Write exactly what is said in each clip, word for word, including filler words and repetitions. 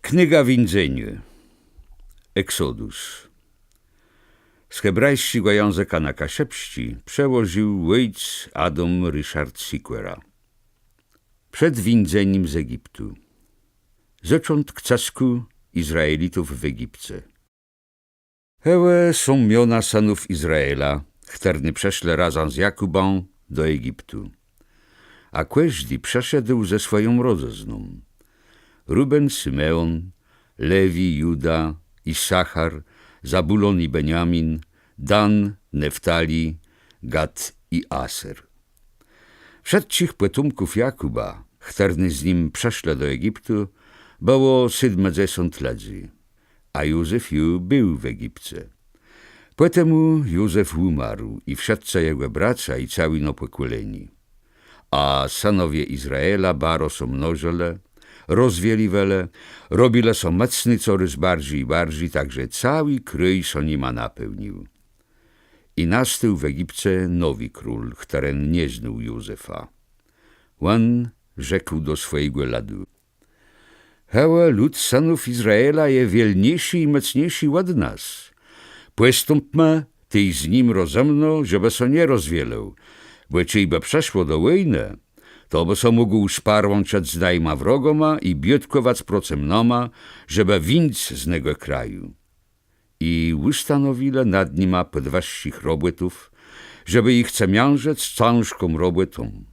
Knéga Wińdzeniô. Exodus. Z hebrajsczégò jãzëka na kaszëbsczi przełożił òjc Adóm Ryszard Sikòra. Przed wińdzenim z Egiptu. Zôczątk cëskù Izraelitów w Egipce. Hewò są miona sënów Izraela, chtërny przëszlë razã z Jakùbã do Egiptu. A kòżdi przëszedł ze swòją rodzëzną. Ruben, Symeon, Lewi, Juda, Issachar, Zabulon i Beniamin, Dan, Neftali, Gad i Aser. Wszëtczich pòtómków Jakùba, chtërny z nim przëszlë do Egiptu, bëło sétmëdzesąt lëdzy. A Józef ju béł w Egipce. Pòtemù Józef ùmarł i wszëtcë jegò bracô i całé no pòkòlenié. A sënowie Izraela baro sã mnożëlë, rozwieliwelë, robilë sã mòcny corôz barżi i barżi, tak że całi krôj sã nima napełnił. I nastôł w Egipce nowi król, chtëren nie znôł Józefa. Òn rzekł do swòjégò lëdu: Hewò, lud sënów Izraela je wielniészi i mòcniészi òd nas. Pòstąpmë tej z nim rozëmno, żebë sã nie rozwielôł, bò czejbë przëszło do wòjnë, to bë sã mógł sparłãczëc z najima wrogama i biôtkòwac procëm nama, żebë wińc z negò kraju. I ùstanowilë nad nima pòdwëższich robòtów, żebë jich cemiãżëc cãżką robòtą.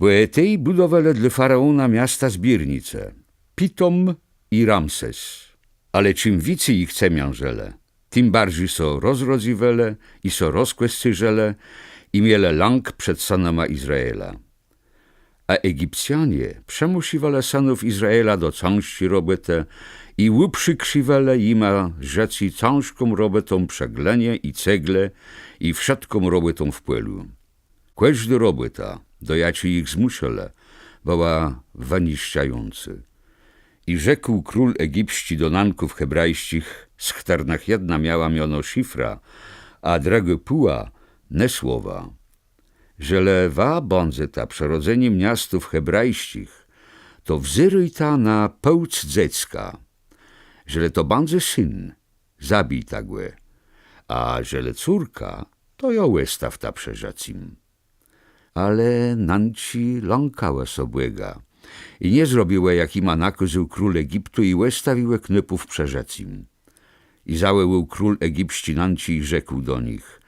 Bò tej bùdowelë dlô faraóna miasta zbiérnice, Pitom i Ramses. Ale czim wicy jich cemiãżëlë, tim barżi sã rozrodzywelë i sã rozkòscérzëlë i mielë lãk przed sënama Izraela. A Egipcjanie przëmùsziwelë sënów Izraela do cãżczi robòtë i ùprzikrziwelë jima żëcé cãżką robòtą przë glënie i cegle i wszëtką robòtą w pòlu. Kòżdô robòta, do jaczi jich zmùszëlë, bëła wëniszczającô. I rzekł król egipsczi do nënków hebrajsczich, z chtërnëch jedna miała miono Szifra, a drëgô Pùa, ne słowa: Żelë wa bãdzeta przë rodzenim niastów hebrajsczich, to wzérôjta na płc dzecka. Żelë to bãdze syn, zabijta gò, a żelë córka, to jã òstawta przë żëcym. Ale nënczi lãkałë sã Bòga i nie zrobiłë, jak jima nakôzôł król Egiptu, i òstawiłë knôpów przë żëcym. I zawòłôł król egipsczi nënczi i rzekł do nich: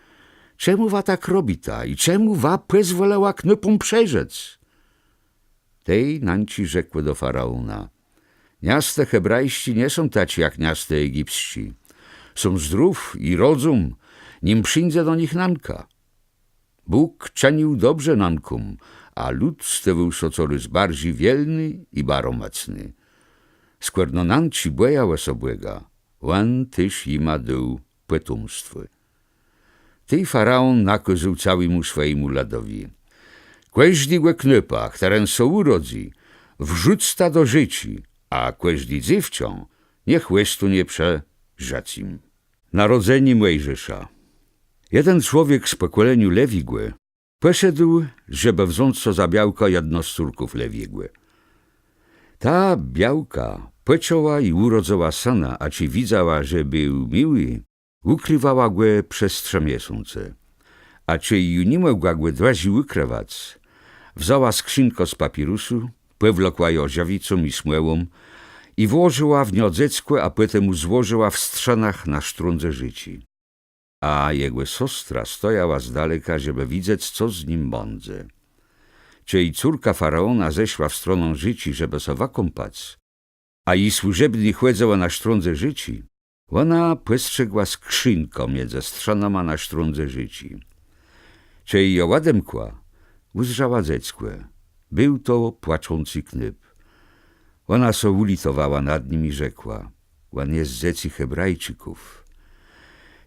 Czemù wa tak robita i czemù wa pòzwòlëła knôpóm przeżëc? Tej nënczi rzekłë do faraóna: Niastë hebrajsczé nie są taczé jak niastë egipsczé. Są zdrów i rodzą, nim przińdze do nich nënka. Bóg czënił dobrze nënkóm, a lud stôwôł sã corôz barżi wielny i baro mòcny. Skòrno nënczi bòjałë sã Bòga, òn téż jima dôł pòtómstwò. Tej faraón nakôzôł całémù swòjémù lëdowi: Kòżdégò knôpa, chtëren sã ùrodzy, wrzucta do rzéczi, a kòżdé dzéwczã niech òstónie przë żëcym. Narodzenié Mòjżesza. Jeden człowiek z pòkòleniô Lewiégò pòszedł, żebë wząc so za białkã jedną z córków Lewiégò. Ta białka pòczãła i ùrodzëła sëna, a czej widzała, że béł miłi, ùkriwała gò przez trzë miesące. A czej ju ni mògła gò dłëżi ùkrëwac, wzãła skrzinkã z papirusu, pòwlokła jã żëwicą i smòłą i włożëła w niã dzeckò, a pòtemù złożëła w strzënach na sztrądze rzéczi. A jegò sostra stojała z daleka, żebë widzec, co z nim bãdze. Czej córka faraóna zeszła w stronã rzéczi, żebë sã wëkąpac, a ji służebné chòdzëłë na sztrądze rzéczi, òna pòstrzégła skrzinkã midzë strzënama na sztrądze rzéczi. Czej jã òdemkła, ùzdrzała dzeckò. Béł to płaczący knôp. Òna sã ùlitowała nad nim i rzekła: Òn je z dzecy Hebrajczików.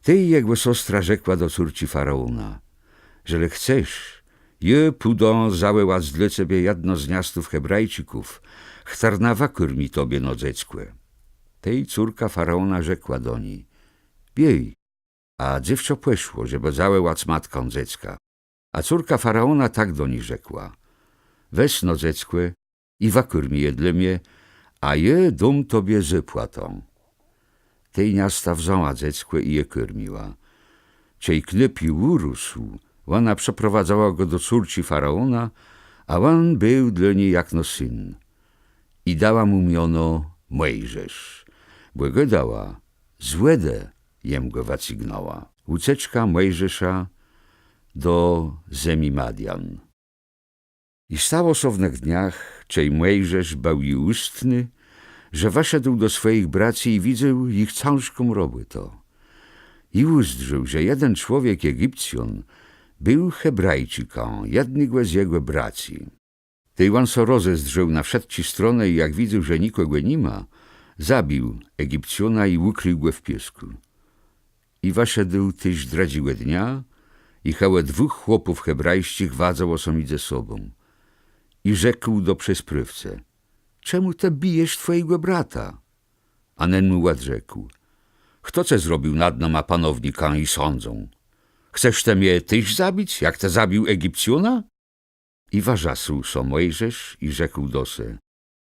Tej jegò sostra rzekła do córczi faraóna: Żelë chcesz, jô pùdã zawòłac dlô cebie jedną z niastów Hebrajczików, chtërna wëkôrmi tobie no dzeckò. Tej córka faraóna rzekła do ni: Biôj. A dzéwczã pòszło, żebë zawòłac matkã dzecka. A córka faraóna tak do ni rzekła: Wez no dzeckò i wëkôrmi je dlô mie, a jô dóm tobie zôpłatã. Tej niasta wzãła dzeckò i je kôrmiła. Czej knôp ju ùrósł, òna przëprowadzała gò do córczi faraóna, a òn béł dlô ni jakno syn. I dała mù miono Mòjżesz, bò gôdała: Z wòdë jem gò wëcygnãła. Ùceczka Mòjżesza do zemi Madian. I stało sã w nëch dniach, czej Mòjżesz béł ju ùstny, że wëszedł do swòjich bracy i widzôł jich cãżką robòtã. I ùzdrzôł, że jeden człowiek Egipcjón béł Hebrajczikã, jednégò z jegò bracy. Tej òn sã rozezdrzôł na wszëtczé stronë i jak widzôł, że nikògò ni ma, zabił Egipcjóna i ùkrił gò w piôskù. I wëszedł téż drëdżégò dnia, i hewò dwùch chłopów hebrajsczich wadzëło sã midzë sobą. I rzekł do przesprôwcë: Czemù të bijesz twòjégò brata? A nen mù òdrzekł: Chto ce zrobił nad nama panownikã i sãdzą? Chcesz të mie téż zabic, jak të zabił Egipcjóna? I wërzasł sã Mòjżesz i rzekł do se: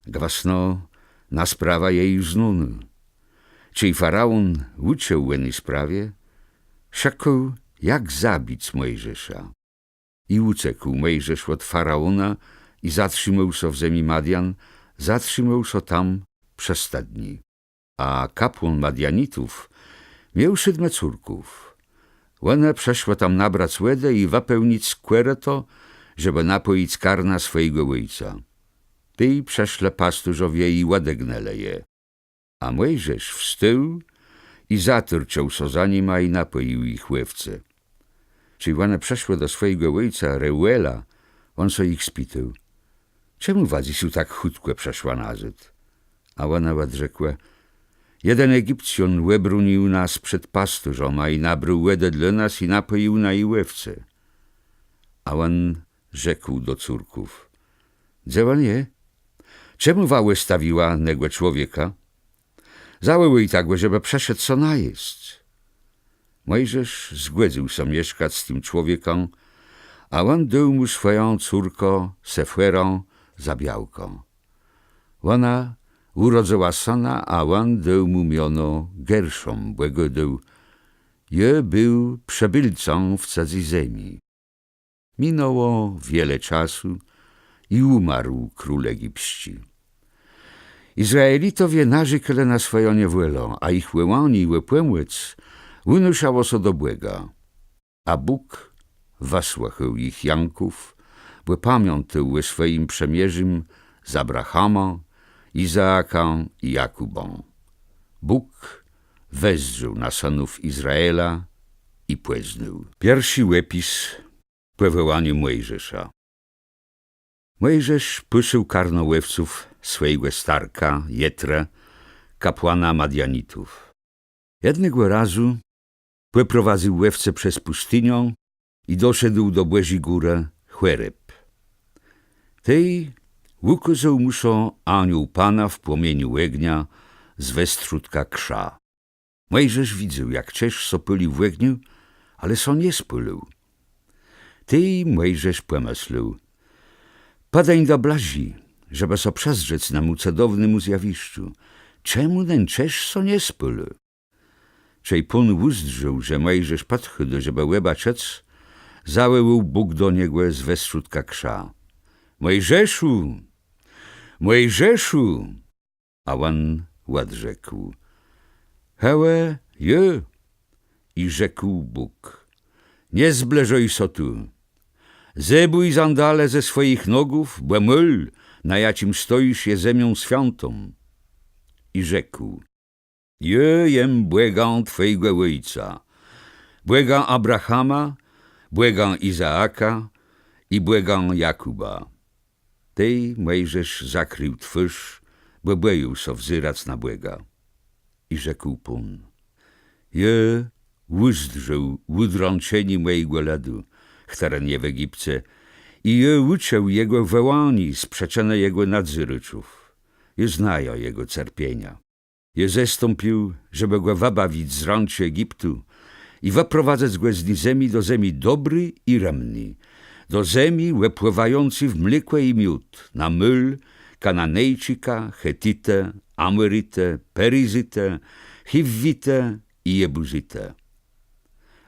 Gwësno na sprawa je ju znónô. Czej faraón ùczuł ò ny sprawie, szëkôł, jak zabic Mòjżesza. I ùcekł Mòjżesz òd faraóna i zatrzimôł sã w zemi Madian, zatrzimôł sã tam przë stëdni. A kapłón Madianitów miôł sétmë córków. Òne przëszłë tam nabrac wòdë i wëpełnic kòrëto, żebë napòjic karna swòjégò òjca. Tej przëszlë pasturzowie i òdegnelë je. A Mòjżesz wstôł i zatërczôł sã za nima i napòjił jich òwce. Czej òne przëszłë do swòjégò òjca Reuela, òn sã jich spitôł: Czemù wa dzysô tak chùtkò przëszła nazôd? A òne òdrzekłë: Jeden Egipcjón òbrónił nas przed pasturzama i nabrôł wòdë dlô nas i napòjił naje òwce. A òn rzekł do córków: Dze òn je? Czemù wa òstawiła negò człowieka? Zawòłôjta gò, żebë przëszedł sã najesc. Mòjżesz zgòdzył sã mieszkac z tim człowiekã, a òn dôł mù swòjã córkã Sefòrã za białkã. Òna ùrodzëła sëna, a òn dôł mù miono Gerszom, bò gôdôł: Jô béł przëbëlcã w cëdzy zemi. Minãło wiele czasu i ùmarł król egipsczi. Izraelitowie narzékelë na swòjã niewòlã, a jich wòłanié ò pòmòc ùnôszało sã do Bòga. A Bóg wësłëchôł jich jãków, bò pamiãtôł ò swòjim przëmierzim z Abrahamã, Izaakã i Jakùbã. Bóg wezdrzôł na sënów Izraela i pòznôł. Pierszi òpis pòwòłaniô Mòjżesza. Mòjżesz pôsł karno òwców swòjégò starka, Jetrë, kapłana Madianitów. Jednégò razu pòprowadzył òwce przez pùstiniã i doszedł do Bòżi górë Chòreb. Tej ùkôzôł mù sã aniół Pana w płomieniu ògnia z westrzódka krza. Mòjżesz widzôł, jak czerz sã pôlił w ògniu, ale sã nie spôlił. Tej Mòjżesz pòmëslôł: Pòdéńdã blëżi, żebë sã przëzdrzec nemù cëdownémù zjawiszczu. Czemù nen czerz sã nie spôlił? Czej Pón ùzdrzôł, że Mòjżesz pòdchôdô, żebë òbaczëc, zawòłôł Bóg do niegò z westrzódka krza: Mòjżeszu! Mòjżeszu! A òn òdrzekł: Hewò jô. I rzekł Bóg: Nie zblëżôj sã tu. Zebùj zandale ze swòjich nogów, bò môl, na jaczim stojisz, je zemią swiãtą. I rzekł: Jô jem Bògã twòjégò òjca, Bògã Abrahama, Bògã Izaaka i Bògã Jakùba. Tej Mòjżesz zakrił twôrz, bò bòjôł sã wzerac na Bòga. I rzekł Pón: Jô ùzdrzôł ùdrãczenié mòjégò lëdu, chtëren je w Egipce, i jô ùczuł jegò wòłanié z przëczënë jegò nadzéraczów. Jô znajã jegò cerpienia. Jô zestąpił, żebë gò wëbawic z rãczi Egiptu i wëprowadzëc gò z ny zemi do zemi dobri i rëmny, do zemi òpłëwający w mlékò i miód, na môl, Kananejczika, Chetitë, Amòritë, Perizytë, Chiwwitë i Jebùzytë.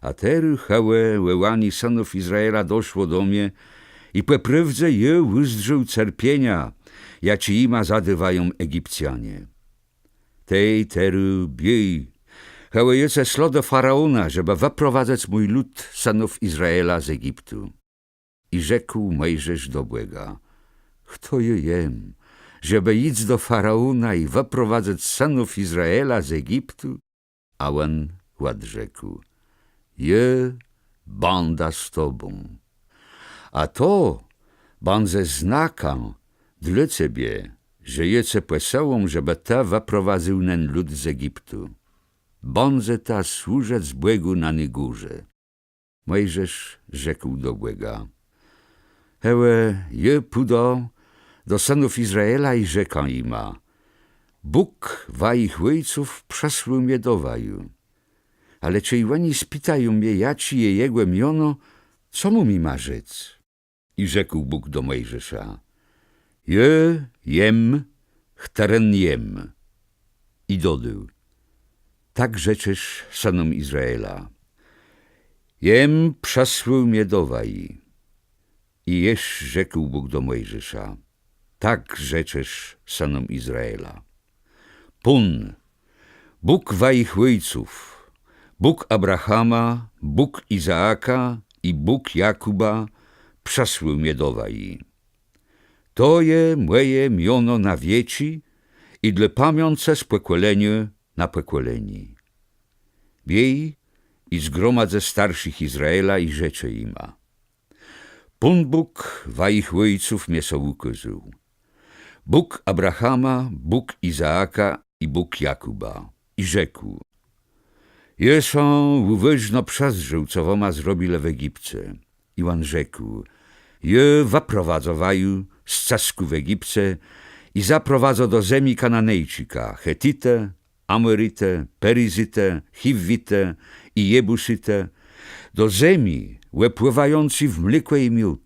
A terô hewò wòłanié sënów Izraela doszło do mie i pò prôwdze jô ùzdrzôł cerpienia, jaczé jima zadôwają Egipcjanie. Tej terô biôj, hewò jem cë słôł do faraóna, żebë wëprowadzëc mój lud, sënów Izraela, z Egiptu. I rzekł Mòjżesz do Bòga: Chto jô jem, żebë jic do faraóna i wëprowadzëc sënów Izraela z Egiptu? A òn òdrzekł: Jô bãdã z tobą. A to bãdze znakã dlô cebie, że jô ce pòsłôł, żebë të wëprowadzył nen lud z Egiptu. Bãdzeta służëc Bògù na ny górze. Mòjżesz rzekł do Bòga: Hewò jô pùdã do sënów Izraela i rzekã jima: Bóg wajich òjców przësłôł mie do waju. Ale czej òni spitają mie, jaczé je jegò miono, co móm jima rzec? I rzekł Bóg do Mòjżesza: Jô jem, chtëren jem. I dodôł: Tak rzeczesz sënóm Izraela: Jem przësłôł mie do waji. I jesz rzekł Bóg do Mòjżesza: Tak rzeczesz sënóm Izraela: Pón, Bóg wajich òjców, Bóg Abrahama, Bóg Izaaka i Bóg Jakùba, przësłôł mie do waji. To je mòje miono na wieczi i dlô pamiãcë z pòkòleniô na pòkòlenié. Biôj i zgromadzë starszich Izraela i rzeczë jima: Pón Bóg wajich òjców mie sã ùkôzôł, Bóg Abrahama, Bóg Izaaka i Bóg Jakùba, i rzekł: Jô sã ùwôżno przëzdrzôł, co wama zrobilë w Egipce. I òn rzekł: Jô wëprowadzã waju z cëskù w Egipce i zaprowadzã do zemi Kananejczika, Chetitë, Amòritë, Perizytë, Chiwwitë i Jebùsytë, do zemi òpłëwający w mlékò i miód.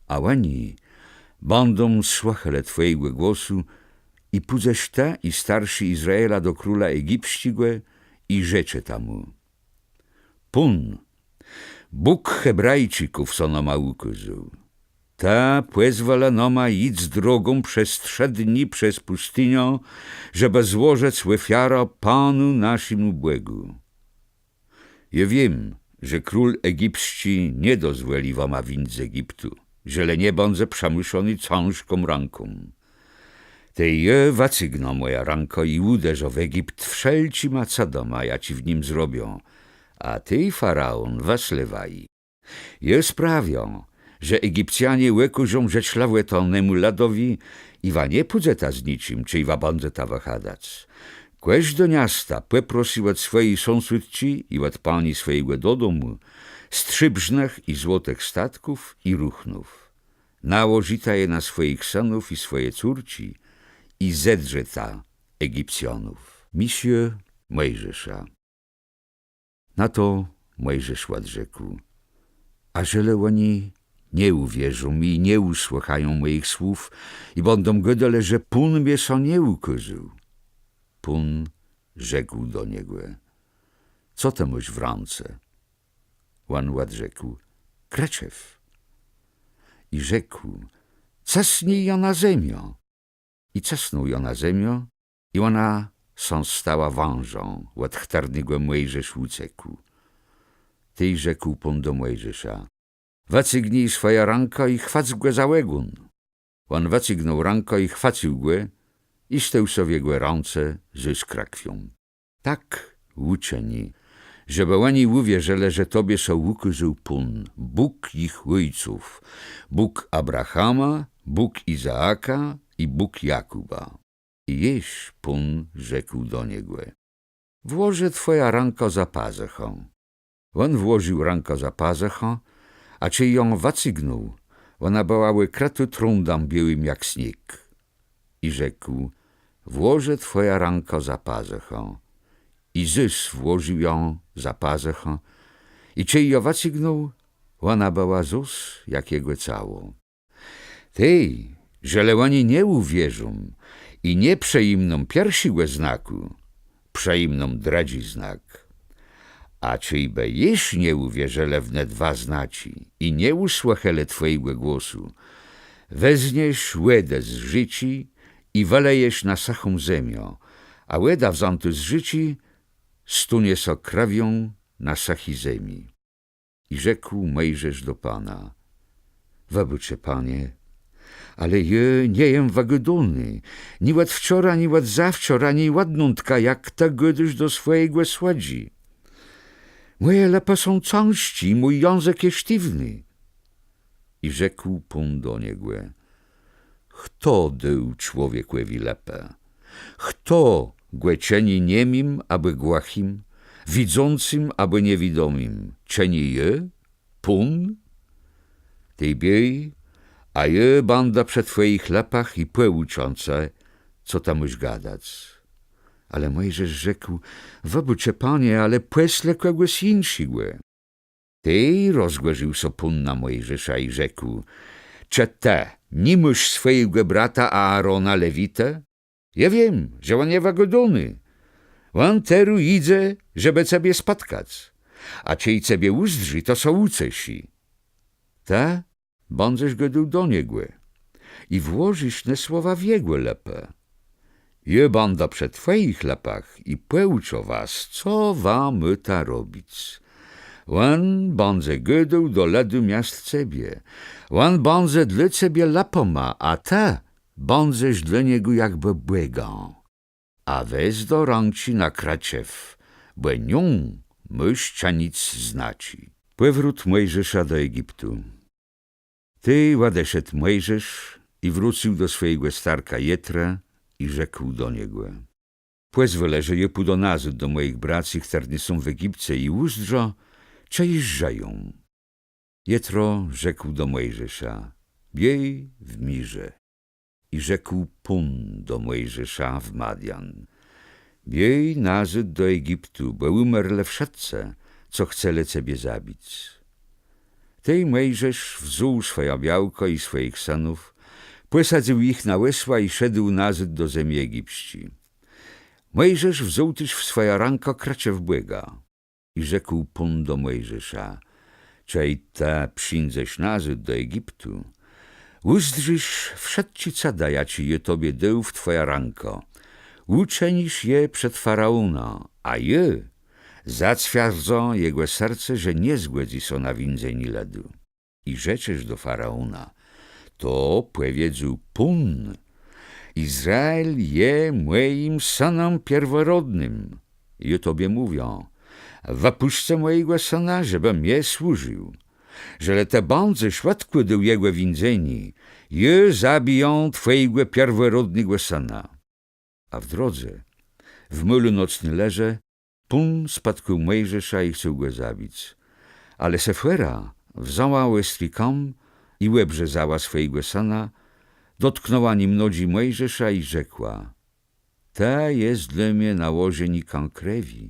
A òni bãdą słëchelë twòjégò głosu i pùdzesz të i starszi Izraela do króla egipsczégò i rzeczeta mù: Pón, Bóg Hebrajczików sã nama ùkôzôł. Të pòzwòlë nama jic drogą przez trzë dni przez pùstiniã, żebë złożëc òfiarã Panu, naszémù Bògù. Jô wiém, że król egipsczi nie dozwòli wama wińc z Egiptu, żelë nie bãdze przëmùszony cãżką rãką. Tej jô wëcygnã mòjã rãkã i ùderzã w Egipt wszelczima cëdama, jaczé w nim zrobiã, a tej faraón wësle waji. Jô sprawiã, że Egipcjanie òkôżą żëczlëwòtã nemù lëdowi i wa nie pùdzeta z niczim, czej wa bãdzeta wëchadac. Kòżdô niasta pòprosy òd swòji sąsôdczi i òd pani swòjégò dodomù strzébrznëch i złotëch statków i ruchnów. Nałożita je na swòjich sënów i swòje córczi i zedrzeta Egipcjanów. Misjô Mòjżesza. Na to Mòjżesz òdrzekł: A żelë òni nie ùwierzą mi i nie ùsłëchają mòjich słów i bãdą gôdelë, że Pón mie sã nie ùkôzôł? Pón rzekł do niegò: Co të môsz w rãce? Òn òdrzekł: Krëczew. I rzekł: Cësni jã na zemiã. I cësnął jã na zemiã, i òna sã stała wãżã, òd chtërnégò Mòjżesz ùcekł. Tej rzekł Pón do Mòjżesza: Wëcygnij swòjã rãkã i chwac gò za ògón. Òn wëcygnął rãkã i chwacył gò, i stôł sã w jegò rãce zôs krëkwią. Tak ùczëni, żebë òni ùwierzëlë, że tobie sã ùkôzôł Pón, Bóg jich òjców, Bóg Abrahama, Bóg Izaaka i Bóg Jakùba. I jesz Pón rzekł do niegò: Włożë twòjã rãkã za pazëchã. Òn włożił rãkã za pazëchã, a czej jã wëcygnął, òna bëła òkrëtô trądã biôłim jak sniég. I rzekł: Włożë twòjã rãkã za pazëchã. I zôs włożił jã za pazëchã, i czej jã wëcygnął, òna bëła zôs jak jegò cało. Tej Żelë òni nie ùwierzą i nie przëjimną pierszégò znakù, przëjimną drëdżi znak. A czejbë jesz nie ùwierzëlë w ne dwa znaczi i nie ùsłëchelë twòjégò głosu, wezniesz wòdã z rzéczi i wëlejesz na sëchą zemiã, a wòda wzãtô z rzéczi stónie sã krëwią na sëchi zemi. I rzekł Mòjżesz do Pana: Wëbôczë, Panie, ale jô nie jem wëgôdóny, ni òd wczora, ni òd zawczora, ni òdnądka, jak Të gôdôsz do swòjégò słëdżi. Mòje lëpë są cãżczé, mój jãzëk je sztiwny. I rzekł Pón do niegò: Chto dôł człowiekòwi lëpë? Chto gò czëni niemim abò głëchim, widzącym abò niewidomim? Czë nié jô, Pón? Tej biôj, a jô bãdã przë twòjich lëpach i pòùczã ce, co të môsz gadac. Ale Mòjżesz rzekł: Wëbôczë, Panie, ale pòszlë kògòs jinszégò. Tej rozgòrził sã Pón na Mòjżesza i rzekł: Czë të ni môsz swòjégò brata Aarona, lewitë? Jô wiém, że òn je wëgôdóny. Òn terô jidze, żebë cebie spòtkac. A czej cebie ùzdrzi, to sã ùceszi. Të bãdzesz gôdôł do niegò i włożisz ne słowa w jegò lëpë. Jô bãdã przë twòjich lëpach i pòùczã was, co wa môta robic. Òn bãdze gôdôł do lëdu miast cebie. Òn bãdze dlô cebie lëpama, a të bãdzesz dlô niegò jakbë Bògã. A wez do rãczi nã krëczew, bò nią môsz czënic znaczi. Pòwrót Mòjżesza do Egiptu. Tej òdeszedł Mòjżesz i wrócył do swòjégò starka Jetra i rzekł do niegò: Pòzwòlë, że jô pùdã nazôd do mòjich bracy, chtërny są w Egipce, i ùzdrzã, czë jesz żëją. Jetro rzekł do Mòjżesza: Biôj w mirze. I rzekł Pón do Mòjżesza w Madian: Biôj nazôd do Egiptu, bò ùmerlë wszëtcë, co chcelë cebie zabic. Tej Mòjżesz wzął swòjã białkã i swòjich sënów, pòsadzył jich na òsła i szedł nazôd do zemi egipsczi. Mòjżesz wzął téż w swòjã rãkã krëczew Bòga. I rzekł Pón do Mòjżesza: Czej të przińdzesz nazôd do Egiptu, ùzdrzisz wszëtczé cëda, jaczé jô tobie dôł w twòjã rãkã. Ùczënisz je przed faraóna, a jô zacwiardzã jegò serce, że nie zgòdzy sã na wińdzenié lëdu. I rzeczesz do faraóna: To pòwiedzôł Pón: Izrael je mòjim sënã pierworodnym. Jô tobie mówiã: Wëpùscë mòjégò sëna, żebë mie służił. Żelë të bãdzesz òdkłôdôł jegò wińdzenié, jô zabijã twòjégò pierworodnégò sëna. A w drodze, w môlu nocny leżë, Pón spòtkôł Mòjżesza i chcôł gò zabic. Ale Sefòra wzãła òstri kam i òbrzezała swòjégò sëna, dotknãła nim nodżi Mòjżesza i rzekła: Të jes dlô mie nałożenikã krewi.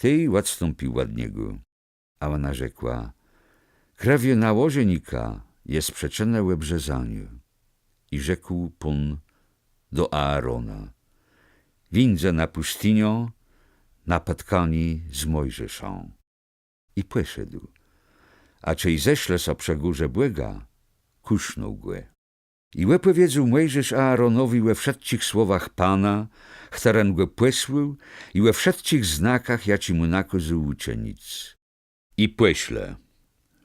Tej òdstąpił òd niegò. A òna rzekła: Krew nałożenika je przëczëną òbrzezaniô. I rzekł Pón do Aarona: Wińdzë na pùstiniã, na pòtkanié z Mòjżeszã. I pòszedł. A czej zeszlë sã przë górze Bòga, kùsznął gò. I òpòwiedzôł Mòjżesz Aaronowi ò wszëtczich słowach Pana, chtëren gò pòsłôł, i ò wszëtczich znakach, jaczé mù nakôzôł ùczënic. I pòszlë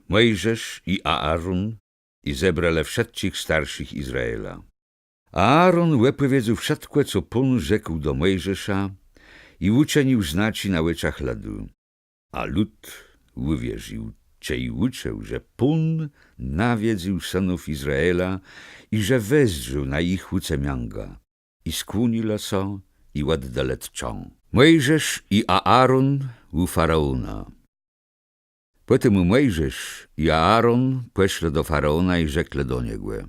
Mòjżesz i Aaron, i zebrelë wszëtczich starszich Izraela. Aaron òpòwiedzôł wszëtkò, co Pón rzekł do Mòjżesza, i ùczënił znaczi na òczach lëdu. A lud ùwierził, czej ùczuł, że Pón nawiedzył sënów Izraela i że wezdrzôł na jich ùcemiãgã. I skłónilë sã, i òddelë tczã. Mòjżesz i Aaron ù faraóna. Pòtemù Mòjżesz i Aaron pòszlë do faraóna i rzeklë do niegò: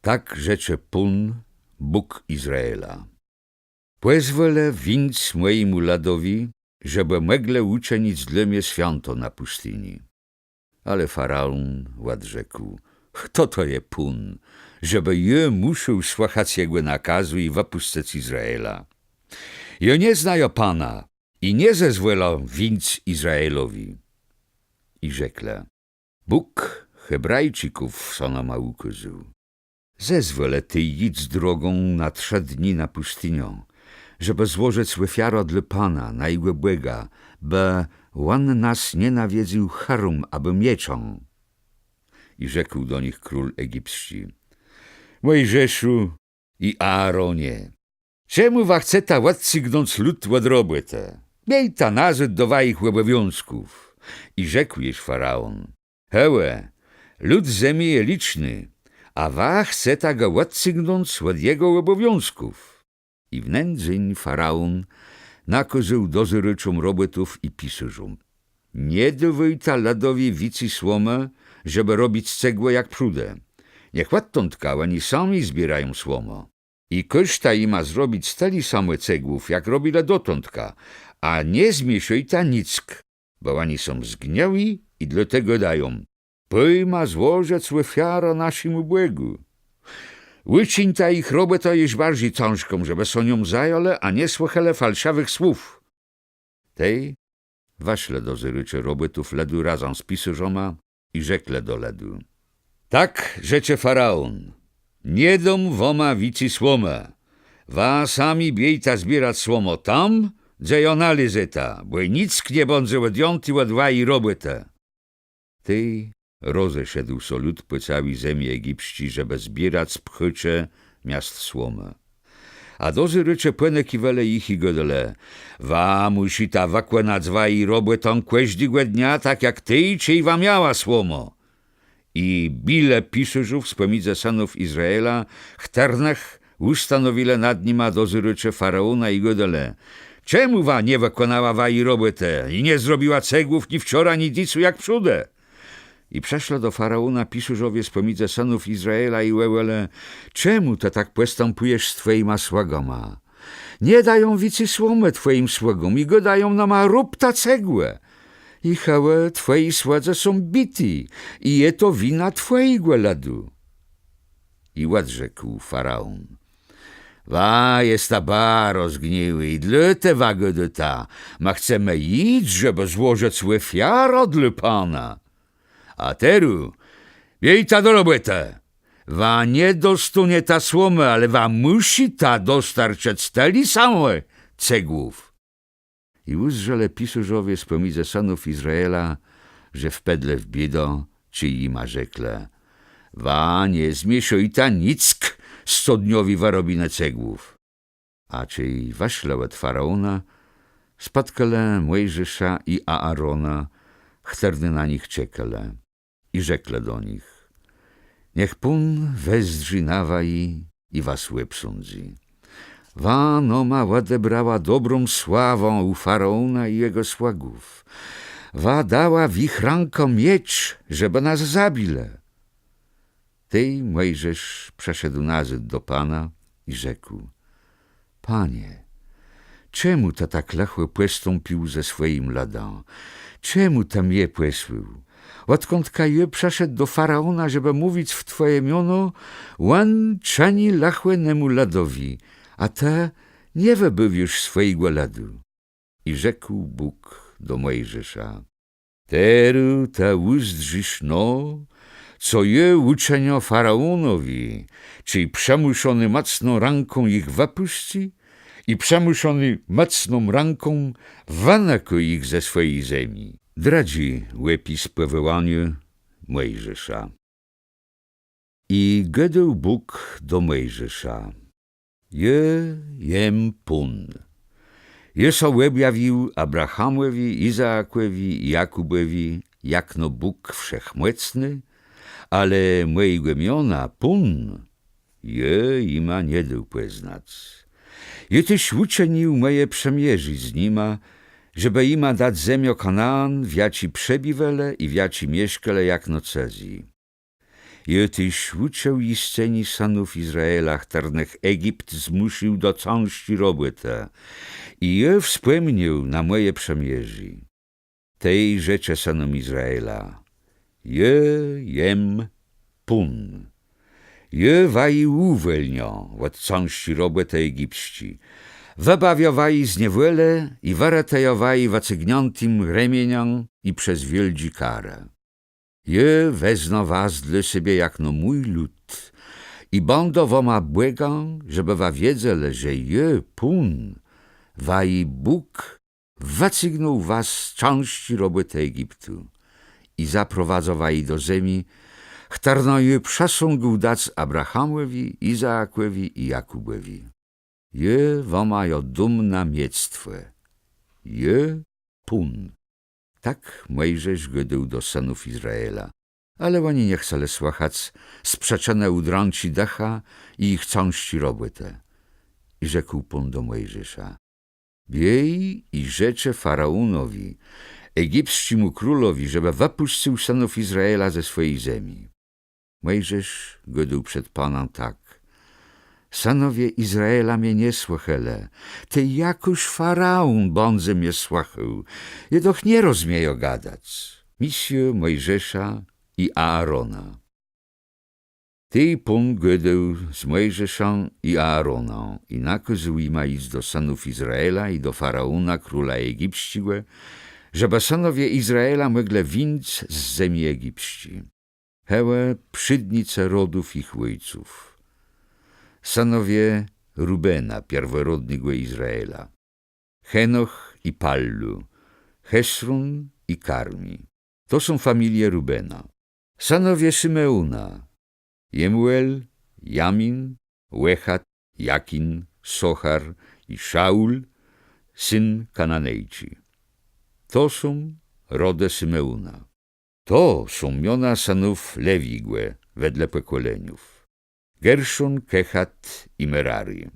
Tak rzecze Pón, Bóg Izraela: Pòzwòlë wińc mòjémù lëdowi, żebë mòglë ùczënic dlô mie swiãto na pùstini. Ale faraón òdrzekł: Chto to je Pón, żebë jô mùszôł słëchac jegò nakazu i wëpùszczac Izraela? Jô nie znajã Pana i nie zezwòlã wińc Izraelowi. I rzeklë: Bóg Hebrajczików sã nama ùkôzôł. Zezwòlë tej jic drogą na trzë dni na pùstiniã, żebë złożëc òfiarã dlô Pana, najégò Bòga, bë Òn nas nie nawiedzył chërą abò mieczã. I rzekł do nich król egipsczi: Mòjżeszu i Aaronie, czemù wa chceta òdcygnąc lud òd robòtë? Biéjta nazôd do wajich òbòwiązków. I rzekł jesz faraón: Hewò, lud zemi je liczny, a wa chceta gò òdcygnąc òd jegò òbòwiązków. I w nen dzéń faraón nakôzôł dozérôczóm robòtów i pisôrzóm: Nie dôwôjta lëdowi wicy słomë, żebë robic cegłë jak przódë. Niech òdtądka òni sami zbiérają słomã. I kôżta jima zrobic tëli samò cegłów, jak robilë dotądka, a nie zmiészôjta nick, bò òni są zgniłi i dlôte gôdają: Pòjma złożëc òfiarã naszémù Bògù. Ùczëńta jich robòtã jesz barżi cãżką, żebë sã nią zajãlë, a nie słëchelë falszëwëch słów. Tej wëszlë dozérôcze robòtów lëdu razã z pisôrzama i rzeklë do lëdu: Tak rzecze faraón: Nie dóm wama wicy słomë. Wa sami biéjta zbierac słomã tam, dze jã nalézeta, bò nick nie bãdze òdjãté òd waji robòtë. Tej rozeszedł sã lud pò całi zemi egipsczi, żebë zbierac pchôcze miast słomë. A dozérôcze pònëkiwelë jich i gôdelë: Wa mùszita wëkònac waji robòtã kòżdégò dnia, tak jak tej, czej wa miała słomã. I bilë pisôrzów spòmidzë sënów Izraela, chtërnëch ùstanowilë nad nima dozérôcze faraóna, i gôdelë: Czemù wa nie wëkònała waji robòtë i nie zrobiła cegłów ni wczora, ni dzysô, jak przódë? I przëszlë do faraóna pisôrzowie spòmidzë sënów Izraela i wòłelë: Czemù të tak pòstãpùjesz z twòjima słëgama? Nie dają wicy słomë twòjim słëgóm i gôdają nama: Róbta cegłë. I hewò twòji słëdzë są biti, i je to wina twòjégò lëdu. I òdrzekł faraón: Wa jesta baro zgniłi i dlôte wa gôdôta: Ma chcemë jic, żebë złożëc òfiarã dlô Pana. A terô biéjta do robòtë. Wa nie dostónieta słomë, ale wa mùszita dostarczëc tëli samò cegłów. I ùzdrzelë pisôrzowie spòmidzë sënów Izraela, że wpedlë w biédã, czej jima rzeklë: Wa nie zmiészôjta nick z codniowi wërobinë cegłów. A czej wëszlë òd faraóna, spòtkelë Mòjżesza i Aarona, chtërny na nich czekelë. I rzeklë do nich: Niech Pón wezdrzi na waji i was òbsądzy. Wa nama òdebrała dobrą sławã ù faraóna i jegò słëgów. Wa dała w jich rãkã miecz, żebë nas zabilë. Tej Mòjżesz przëszedł nazôd do Pana i rzekł: Panie, czemù të tak lëchò pòstąpił ze swòjim lëdã? Czemù të mie pòsłôł? Òdkądka jô przëszedł do faraóna, żebë mówic w twòje miono, òn czëni lëchò nemù lëdowi, a të nie wëbôwiôsz swòjégò lëdu. I rzekł Bóg do Mòjżesza: Terô të ùzdrzisz no, co jô ùczëniã faraónowi, czej przëmùszony mòcną rãką jich wëpùscy i przëmùszony mòcną rãką wënëkô jich ze swòji zemi. Drëdżi òpis pòwòłaniô Mòjżesza. I gôdôł Bóg do Mòjżesza: Jô jem Pón. Jô sã òbjawił Abrahamòwi, Izaakòwi i Jakùbòwi jakno Bóg Wszechmòcny, ale mòjégò miona Pón jô jima nie dôł pòznac. Jô téż ùczënił mòje przëmierzé z nima, żebë jima dac zemiã Kanaan, w jaczi przebiwelë i w jaczi mieszkelë jakno cëzy. Jô téż ùczuł jiscenié sënów Izraela, chtërnëch Egipt zmùsył do cãżczi robòtë, i jô wspòmnił na mòje przëmierzé. Tej rzeczë sënóm Izraela: Jô jem Pón. Jô waji ùwòlniã òd cãżczi robòtë egipsczi. Wëbawiã waji z niewòlë i wëretëjã waji wëcygniãtim remieniã i przez wiôldżé karë. Jô weznã was dlô sebie jakno mój lud i bãdã wama Bògã, żebë wa wiedzelë, że jô, Pón, waji Bóg, wëcygnął was z cãżczi robòtë Egiptu i zaprowadzã waji do zemi, chtërną jô przësągł dac Abrahamòwi, Izaakòwi i Jakùbòwi. Jô wama jã dóm na miectwò. Jô, Pón. Tak Mòjżesz gôdôł do sënów Izraela. Ale òni nie chcelë słëchac z przëczënë ùdrãczi dëcha i jich cãżczi robòtë. I rzekł Pón do Mòjżesza: Biéj i rzeczë faraónowi, egipsczémù królowi, żebë wëpùscył sënów Izraela ze swòji zemi. Mòjżesz gôdôł przed Panã tak: Sënowie Izraela mie nie słëchelë, tej jakùż faraón bãdze mie słëchôł? Jô doch nie rozmiejã gadac. Misjô Mòjżesza i Aarona. Tej Pón gôdôł z Mòjżeszã i Aaronã i nakôzôł jima jic do sënów Izraela i do faraóna, króla egipsczégò, żebë sënowie Izraela mòglë wińc z zemi egipsczi. Hewò przédnicë rodów jich òjców. Sënowie Rubena, pierworodnégò Izraela: Henoch i Pallu, Hesron i Karmi. To są familie Rubena. Sënowie Symeòna: Jemuel, Jamin, Òhad, Jakin, Sochar i Szaul, syn Kananejczi. To są rodë Symeòna. To są miona sënów Lewiégò wedle pòkòleniów: Gerszon, Kehat i Merari.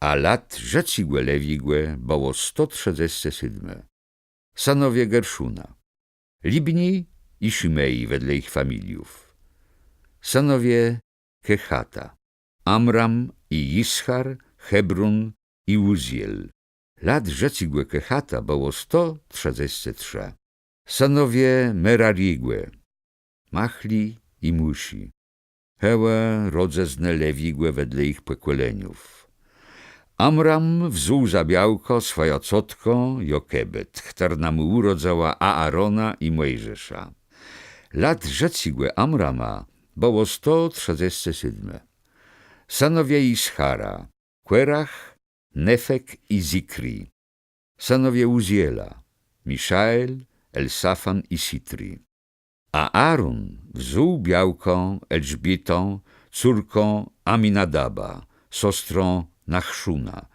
A lat żëcégò Lewiégò bëło sto trzëdzescë sétmë. Sënowie Gerszona: Libni i Szimei wedle jich familiów. Sënowie Kehata: Amram i Jischar, Hebron i Ùzziel. Lat żëcégò Kehata bëło sto trzëdzescë trzë. Sënowie Merariégò: Machli i Mùszi. Hewò rodzëznë Lewiégò wedle jich pòkòleniów. Amram wzął za białkã swòjã cotkã Jokebed, chtërna mù ùrodzëła Aarona i Mòjżesza. Lat żëcégò Amrama bëło sto trzëdzescë sétmë. Sënowie Jischara: Kòrach, Nefeg i Zikri. Sënowie Ùzziela: Miszael, Elsafan i Sitri. A Aaron wzął białkã Elżbietã, córkã Aminadaba, sostrã Nachszona,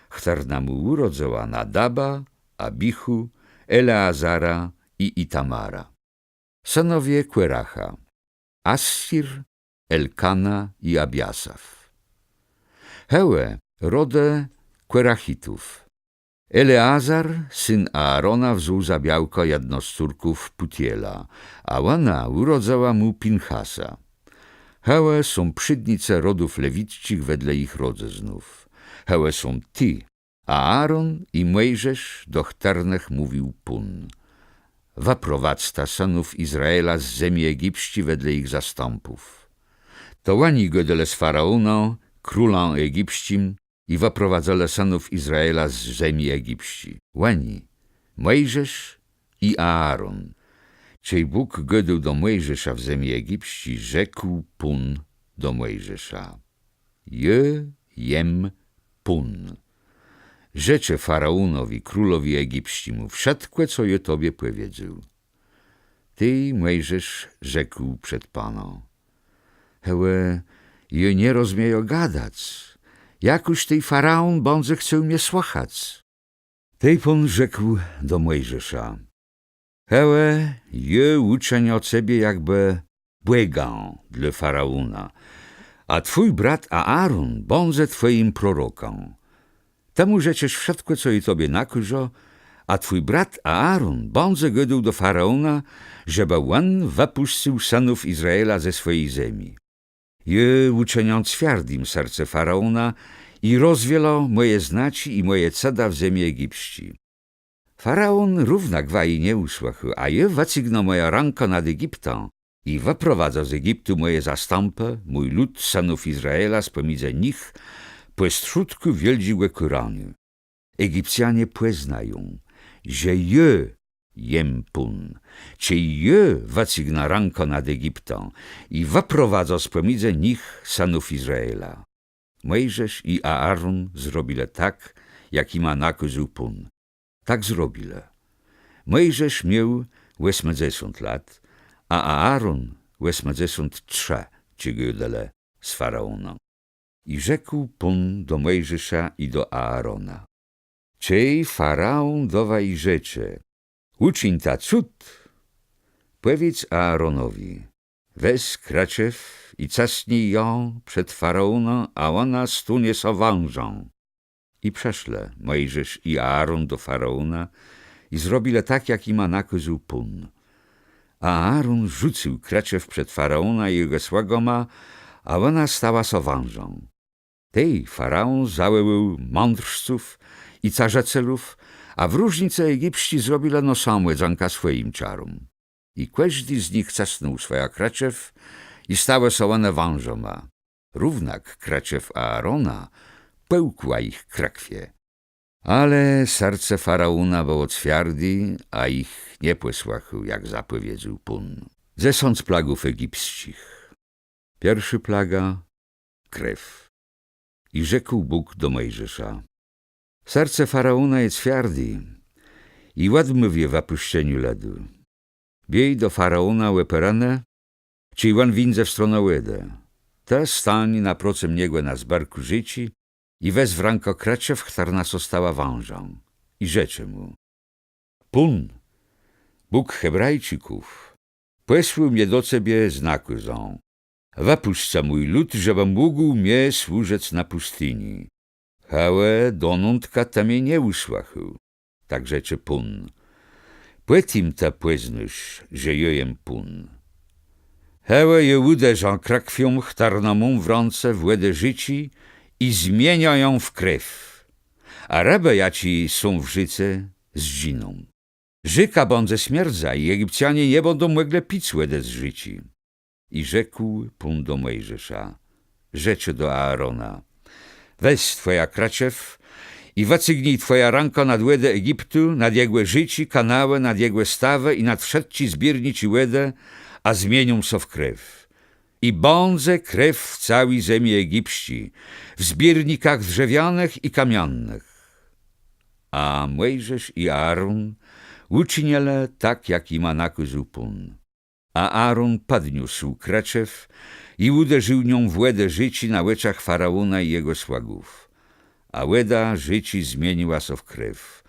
chtërna mù ùrodzëła Nadaba, Abichù, Eleazara i Itamara. Sënowie Kòracha: Assir, Elkana i Abiasaf. Hewò rodë Kòrachitów. Eleazar, syn Aarona, wzął za białkã jedną z córków Pùtiela, a òna ùrodzëła mù Pinchasa. Hewò są przédnicë rodów lewicczich wedle jich rodzëznów. Hewò są ti, Aaron i Mòjżesz, do chtërnëch mówił Pón: Wëprowadzta sënów Izraela z zemi egipsczi wedle jich zastãpów. To òni gôdelë z faraónã, królã egipsczim, i wëprowadzëlë sënów Izraela z zemi egipsczi. Òni, Mòjżesz i Aaron. Czej Bóg gôdôł do Mòjżesza w zemi egipsczi, rzekł Pón do Mòjżesza: Jô jem Pón. Rzeczë faraónowi, królowi egipsczémù, wszëtkò, co jô tobie pòwiedzôł. Tej Mòjżesz rzekł przed Panã: Hewò jô nie rozmiejã gadac. Jakùż tej faraón bãdze chcôł mie słëchac? Tej Pón rzekł do Mòjżesza: Hewò jô ùczëniã cebie jakbë bògã dlô faraóna, a twój brat Aaron bãdze twòjim prorokã. Të mù rzeczesz wszëtkò, co jô tobie nakôżã, a twój brat Aaron bãdze gôdôł do faraóna, żebë òn wëpùscył sënów Izraela ze swòji zemi. Jô ùczëniã cwiardim serce faraóna i rozwielã mòje znaczi i mòje cëda w zemi egipsczi. Faraón równak waji nie ùsłëchô, a jô wëcygnã mòjã rãkã nad Egiptã i wëprowadzã z Egiptu mòje zastãpë, mój lud, sënów Izraela, spòmidzë nich, pòstrzódkù wiôldżégò kôraniô. Egipcjanie pòznają, że jô jem Pón, czej jô wëcygnã rãkã nad Egiptã i wëprowadzã spòmidzë nich sënów Izraela. Mòjżesz i Aaron zrobilë tak, jak jima nakôzôł Pón. Tak zrobilë. Mòjżesz miôł òsmëdzesąt lat, a Aaron òsmëdzesąt trzë, czej gôdelë z faraónã. I rzekł Pón do Mòjżesza i do Aarona: Czej faraón do waju rzecze: Ùczëńta cud, pòwiédz Aaronowi: Wez krëczew i cësnij jã przed faraóna, a òna stónie sã wãżã. I przëszlë Mòjżesz i Aaron do faraóna i zrobilë tak, jak jima nakôzôł Pón. A Aaron rzucył krëczew przed faraóna i jegò słëgama, a òna stała sã wãżã. Tej faraón zawòłôł mądrzców i carzëcelów, a wróżnicë egipsczi zrobilë no samò dzãka swòjim czaróm. I kòżdi z nich cësnął swòjã krëczew i stałë sã òne wãżama. Równak krëczew Aarona pòłkła jich krëkwie. Ale serce faraóna bëło cwiardé, a jich nie pòsłëchôł, jak zapòwiedzôł Pón. Dzesãc plagów egipsczich. Pierszô plaga: krew. I rzekł Bóg do Mòjżesza: Serce faraóna je cwiardé i òdmôwiô wëpùszczeniô lëdu. Biôj do faraóna ò pòrénë, czej òn wińdze w stronã wòdë. Të stań naprocëm niegò na zberkù rzéczi i wez w rãkã krëczew, chtërna sã stała wãżã, i rzeczë mù: Pón, Bóg Hebrajczików, pòsłôł mie do cebie z nakôzã: Wëpùszczë mój lud, żebë mógł mie służëc na pùstini. Hewò donądka të mie nie ùsłëchôł. Tak rzecze Pón: Pò tim të pòznôsz, że jô jem Pón. Hewò jô ùderzã krëkwią, chtërną móm w rãce, w wòdã rzéczi i zmieniã jã w krew. A rëbë, jaczé są w rzéce, zdżiną. Rzéka bãdze smierdzã i Egipcjanie nie bãdą mòglë pic wòdë z rzéczi. I rzekł Pón do Mòjżesza: Rzeczë do Aarona: Wez twòjã krëczew i wëcygnij twòjã rãkã nad wòdë Egiptu, nad jegò rzéczi, kanałë, nad jegò stawë i nad wszëtczé zbiérniczi wòdë, a zmienią sã w krew. I bãdze krew w całi zemi egipsczi, w zbiérnikach drzewianëch i kamiannëch. A Mòjżesz i Aaron ùczënilë tak, jak jima nakôzôł Pón. A Aaron pòdniósł krëczew i ùderził nią w wòdã rzéczi na òczach faraóna i jegò słëgów. A wòda rzéczi zmieniła sã w krew,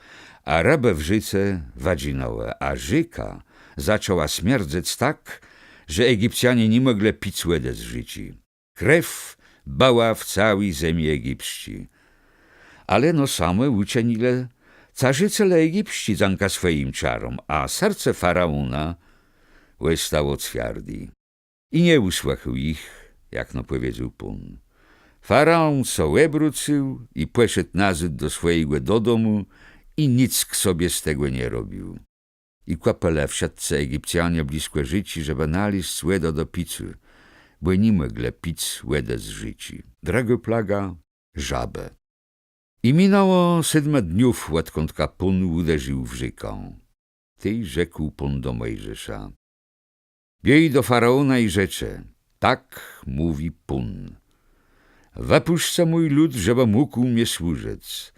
a rëbë w rzéce wëdżinãłë, a rzéka zaczãła smierdzec tak, że Egipcjanie ni mòglë pic wòdë z rzéczi. Krew bëła w całi zemi egipsczi. Ale no samò ùczënilë carzëcele egipsczi dzãka swòjim czaróm, a serce faraóna òstało cwiardé. I nie ùsłëchôł jich, jak no pòwiedzôł Pón. Faraón sã òbrócył i pòszedł nazôd do swòjégò dodomù i nick sobie z tegò nie robił. I kòpelë wszëtcë Egipcjanie blëskò rzéczi, żebë nalezc wòdã do picô, bò ni mòglë pic wòdë z rzéczi. Drëgô plaga: żabë. I minãło sétmë dniów, òdkądka Pón ùderził w rzékã. Tej rzekł Pón do Mòjżesza: Biôj do faraóna i rzeczë: Tak mówi Pón: Wëpùszczë mój lud, żebë mógł mie służëc.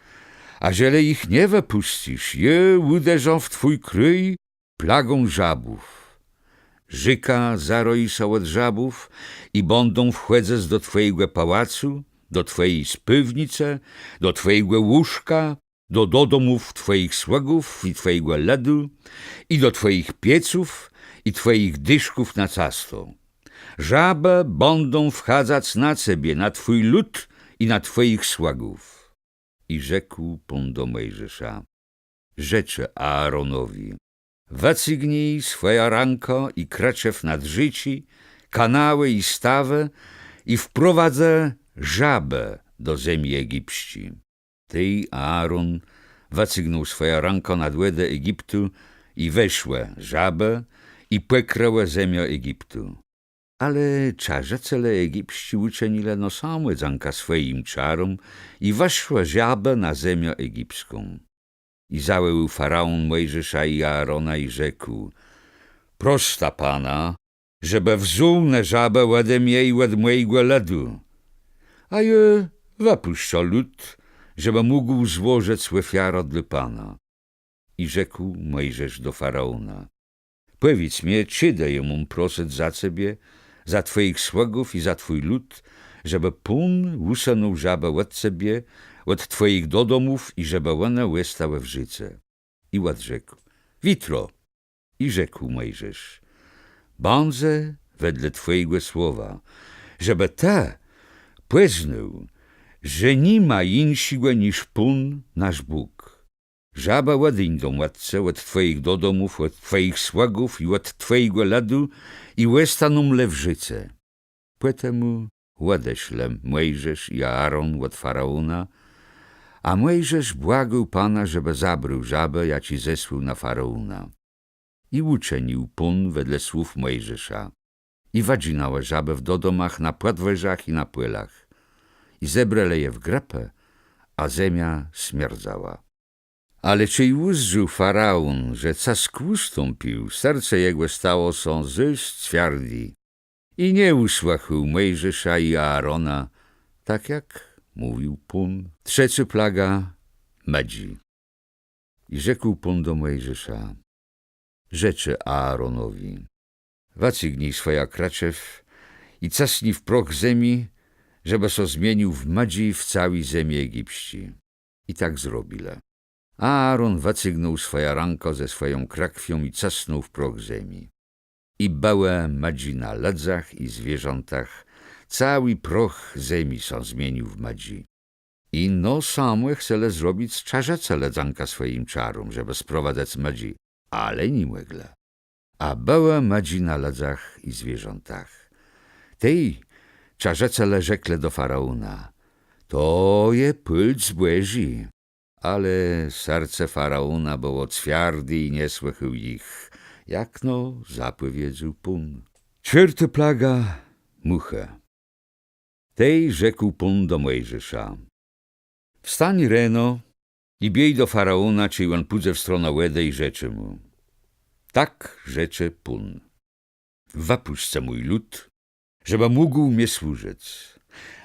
A żelë jich nie wëpùscysz, jô ùderzã w twój krôj plagą żabów. Rzéka zaroji sã òd żabów i bãdą wchòdzëc do twòjégò pałacu, do twòji spiwnicë, do twòjégò łóżka, do dodomów twòjich słëgów i twòjégò lëdu, i do twòjich pieców i twòjich dëszków na casto. Żabë bãdą wchadzac na cebie, na twój lud i na twòjich słëgów. I rzekł Pón do Mòjżesza: Rzeczë Aaronowi: Wëcygnij swòjã rãkã i krëczew nad rzéczi, kanałë i stawë, i wprowadzë żabë do zemi egipsczi. Tej Aaron wëcygnął swòjã rãkã nad wòdã Egiptu i wëszłë żabë, i pòkrëłë zemiã Egiptu. Ale czarzëcele egipsczi ùczënilë no samò dzãka swòjim czaróm i wëszłë żabë na zemiã egipską. I zawòłôł faraón Mòjżesza i Aarona i rzekł: Prosta Pana, żebë wzął ne żabë òde mie i òd mòjégò lëdu. A jô wëpùszczã lud, żebë mógł złożëc òfiarã dlô Pana. I rzekł Mòjżesz do faraóna: Pòwiédz mie, czedë jô móm prosëc za cebie, za twòjich słëgów i za twój lud, żebë Pón ùsënął żabë òd cebie, òd twòjich dodomów i żebë òne òstałë w rzéce. I òdrzekł: Witro. I rzekł Mòjżesz: Bãdze wedle twòjégò słowa, żebë të pòznôł, że ni ma jinszégò niż Pón, nasz Bóg. Żabë òdińdą òd ce, òd twòjich dodomów, òd twòjich słëgów i òd twòjégò lëdu i òstóną le w rzéce. Pòtemù òdeszlë Mòjżesz i Aaron òd faraóna, a Mòjżesz błagôł Pana, żebë zabrôł żabë, jaczé zesłôł na faraóna. I ùczënił Pón wedle słów Mòjżesza. I wëdżinãłë żabë w dodomach, na pòdwòrzach i na pòlach. I zebrelë je w grëpë, a zemia smierdzała. Ale czej ùzdrzôł faraón, że cësk ùstąpił, serce jegò stało sã zôs cwiardé. I nie ùsłëchôł Mòjżesza i Aarona, tak jak mówił Pón. Trzecô plaga: mëdżi. I rzekł Pón do Mòjżesza: Rzeczë Aaronowi: Wëcygnij swòjã krëczew i cësnij w proch zemi, żebë sã zmienił w mëdżi w całi zemi egipsczi. I tak zrobilë. Aaron wëcygnął swòjã rãkã ze swòją krëkwią i cësnął w proch zemi. I bëłë mëdżi na lëdzach i zwierzãtach, całi proch zemi sã zmienił w mëdżi. I no samò chcelë zrobic czarzëcele dzãka swòjim czaróm, żebë sprowadzac mëdżi, ale ni mòglë. A bëłë mëdżi na lëdzach i zwierzãtach. Tej czarzëcele rzeklë do faraóna: To je pôlc Bòżi. Ale serce faraóna bëło cwiardé i nie słëchôł jich, jak no zapòwiedzôł Pón. Czwiôrtô plaga: mùchë. Tej rzekł Pón do Mòjżesza: Wstań reno i biéj do faraóna, czej òn pùdze w stronã wòdë, i rzeczë mù: Tak rzecze Pón: Wëpùscë mój lud, żebë mógł mie służëc.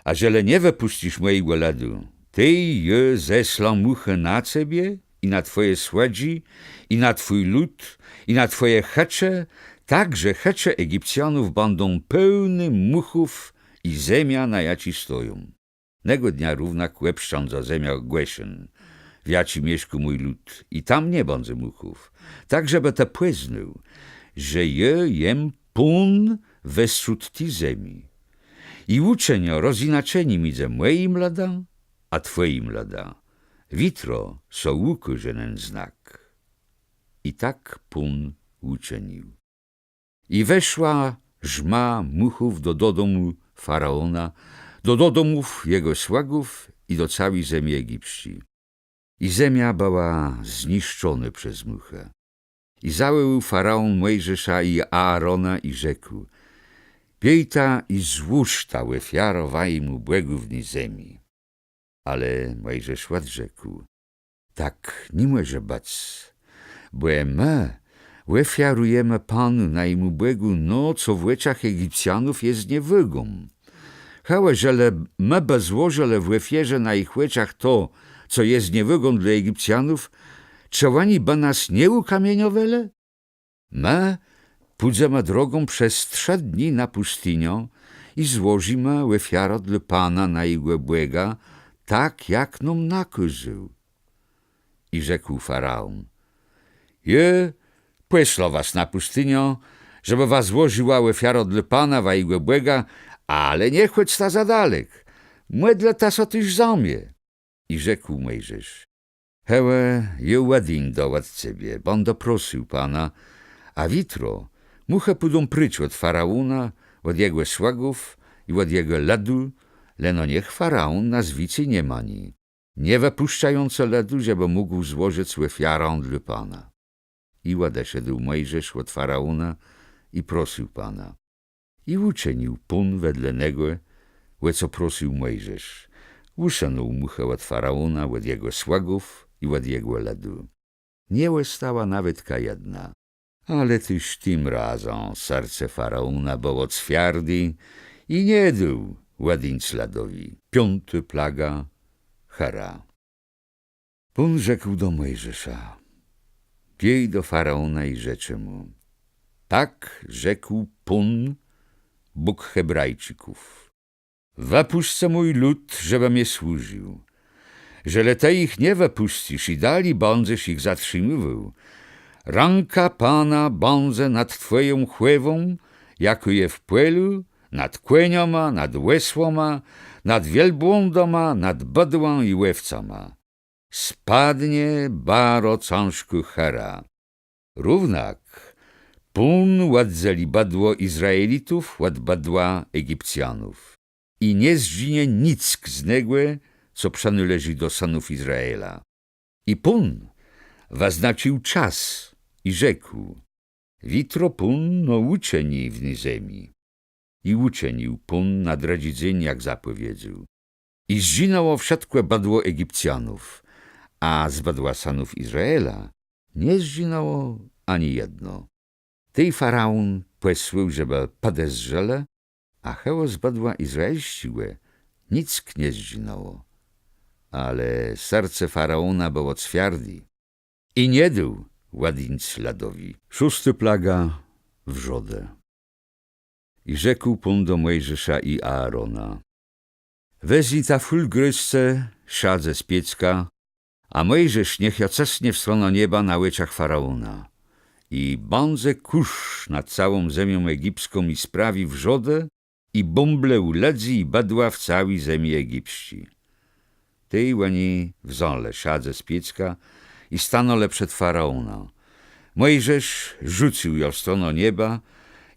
A żelë nie wëpùscysz mòjégò lëdu, tej jô zeszlã mùchë na cebie i na twòje słëdżi, i na twój lud, i na twòje chëcze, tak że chëcze Egipcjanów bãdą pełné mùchów i zemia, na jaczi stoją. Negò dnia równak òbszczãdzã zemiã Goszen, w jaczi mieszkô mój lud, i tam nie bãdze mùchów, tak żebë të pòznôł, że jô jem Pón westrzód ti zemi. I ùczëniã rozjinaczenié midzë mòjim lëdã a twòjim lëdã. Witro sã ùkôże nen znak. I tak Pón ùczënił. I weszła rzma mùchów do dodomù faraóna, do dodomów jegò słëgów i do całi zemi egipsczi. I zemia bëła zniszczonô przez mùchë. I zawòłôł faraón Mòjżesza i Aarona i rzekł: Biéjta i złóżta òfiarã wajimù Bògù w ny zemi. Ale Mòjżesz òdrzekł: Tak ni mòże bëc, bò më òfiarëjemë Panu, najimù Bògù, no, co w òczach Egipcjanów je niewëgą. Hewò, żelë më bë złożëlë w òfierze na jich òczach to, co je niewëgą dlô Egipcjanów, czë òni bë nas nie ùkamieniowelë? Më pùdzemë drogą przez trzë dni na pùstiniã i złożimë òfiarã dlô Pana, najégò Bòga, tak jak nóm nakôzôł. I rzekł faraón: Jô pòszlã was na pùstiniã, żebë wa złożëła òfiarã dlô Pana, wajégò Bòga, ale nie chòdzta za dalek. Mòdlëta sã téż za mie. I rzekł Mòjżesz: Hewò, jô òdińdã òd cebie, bãdã prosył Pana, a witro mùchë pùdą précz òd faraóna, òd jegò słëgów i òd jegò lëdu, leno niech faraón nas wicy nie mani, nie wëpùszczającë lëdu, żebë mógł złożëc òfiarã dlô Pana. I òdeszedł Mòjżesz òd faraóna i prosył Pana. I ùczënił Pón wedle negò, ò co prosył Mòjżesz. Ùsënął mùchë òd faraóna, òd jegò słëgów i òd jegò lëdu. Nie òstała nawetka jedna. Ale téż tim razã serce faraóna bëło cwiardé i nie dôł òdińc lëdowi. Piątô plaga, Chëra. Pón rzekł do Mòjżesza: Biéj do faraóna i rzeczë mù: Tak rzekł Pón, Bóg Hebrajczików: Wëpùscë mój lud, żebë mie służił. Żelë të jich nie wëpùscysz i dali bãdzesz jich zatrzimiwôł, rãka Pana bãdze nad twòją chòwą, jakô je w pòlu, nad kòniama, nad òsłama, nad wielbłądama, nad bëdłã i òwcama. Spadnie baro cãżkô chëra. Równak Pón òddzeli bëdło Izraelitów òd bëdła Egipcjanów. I nie zdżinie nick z negò, co przënôleżi do sënów Izraela. I Pón wëznacził czas i rzekł: Witro Pón no ùczëni w ny zemi. I ùczënił Pón na drëdżi dzéń, jak zapòwiedzôł. I zdżinãło wszëtkò bëdło Egipcjanów, a z bëdła sënów Izraela nie zdżinãło ani jedno. Tej faraón pòsłôł, żebë pòdezdrzelë, a hewò z bëdła izraelsczégò nick nie zdżinãło. Ale serce faraóna bëło cwiardé i nie dôł òdińc lëdowi. Szóstô plaga, Wrzodë. I rzekł Pón do Mòjżesza i Aarona: Wezmita fùl grôzce, szadzë z piécka, a Mòjżesz niech jã cësnie w stronã nieba na òczach faraóna. I bãdze kùrz nad całą zemią egipską i sprawi wrzodë i bąble ù lëdzy i bëdła w całi zemi egipsczi. Tej òni wzãlë szadzë z piécka i stanãlë przed faraónã. Mòjżesz rzucył jã w stronã nieba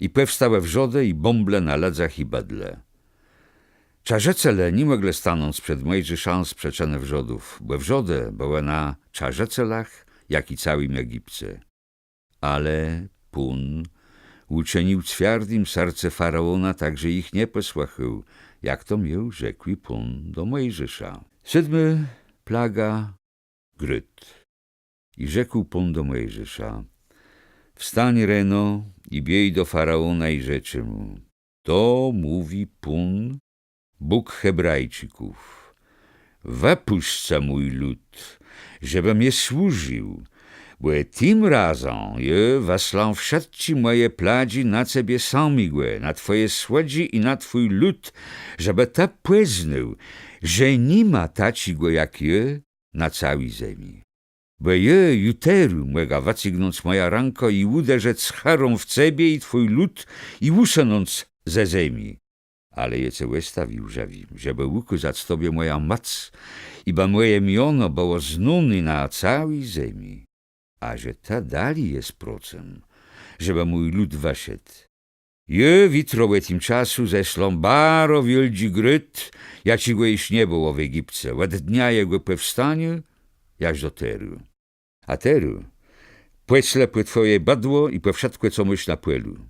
i pòwstałë wrzodë i bąble na lëdzach i bëdle. Czarzëcele ni mòglë stanąc przed Mòjżeszã z przëczënë wrzodów, bò wrzodë bëłë na czarzëcelach, jak i całim Egipce. Ale Pón ùczënił cwiardim serce faraóna, tak że jich nie pòsłëchôł, jak to miôł rzekłé Pón do Mòjżesza. Sódmô plaga, grôd. I rzekł Pón do Mòjżesza: Wstań reno i biéj do faraóna i rzeczë mù: To mówi Pón, Bóg Hebrajczików: Wëpùscë mój lud, żebë mie służił, bò tim razã jô wëslã wszëtczé mòje pladżi na cebie samégò, na twòje słëdżi i na twój lud, żebë të pòznôł, że ni ma taczégò jak jô na całi zemi. Bò jô ju terô mògã wëcygnąc mòjã rãkã i ùderzëc chërą w cebie i twój lud, i ùsënąc ze zemi. Ale jô ce òstawił żëwim, żebë ùkôzac tobie mòjã mòc, i bë mòje miono bëło znóné na całi zemi. A że të dali jes procëm, żebë mój lud wëszedł, jô witro ò tim czasu zeslã baro wiôldżi grôd, jaczégò jesz nie bëło w Egipce, òd dnia jegò pòwstaniô jaż do terô. A terô pòslë pò twòje bëdło i pò wszëtkò, co môsz na pòlu.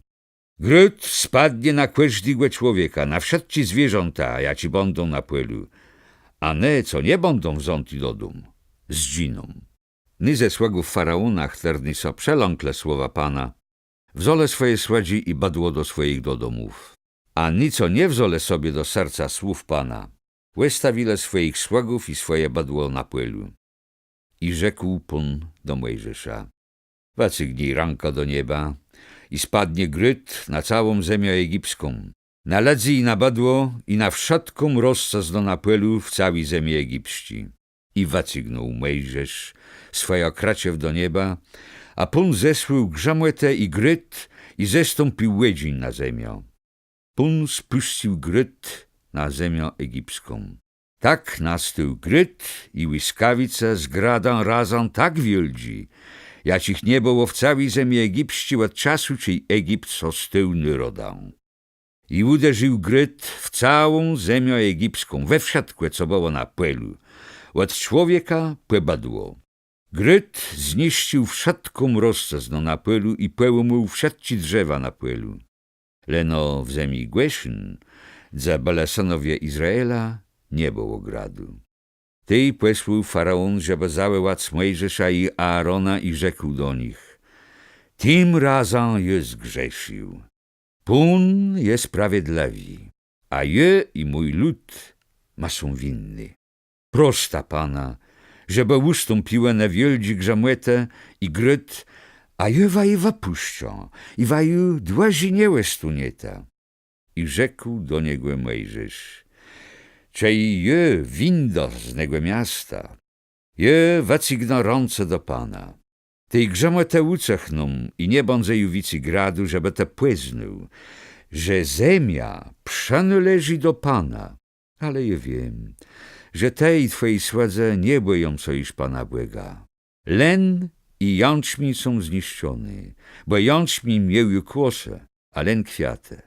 Grôd spadnie na kòżdégò człowieka, na wszëtczé zwierzãta, jaczé bãdą na pòlu, a ne, co nie bãdą wzãté do dóm, zdżiną. Ny ze słëgów faraóna, chtërny sã przelãklë słowa Pana, wzãlë swòje słëdżi i bëdło do swòjich dodomów. A ny, co nie wzãlë sobie do serca słów Pana, òstawilë swòjich słëgów i swòje bëdło na pòlu. I rzekł Pón do Mòjżesza: Wëcygnij rãkã do nieba i spadnie grôd na całą zemiã egipską, na lëdzy i na bëdło, i na wszëtką roscëznã na pòlu w całi zemi egipsczi. I wëcygnął Mòjżesz swòjã krëczew do nieba, a Pón zesłôł grzëmòtë i grôd, i zestąpił òdżin na zemiã. Pón spùscył grôd na zemiã egipską. Tak nastôł grôd i łiskawice z gradã razã tak wiôldżi, jaczich nie bëło w całi zemi egipsczi òd czasu, czej Egipt sã stôł nôrodã. I ùderził grôd w całą zemiã egipską, we wszëtkò, co bëło na pòlu, òd człowieka pò bëdło. Grôd zniszcził wszëtką roscëznã na pòlu i pòłómôł wszëtczé drzewa na pòlu. Leno w zemi Gòszyn, dze bëlë sënowie Izraela, nie bëło gradu. Tej pòsłôł faraón, żebë zawòłac Mòjżesza i Aarona, i rzekł do nich: Tim razã jô zgrzesził. Pón je sprawiedlëwi, a jô i mój lud më są winny. Prosta Pana, żebë ùstąpiłë ne wiôldżé grzëmòtë i grôd, a jô waju wëpùszczã, i waju dłëżi nie òstónieta. I rzekł do niegò Mòjżesz: Czej jô wińdã z negò miasta, jô wëcygnã rãce do Pana. Tej grzëmòtë ùcëchną i nie bãdze ju wicy gradu, żebë të pòznôł, że zemia przënôleżi do Pana. Ale jô wiém, że të i twòji słëdzë nie bòją sã jesz Pana Bòga. Len i jãczmiéń są zniszczoné, bò jãczmiéń miôł ju kłosë, a len kwiatë.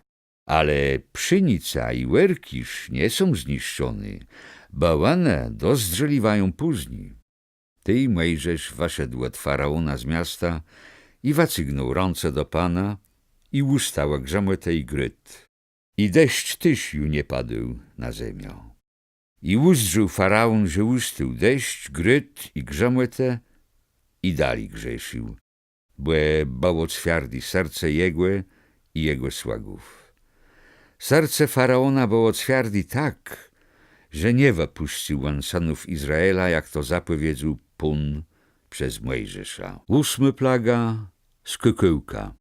Ale pszénica i òrkisz nie są zniszczoné, bò òne dozdrzeliwają pózni. Tej Mòjżesz wëszedł òd faraóna z miasta i wëcygnął rãce do Pana, i ùstałë grzëmòtë i grôd. I deszcz téż ju nie padôł na zemiã. I ùzdrzôł faraón, że ùstôł deszcz, grôd i grzëmòtë, i dali grzesził, bò bëło cwiardé serce jegò i jegò słëgów. Serce faraóna bëło cwiardé tak, że nie wëpùscył òn sënów Izraela, jak to zapòwiedzôł Pón przez Mòjżesza. Ósmô plaga, skòkółka.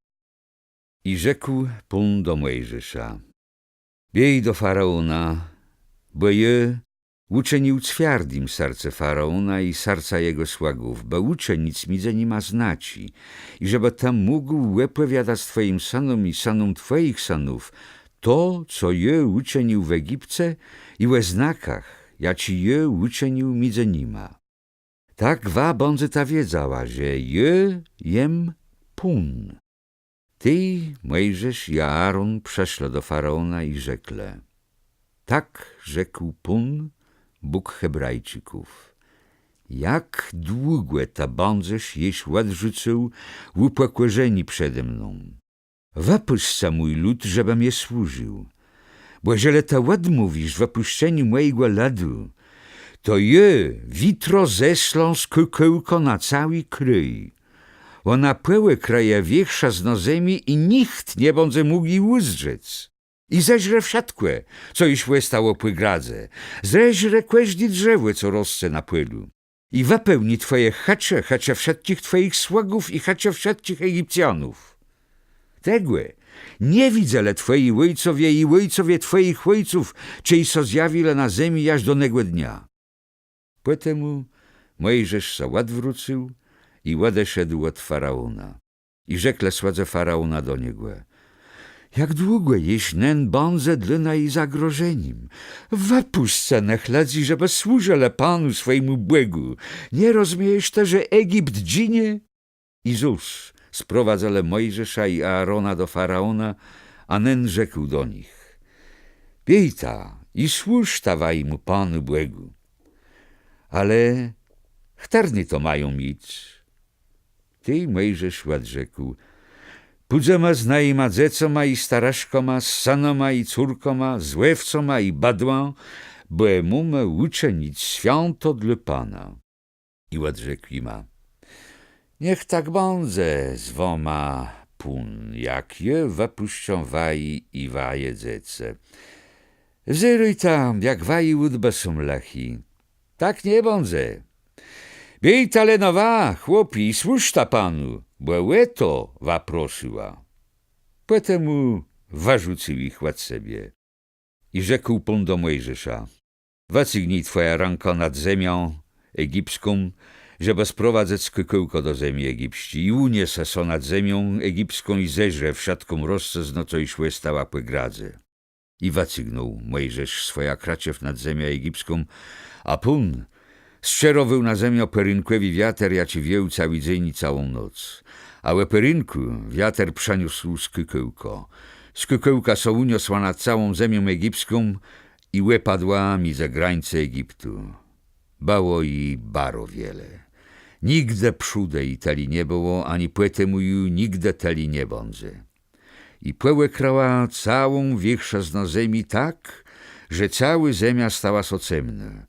I rzekł Pón do Mòjżesza: Biéj do faraóna, bò jô ùczënił cwiardim serce faraóna i serca jegò słëgów, bë ùczënic midzë nima znaczi, i żebë të mógł òpòwiadac twòjim sënóm i sënóm twòjich sënów to, co jô ùczënił w Egipce, i ò znakach, jaczé jô ùczënił midzë nima. Tak wa bãdzeta wiedzała, że jô jem Pón. Tej Mòjżesz i Aaron przëszlë do faraóna i rzeklë: Tak rzekł Pón, Bóg Hebrajczików: Jak długò të bãdzesz jesz òdrzucôł ùpòkòrzenié przede mną? Wëpùscë mój lud, żebë mie służił. Bò jeżlë të òdmówisz wëpùszczeniô mòjégò lëdu, to jô witro zeszlã skòkółkã na całi kraj. Òna pòłëkrëje wiérzchëznã zemi i nicht nie bãdze mógł ji ùzdrzec. I zeżre wszëtkò, co jesz òstało pò gradze. Zeżre kòżdé drzewò, co rosce na pòlu. I wëpełni twòje chëcze, chëcze wszëtczich twòjich słëgów i chëcze wszëtczich Egipcjanów. Tegò nie widzelë twòji òjcowie i òjcowie twòjich òjców, czej sã zjawilë na zemi jaż do negò dnia. Pòtemù Mòjżesz sã òdwrócył i òdeszedł òd faraóna. I rzeklë słëdzë faraóna do niegò: Jak długò jesz nen bãdze dlô naju zagrożenim? Wëpùscë nëch lëdzy, żebë służëlë Panu, swòjémù Bògù. Nie rozmiejesz të, że Egipt dżinie? I zôs sprowadzëlë Mòjżesza i Aarona do faraóna, a nen rzekł do nich: Biéjta i służta wajémù Panu Bògù. Ale chtërny to mają jic? Tej Mòjżesz òdrzekł: Pùdzemë z najima dzecoma i starëszkama, z sënama i córkama, z òwcama i bëdłã, bò mómë ùczënic swiãto dlô Pana. I òdrzekł jima: Niech tak bãdze z wama Pón, jak jô wëpùszczã waji i waje dzecë. Wzérôjta, jak waji ùdbë są lëchi. Tak nie bãdze. Biéjta leno wa, chłopi, i służta Panu, bò ò to wa prosëła. Pòtemù wërzucył jich òd sebie. I rzekł Pón do Mòjżesza: Wëcygnij twòjã rãkã nad zemią egipską, żebë sprowadzëc skòkółkã do zemi egipsczi, i ùniese sã nad zemią egipską i zeżre wszëtką roscëznã, co jesz òstała pò gradze. I wëcygnął Mòjżesz swòjã krëczew nad zemią egipską, a Pón sczerowôł na zemiã pòrénkòwi wiater, jaczi wiôł całi dzéń i całą noc. A ò pòrénkù wiater przëniósł skòkółkã. Skòkółka sã ùniosła nad całą zemią egipską i òpadła midzë grańce Egiptu. Bëło ji baro wiele. Nigdë przódë i tëli nie bëło, ani pòtemù ju nigdë tëli nie bãdze. I pòòkrëła całą wiéchrzëznã zemi tak, że całô zemia stała sã cemnô.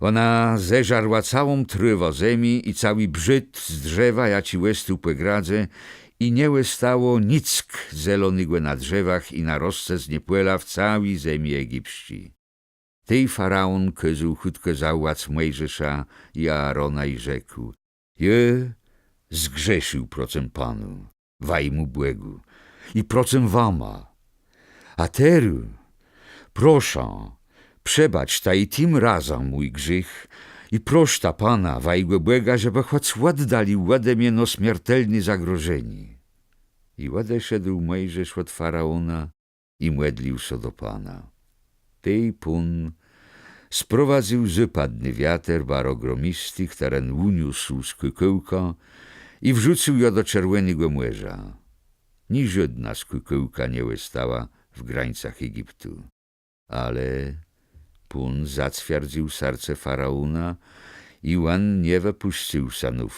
Òna zeżarła całą trôwã zemi i całi brzôd z drzewa, jaczi òstôł pò gradze, i nie òstało nick zelonégò na drzewach i na roscëznie pòla w całi zemi egipsczi. Tej faraón kôzôł chùtkò zawòłac Mòjżesza i Aarona i rzekł: Jô zgrzesził procëm Panu, wajmù Bògù, i procëm wama. A terô, proszã, przebaczta i tim razã mój grzéch, i proszta Pana, wajégò Bòga, żebë chòc òddalił òde mie no smiertelné zagrożenié. I òdeszedł Mòjżesz òd faraóna, i mòdlił sã do Pana. Tej Pón sprowadzył zôpadny wiater, baro gromisti, chtëren ùniósł skòkółkã i wrzucył jã do Czerwònégò Mòrza. Ni żódnô skòkółka nie òstała w grańcach Egiptu. Ale Pón zacwierdzył serce faraóna i òn nie wëpùscył sënów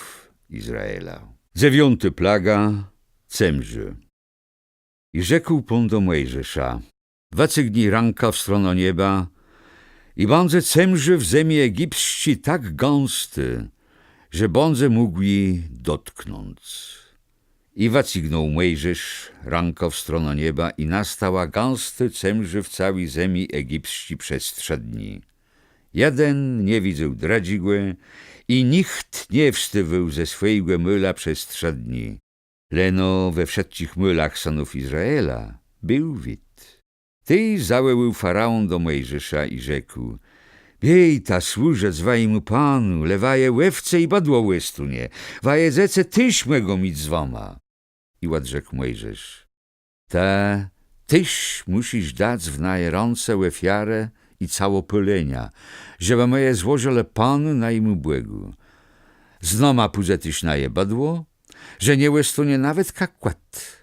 Izraela. Dzewiątô plaga, cemrzô. I rzekł Pón do Mòjżesza: Wëcygnij rãkã w stronã nieba, i bãdze cemrzô w zemi egipsczi tak gãstô, że bãdze mógł ji dotknąc. I wëcygnął Mòjżesz rãkã w stronã nieba, i nastała gãstô cemrzô w całi zemi egipsczi przez trzë dni. Jeden nie widzôł drëdżégò, i nicht nie wstôwôł ze swòjégò môla przez trzë dni. Leno we wszëtczich môlach sënów Izraela béł wid. Tej zawòłôł faraón do Mòjżesza i rzekł: Biéjta służëc wajémù Panu, le waje òwce i bëdło òstónie, waje dzecë téż mògą jic z wama. I òdrzekł Mòjżesz: Të téż mùszisz dac w naje rãce òfiarë i całopôlenia, żebë më je złożëlë Panu, najémù Bògù. Z nama pùdze téż naje bëdło, że nie òstónie nawetka kòt,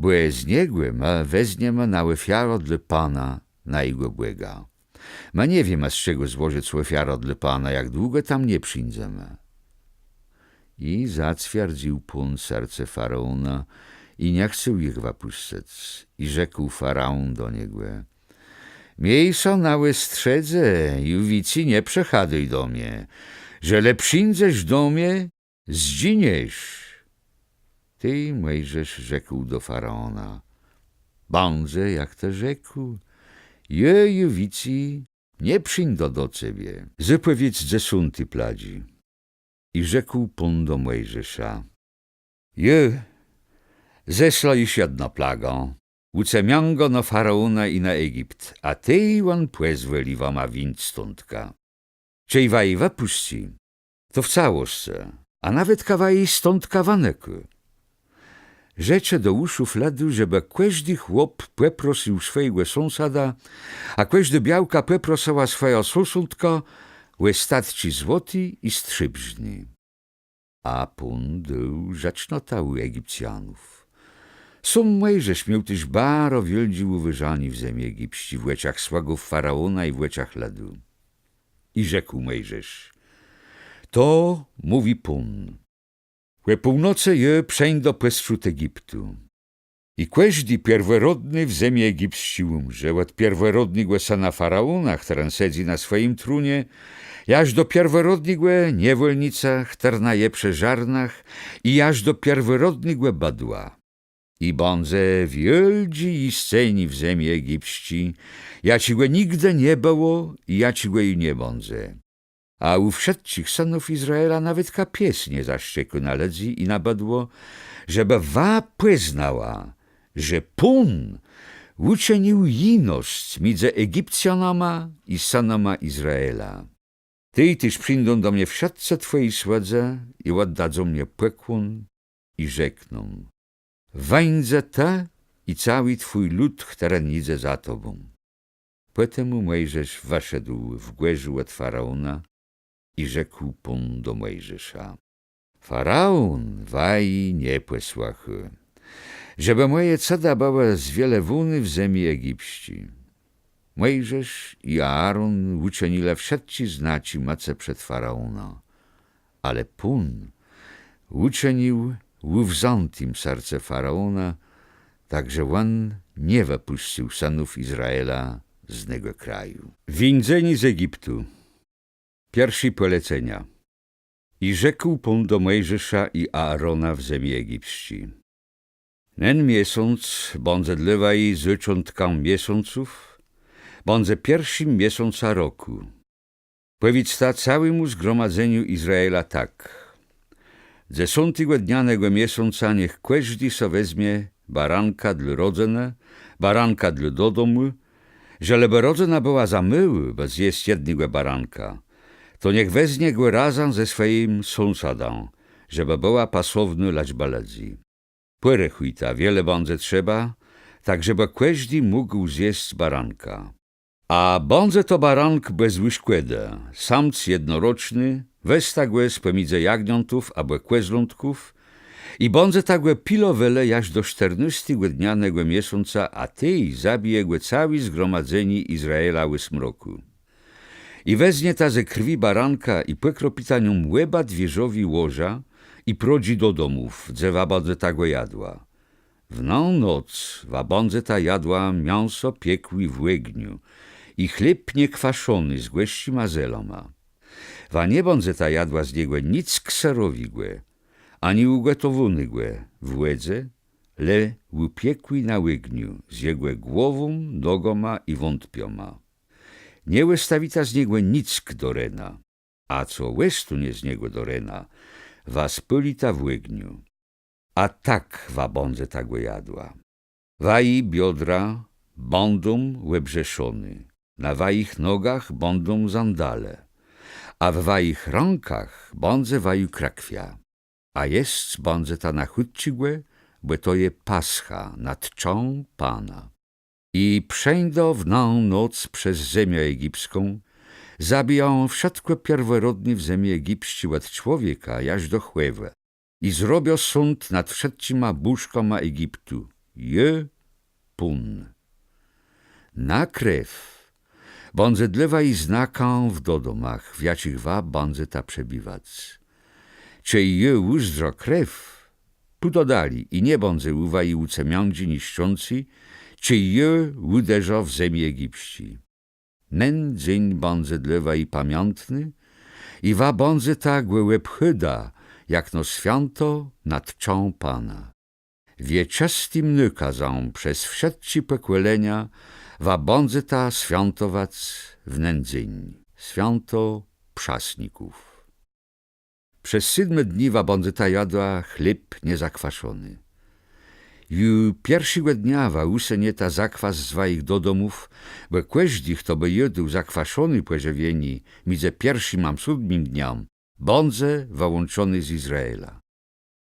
bò z niegò më wezniemë na òfiarã dlô Pana, najégò Bòga. Më nie wiémë, z czegò złożëc òfiarã dlô Pana, jak długò tam nie przińdzemë. I zacwierdzył Pón serce faraóna, i nie chcôł jich wëpùszczëc. I rzekł faraón do niegò: Miéj sã na òstrzedze i wicy nie przëchôdôj do mie. Żelë przińdzesz do mie, zdżiniesz. Tej Mòjżesz rzekł do faraóna: Bãdze, jak të rzekł, jô ju wicy nie przińdã do cebie. Zôpòwiédz dzesąti pladżi. I rzekł Pón do Mòjżesza: Jô zeszlã jesz jedną plagã, ùcemiãgã na faraóna i na Egipt, a tej òn pòzwòli wama wińc stądka. Czej waju wëpùscy, to w całoscë, a nawetka waju stądka wënëkô. Rzeczë do ùszów lëdu, żebë kòżdi chłop pòprosył swòjégò sąsada, a kòżdô białka pòprosëła swòjã sąsôdkã ò statczi złoté i strzébrzné. A Pón dôł żëcznotã ù Egipcjanów. Sóm Mòjżesz miôł téż baro wiôldżé ùwôżanié w zemi egipsczi, w òczach słëgów faraóna i w òczach lëdu. I rzekł Mòjżesz: To mówi Pón: Ò północë jô przeńdã pòstrzód Egiptu. I kòżdi pierworodny w zemi egipsczi ùmrze, òd pierworodnégò sëna faraóna, chtëren sedzy na swòjim trónie, jaż do pierworodnégò niewòlnicë, chtërna je przë żarnach, i jaż do pierworodnégò bëdła. I bãdze wiôldżé jiscenié w zemi egipsczi, jaczégò nigdë nie bëło i jaczégò ju nie bãdze. A ù wszëtczich sënów Izraela nawetka pies nie zaszczekô na lëdzy i na bëdło, żebë wa pòznała, że Pón ùczënił jinosc midzë Egipcjanama i sënama Izraela. Tej téż przińdą do mie wszëtcë twòji słëdzë i òddadzą mie pòkłón i rzekną: Wéńdzë të i całi twój lud, chtëren jidze za tobą. Pòtemù Mòjżesz wëszedł w gòrzu òd faraóna i rzekł Pón do Mòjżesza: Faraón waji nie pòsłëchô, żebë mòje cëda bëłë zwielëwóné w zemi egipsczi. Mòjżesz i Aarón ùczënilë wszëtczé znaczi mòcë przed faraóna. Ale Pón ùczënił ùwzãtim serce faraóna, tak że òn nie wëpùscył sënów Izraela z negò kraju. Wińdzenié z Egiptu. Pierszé pòlecenia. I rzekł Pón do Mòjżesza i Aaróna w zemi egipsczi: Nen miesąc bãdze dlô waji zôczątkã miesąców, bãdze pierszim miesącã rokù. Pòwiédzta całémù zgromadzeniu Izraela tak: Dzesątégò dnia negò miesąca niech kòżdi so wezmie baranka dlô rodzënë, baranka dlô dodomù, żelebë rodzëna bëła za môłô, bë zjesc jednégò baranka, to niech wezmie gò razã ze swòjim sąsadã, żebë bëła pasownô lëczba lëdzy. Pòrechùjta, wiele bãdze trzeba, tak żebë kòżdi mógł zjesc baranka. A bãdze to barank bez ùszkòdë, samc jednoroczny, wezta gò spòmidzë jagniãtów abò kòzlątków, i bãdzeta gò pilowelë jaż do sztërnôstégò dnia negò miesąca, a tej zabije gò całé zgromadzenié Izraela ò smrokù. I weznieta ze krwi baranka i pòkropita nią òba dwiérzowi łoża i prodżi dodomów, dze wa bãdzeta gò jadła. W nã noc wa bãdzeta jadła miãso piekłé w ògniu i chléb niekwaszony z gòrzczima zelama. Wa nie bãdzeta jadła z niegò nick sërowégò, ani ùgòtowónégò w wòdze, le ùpiekłé na ògniu, z jegò głową, nogama i wątpioma. Nie òstawita z niegò nick do rena, a co òstónie z niegò do rena, wa spôlita w ògniu. A tak wa bãdzeta gò jadła. Waji biodra bãdą òbrzeszoné, na wajich nogach bãdą zandale, a w wajich rãkach bãdze wajô krëkwia. A jesc bãdzeta na chùtczégò, bò to je Pascha na tczã Pana. I przeńdã w nã noc przez zemiã egipską, zabijã wszëtkò pierworodné w zemi egipsczi òd człowieka jaż do chòwë. I zrobiã sąd nad wszëtczima bòżkama Egiptu. Jô Pón. Na krew bãdze dlô waji znakã w dodomach, w jaczich wa bãdzeta przebiwac. Czej jô ùzdrzã krew, pùdã dali i nie bãdze ù waji ùcemiãdżi niszczący, czej jô ùderzã w zemi egipsczi. Nen dzéń bãdze dlô waji pamiãtny i wa bãdzeta gò òbchôda jakno swiãto na tczã Pana. Wieczëstim nôkazã przez wszëtczé pòkòlenia wa bãdzeta swiãtowac w nen dzéń, swiãto Przasników. Przez sétmë dni wa bãdzeta jadła chléb niezakwaszony. Ju pierszégò dnia wa ùsënieta zakwas z wajich dodomów, bò kòżdi, chto bë jôdł zakwaszoné pòżëwienié midzë pierszim a sódmim dniã, bãdze wëłączony z Izraela.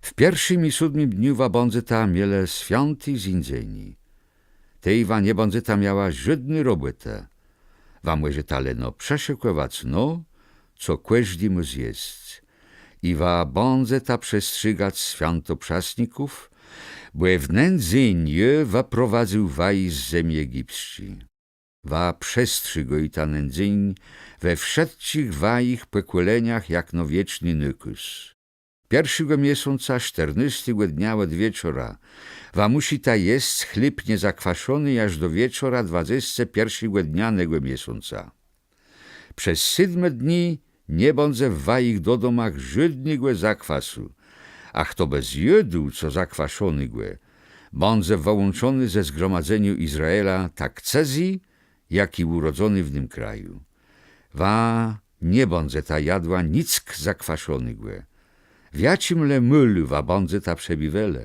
W pierszim i sódmim dniu wa bãdzeta mielë swiãté zéńdzenié. Tej wa nie bãdzeta miała żódny robòtë. Wa mòżeta leno przëszëkòwac no, co kòżdi mô zjesc. I wa bãdzeta przestrzegac swiãto Przasników, bò w nen dzéń jô wëprowadzył waji z zemi egipsczi. Wa przestrzégôjta nen dzéń we wszëtczich wajich pòkòleniach jakno wieczny nôkôz. Pierszégò miesąca, sztërnôstégò dnia òd wieczora, wa mùszita jesc chléb niezakwaszony jaż do wieczora dwadzesce pierszégò dnia negò miesąca. Przez sétmë dni nie bãdze w wajich dodomach żódnégò zakwasu, a chto bë zjôdł co zakwaszonégò, bãdze wëłączony ze zgromadzeniô Izraela, tak cëzy, jak i ùrodzony w nym kraju. Wa nie bãdzeta jadła nick zakwaszonégò. W jaczim le môlu wa bãdzeta przebiwelë,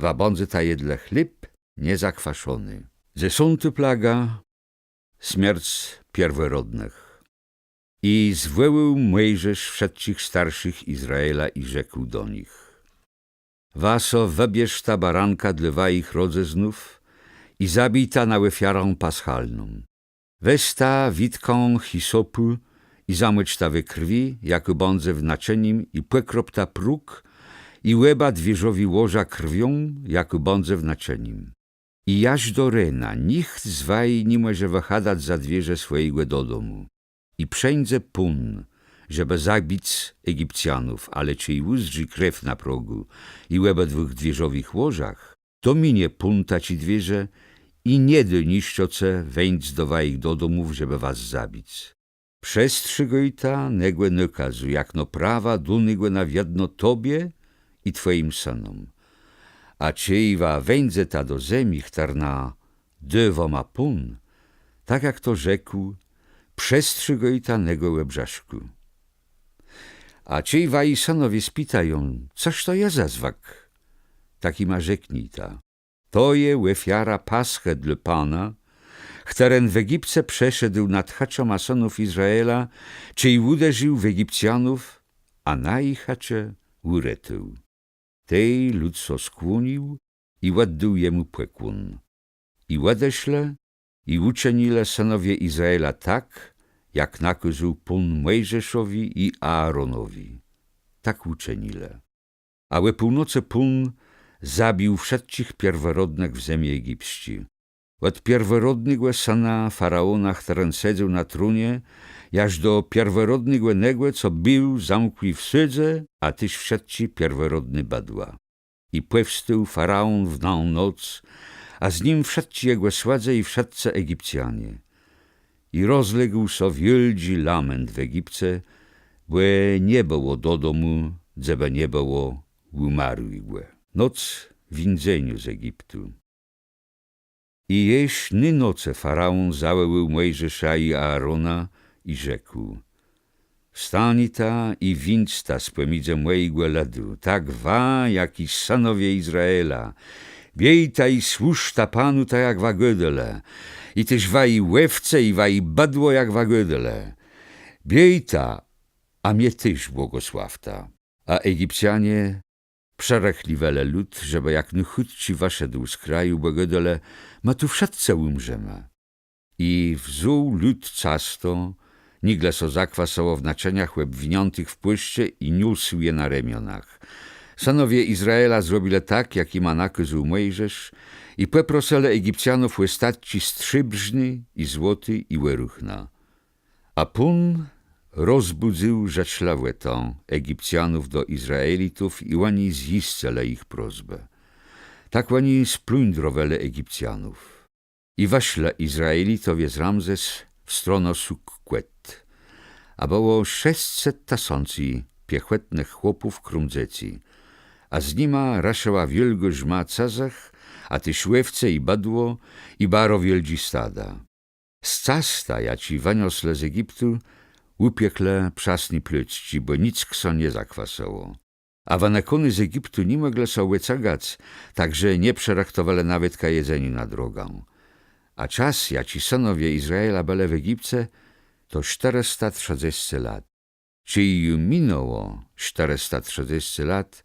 wa bãdzeta jedlë chléb niezakwaszony. Dzesątô plaga, smierc pierworodnëch. I zwòłôł Mòjżesz wszëtczich starszich Izraela i rzekł do nich: Wa so wëbierzta baranka dlô wajich rodzëznów i zabijta na òfiarã paschalną. Wezta witkã hisopù i zamòczta we krwi, jakô bãdze w naczënim, i pòkropta próg i òba dwiérzowé łoża krwią, jakô bãdze w naczënim. I jaż do rena nicht z waji ni mòże wëchadac za dwiérze swòjégò dodomù. I przeńdze Pón żebë zabic Egipcjanów, ale czej ùzdrzi krew na progù i òbëdwùch dwiérzowëch łożach, to minie Pón taczé dwiérze i nie dô niszczëcë wéńc do wajich dodomów, żebë was zabic. Przestrzégôjta negò nôkazu, jakno prawa dónégò na wiedno tobie i twòjim sënóm. A czej wa wéńdzeta do zemi, chtërną dô wama Pón, tak jak to rzekł, przestrzégôjta negò òbrzãdkù. A czej waji sënowie spitają: „Cóż to je za zwëk?”, tak jima rzeknijta: „To je òfiara Paschë dlô Pana, chtëren w Egipce przeszedł nad chëczama sënów Izraela, czej ùderził w Egipcjanów, a naje chëcze ùretôł”. Tej lud sã skłonił i òddôł jemù pòkłón. I òdeszlë, i ùczënilë sënowie Izraela tak, jak nakôzôł Pón Mòjżeszowi i Aaronowi. Tak ùczënilë. A ò północë Pón zabił wszëtczich pierworodnëch w zemi egipsczi. Òd pierworodnégò sëna faraóna, chtëren sedzôł na tronie, jaż do pierworodnégò negò, co béł zamkłi w sôdzë, a téż wszëtczé pierworodné bëdła. I pòwstôł faraón w nã noc, a z nim wszëtczé jegò słëdzë i wszëtcë Egipcjanie. I rozległ sã wiôldżi lament w Egipce, bò nie bëło dodomù, dze bë nie bëło ùmarłégò. Noc wińdzeniô z Egiptu. I jesz ny nocë faraón zawòłôł Mòjżesza i Aarona i rzekł: „Wstanita i wińdzta spòmidzë mòjégò lëdu, tak wa, jak i sënowie Izraela. Biéjta i służta Panu tak, jak wa gôdelë, i téż waji òwce, i waji bëdło, jak wa gôdelë. Biéjta, a mie téż błogòsławta”. A Egipcjanie przërëchliwelë lud, żebë jak nôchùtczi wëszedł z kraju, bò gôdelë: „Më tu wszëtcë ùmrzemë”. I wzął lud casto, nigle sã zakwasëło, w naczëniach òbwiniãtëch w płôszcze i niósł je na remionach. Sënowie Izraela zrobilë tak, jak jima nakôzôł Mòjżesz, i pòprosëlë Egipcjanów ò statczi strzébrzné i złoté i ò ruchna. A Pón rozbùdzył żëczlëwòtã Egipcjanów do Izraelitów i òni zjiscëlë jich prosbã. Tak òni splądrowelë Egipcjanów. I wëszlë Izraelitowie z Ramzes w stronã Sukkòt. A bëło szescset tësący piechòtnëch chłopów króm dzecy, a z nima rëszëła wiôlgô rzma cëzëch, a téż òwce i bëdło, i baro wiôldżé stada. Z casta, jaczé wënioslë z Egiptu, ùpieklë przasné plôcczi, bò nick sã nie zakwasëło. A wënëkóny z Egiptu ni mòglë sã òcëgac, tak że nie przërëchtowelë nawetka jedzeniô na drogã. A czas, jaczi sënowie Izraela bëlë w Egipce, to sztërësta trzëdzescë lat. Czej ju minãło sztërësta trzëdzescë lat,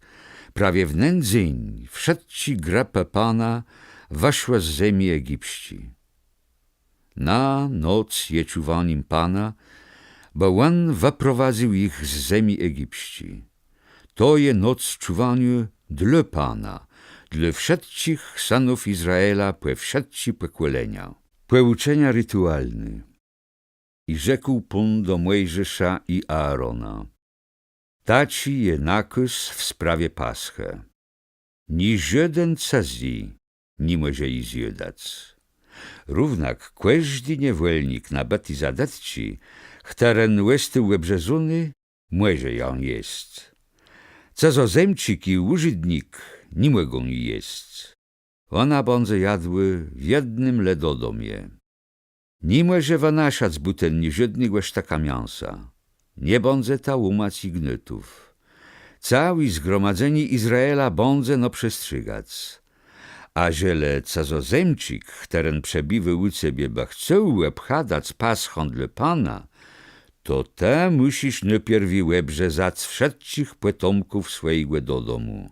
prawie w nen dzéń wszëtczé grëpë Pana wëszłë z zemi egipsczi. Na noc je czuwanim Pana, bò Òn wëprowadzył jich z zemi egipsczi. To je noc czuwaniô dlô Pana, dlô wszëtczich sënów Izraela pò wszëtczé pòkòlenia. Pòùczenia ritualné. I rzekł Pón do Mòjżesza i Aarona: Taczi je nakôz w sprawie Paschë. Niżóden cëzy ni mòże ji zjôdac. Równak kòżdi niewòlnik nabëti za dëtczi, chtëren òstôł òbrzezóny, mòże jã jesc. Cëzozemczik i ùżëtnik ni mògą ji jesc. Òna bãdze jadłô w jednym le dodomie. Ni mòże wënaszac bùten niżódnégò sztëka miãsa. Nie bãdzeta łómac ji gnôtów. Całé zgromadzenié Izraela bãdze no przestrzegac. A żelë cëzozemczik, chtëren przebiwô ù cebie, bë chcôł òbchadac Paschã dlô Pana, to të mùszisz nôpierwi òbrzezac wszëtczich pòtomków swòjégò dodomù.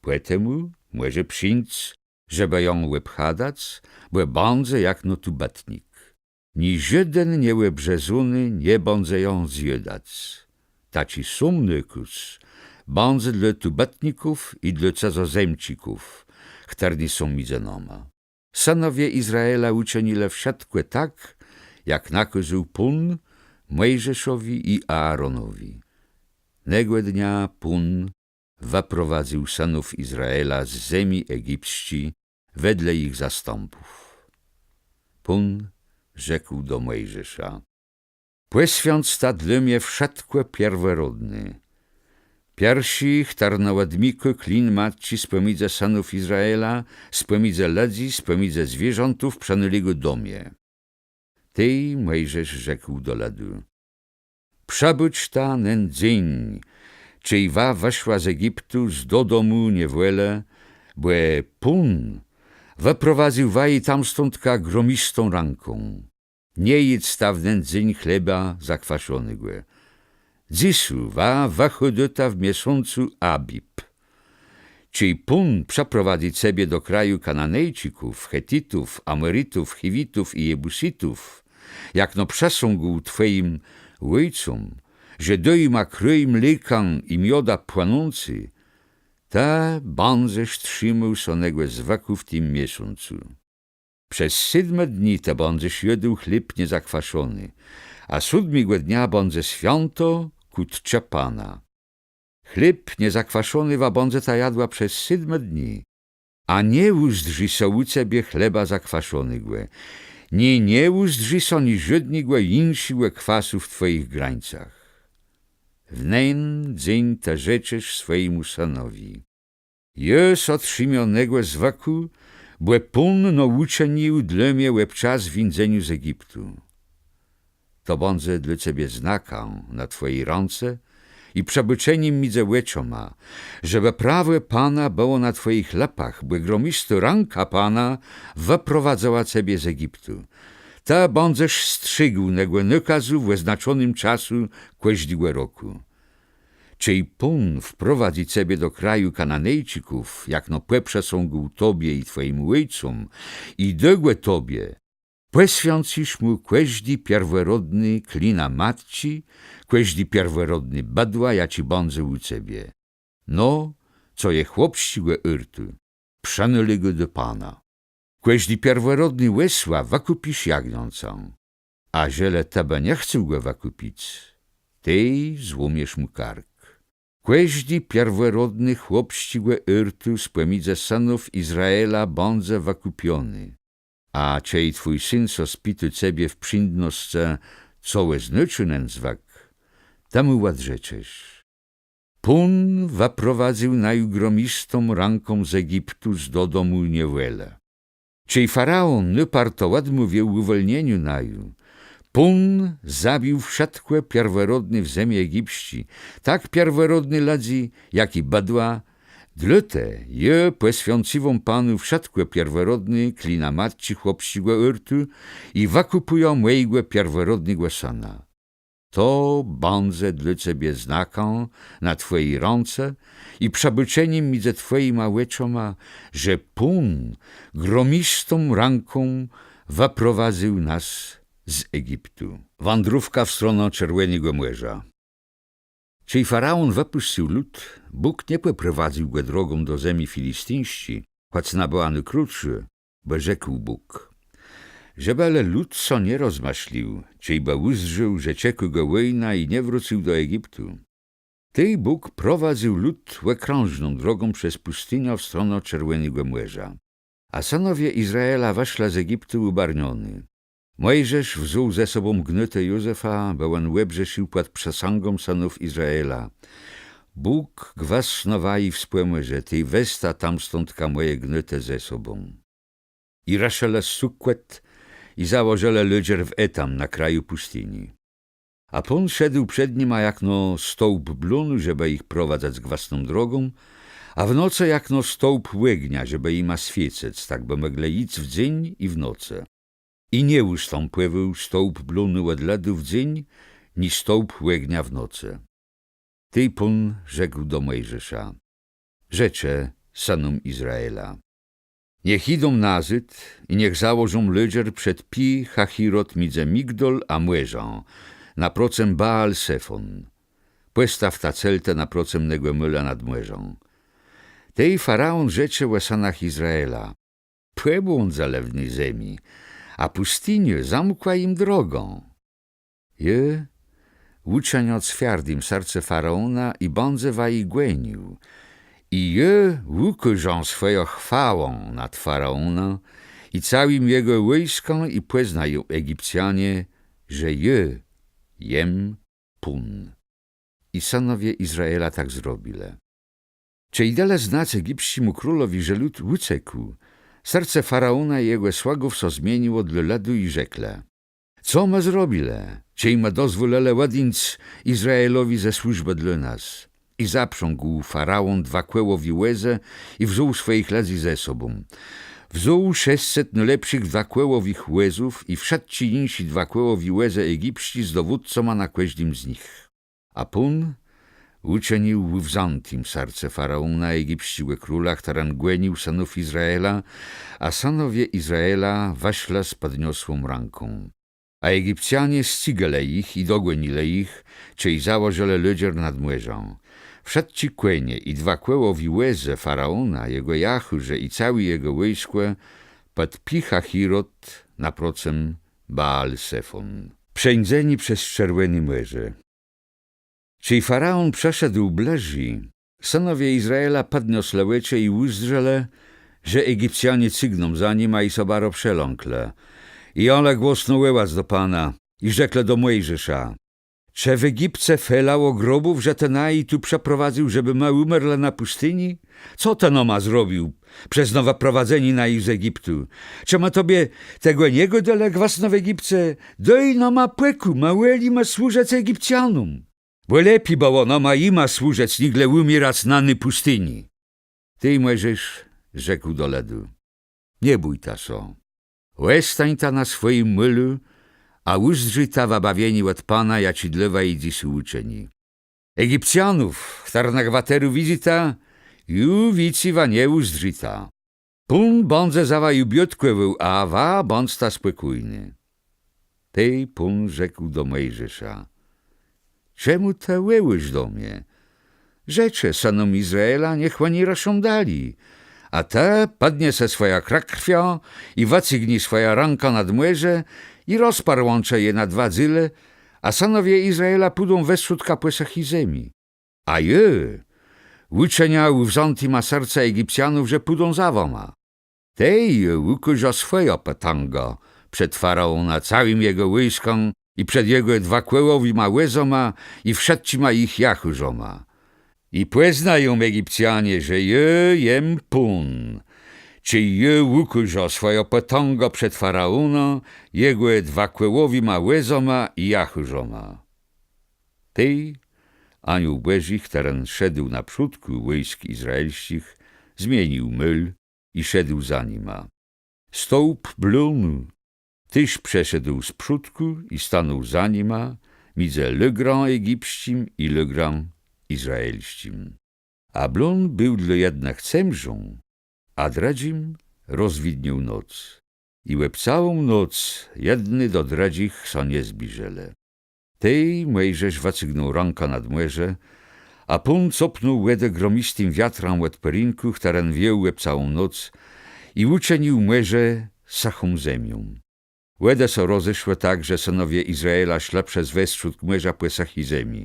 Pòtemù mòże przińc, żebë jã òbchadac, bò bãdze jakno tubëtnik. Niżóden nieòbrzezóny nie bãdze jã zjôdac. Taczi sóm nakôz bãdze dlô tubëtników i dlô cëzozemczików, chtërny są midzë nama. Sënowie Izraela ùczënilë wszëtkò tak, jak nakôzôł Pón, Mòjżeszowi i Aaronowi. Negò dnia Pón wëprowadzył sënów Izraela z zemi egipsczi wedle jich zastãpów. Pón rzekł do Mòjżesza: Pòswiãcta dlô mie wszëtkò pierworodné. Pierszi, chtërno òdmikô klin matczi spòmidzë sënów Izraela, spòmidzë lëdzy, spòmidzë zwierzãtów, przënôlégô do mie. Tej Mòjżesz rzekł do lëdu: Przëbôczta nen dzéń, czej wa wëszła z Egiptu, z dodomù niewòlë, bò Pón wëprowadzył waji tamstądka gromistą rãką. Nie jédzta w nen dzéń chleba zakwaszonégò. Dzysô wa wëchôdôta w miesącu Abib. Czej Pón przëprowadzy cebie do kraju Kananejczików, Chetitów, Amòritów, Chiwitów i Jebùsitów, jakno przësągł twòjim òjcóm, że dô jima kraj mlékã i miodã płënący, të bãdzesz trzimôł sã negò zwëkù w tim miesącu. Przez sétmë dni të bãdzesz jôdł chléb niezakwaszony, a sódmégò dnia bãdze swiãto kù tczë Pana. Chléb niezakwaszony wa bãdzeta jadła przez sétmë dni, a nie ùzdrzi sã ù cebie chleba zakwaszonégò, ni nie ùzdrzi sã ni żódnégò jinszégò kwasu w twòjich grańcach. W nen dzéń të rzeczesz swòjémù sënowi: Jô sã trzimiã negò zwëkù, bò Pón no ùczënił dlô mie òb czas wińdzeniô z Egiptu. To bãdze dlô cebie znakã na twòji rãce i przëbôczenim midzë òczoma, żebë prawò Pana bëło na twòjich lëpach, bò gromistô rãka Pana wëprowadzëła cebie z Egiptu. Të bãdzesz strzégł negò nôkazu w òznaczonym czasu kòżdégò rokù. Czej Pón wprowadzy cebie do kraju Kananejczików, jakno pòprzësągł tobie i twòjim òjcóm, i dô gò tobie, pòswiãcysz mù kòżdi pierworodny klina matczi, kòżdi pierworodny bëdła, jaczé bãdze ù cebie. No, co je chłopsczégò ôrtu, przënôlégô do Pana. Kòżdi pierworodny òsła wëkùpisz jagniãcã. A żelë të bë nie chcôł gò wëkùpic, tej złómiesz mù kark. Kòżdi pierworodny chłopsczégò ôrtu spòmidzë sënów Izraela bãdze wëkùpiony. A czej twój syn sã spitô cebie w przińdnoscë, co òznôczô nen zwëk, të mù òdrzeczesz: Pón wëprowadzył naju gromistą rãką z Egiptu, z dodomù niewòlë. Czej faraón nôparto òdmówił ùwòlnieniô naju, Pón zabił wszëtkò pierworodné w zemi egipsczi, tak pierworodné lëdzy, jak i bëdła. Dlôte jô pòswiãcywóm Panu wszëtkò pierworodné klina matczi chłopsczégò ôrtu i wëkùpùjã mòjégò pierworodnégò sëna. To bãdze dlô cebie znakã na twòji rãce i przëbôczenim midzë twòjima òczoma, że Pón gromistą rãką wëprowadzył nas z Egiptu. Wãdrówka w stronã Czerwònégò Mòrza. Czej faraón wëpùscył lud, Bóg nie pòprowadzył gò drogą do zemi filistińsczi, chòc òna bëła nôkrótszô, bò rzekł Bóg: Żebë le lud sã nie rozmëslił, czejbë ùzdrzôł, że czekô gò wòjna, i nie wrócył do Egiptu. Tej Bóg prowadzył lud òkrãżną drogą przez pùstiniã w stronã Czerwònégò Mòrza. A sënowie Izraela wëszlë z Egiptu ùbarniony. Mòjżesz wzął ze sobą gnôtë Józefa, bò òn òbrzesził pòd przësãgą sënów Izraela: Bóg gwësno waji wspòmòże, tej wezta tamstądka mòje gnôtë ze sobą. I rëszëlë z Sukkòt i założëlë lôdżer w Etam na kraju pùstini. A Pón szedł przed nima jakno stołp blónu, żebë jich prowadzëc gwësną drogą, a w nocë jakno stołp ògnia, żebë jima swiécëc, tak bë mòglë jic w dzéń i w nocë. I nie ùstãpòwôł stołp blónu òd lëdu w dzéń, ni stołp ògnia w nocë. Tej Pón rzekł do Mòjżesza: Rzeczë sënóm Izraela: Niech jidą nazôd i niech założą lôdżer przed Pi-Hachirot midzë Migdol a mòrzã, naprocëm Baal-Sefon. Pòstawta celtë naprocëm negò môla nad mòrzã. Tej faraón rzecze ò sënach Izraela: Pòbłądzëlë w ny zemi, a pùstiniô zamkła jim drogã. Jô ùczëniã cwiardim serce faraóna i bãdze waji gònił. I jô ùkôżã swòjã chwałã nad faraónã i całim jegò wòjskã, i pòznają Egipcjanie, że jô jem Pón. I sënowie Izraela tak zrobilë. Czej delë znac egipsczémù królowi, że lud ùcekł, serce faraóna i jegò słëgów sã zmieniło dlô lëdu i rzeklë: Co më zrobilë, czej më dozwòlëlë òdińc Izraelowi ze służbë dlô nas? I zaprzągł faraón dwakòłowi wóz i wzął swòjich lëdzy ze sobą. Wzął szescset nôlepszich dwakòłowëch wòzów i wszëtczé jinszé dwakòłowé wòzë egipsczé z dowódcama na kòżdim z nich. A Pón ùczënił ùwzãtim serce faraóna, egipsczégò króla, chtëren gònił sënów Izraela, a sënowie Izraela wëszlë z pòdniosłą rãką. A Egipcjanie scygelë jich i dogònilë jich, czej założëlë lôdżer nad mòrzã. Wszëtczé kònie i dwakòłowé wòzë faraóna, jegò jachôrze i całé jegò wòjskò pòd Pi-Hachirot naprocëm Baal-Sefon. Przeńdzenié przez Czerwòné Mòrze. Czej faraón przëszedł blëżi, sënowie Izraela pòdnioslë òczë i ùzdrzelë, że Egipcjanie cygną za nima, i sã baro przelãklë. I òni głosno wòłac do Pana i rzeklë do Mòjżesza: Czë w Egipce felało grobów, że Të naju tu przëprowadzył, żebë më ùmerlë na pùstini? Co Të nama zrobił przez no wëprowadzenié naju z Egiptu? Czë ma Tobie tegò nie gôdelë gwësno w Egipce? Dôj nama pòkù, ma wòlimë służëc Egipcjanóm. Bò lepi bëło nama jima służëc, nigle ùmierac na ny pùstini. Tej Mòjżesz rzekł do lëdu: Nie bójta sã. Òstańta na swòjim môlu, a ùzdrzita wëbawienié òd Pana, jaczé dlô waju dzysô ùczëni. Egipcjanów, chtërnëch wa terô widzyta, ju wicy wa nie ùzdrzita. Pón bãdze za waju biôtkòwôł, a wa bądzta spòkójny. Tej Pón rzekł do Mòjżesza: Czemù të wòłôsz do mie? Rzeczë sënóm Izraela, niech òni rëszą dali. A të pòdniesë swòjã krëkrwiã i wëcygnij swòjã rãkã nad mòrze i rozparłãczë je na dwa dzéle, a sënowie Izraela pùdą westrzódka pò sëchi zemi. A jô ùczëniã ùwzãtima serca Egipcjanów, że pùdą za wama. Tej jô ùkôżã swòjã pòtãgã przed faraónã, całim jegò wòjskã i przed jegò dwakòłowima wòzama i wszëtczima jich jachôrzama. I pòznają Egipcjanie, że jô jem Pón, czej jô ùkôżã swòjã pòtãgã przed faraónã, jegò dwakòłowima wòzama i jachôrzama. Tej aniół Bòżi, chtëren szedł na przódkù wòjsk izraelsczich, zmienił môl i szedł za nima. Stołp blónu téż przeszedł z przódkù i stanął za nima, midzë lôgrã egipsczim i lôgrã izraelsczim. A blón béł dlô jednëch cemrzą, a drëdżim rozwidniôł noc. I òb całą noc jedny do drëdżich sã nie zbliżëlë. Tej Mòjżesz wëcygnął rãkã nad mòrze, a Pón copnął wòdã gromistim wiatrã òd pòrénkù, chtëren wiôł òb całą noc, i ùczënił mòrze sëchą zemią. Wòdë sã rozeszłë tak, że sënowie Izraela szlë przez westrzódk mòrza pò sëchi zemi,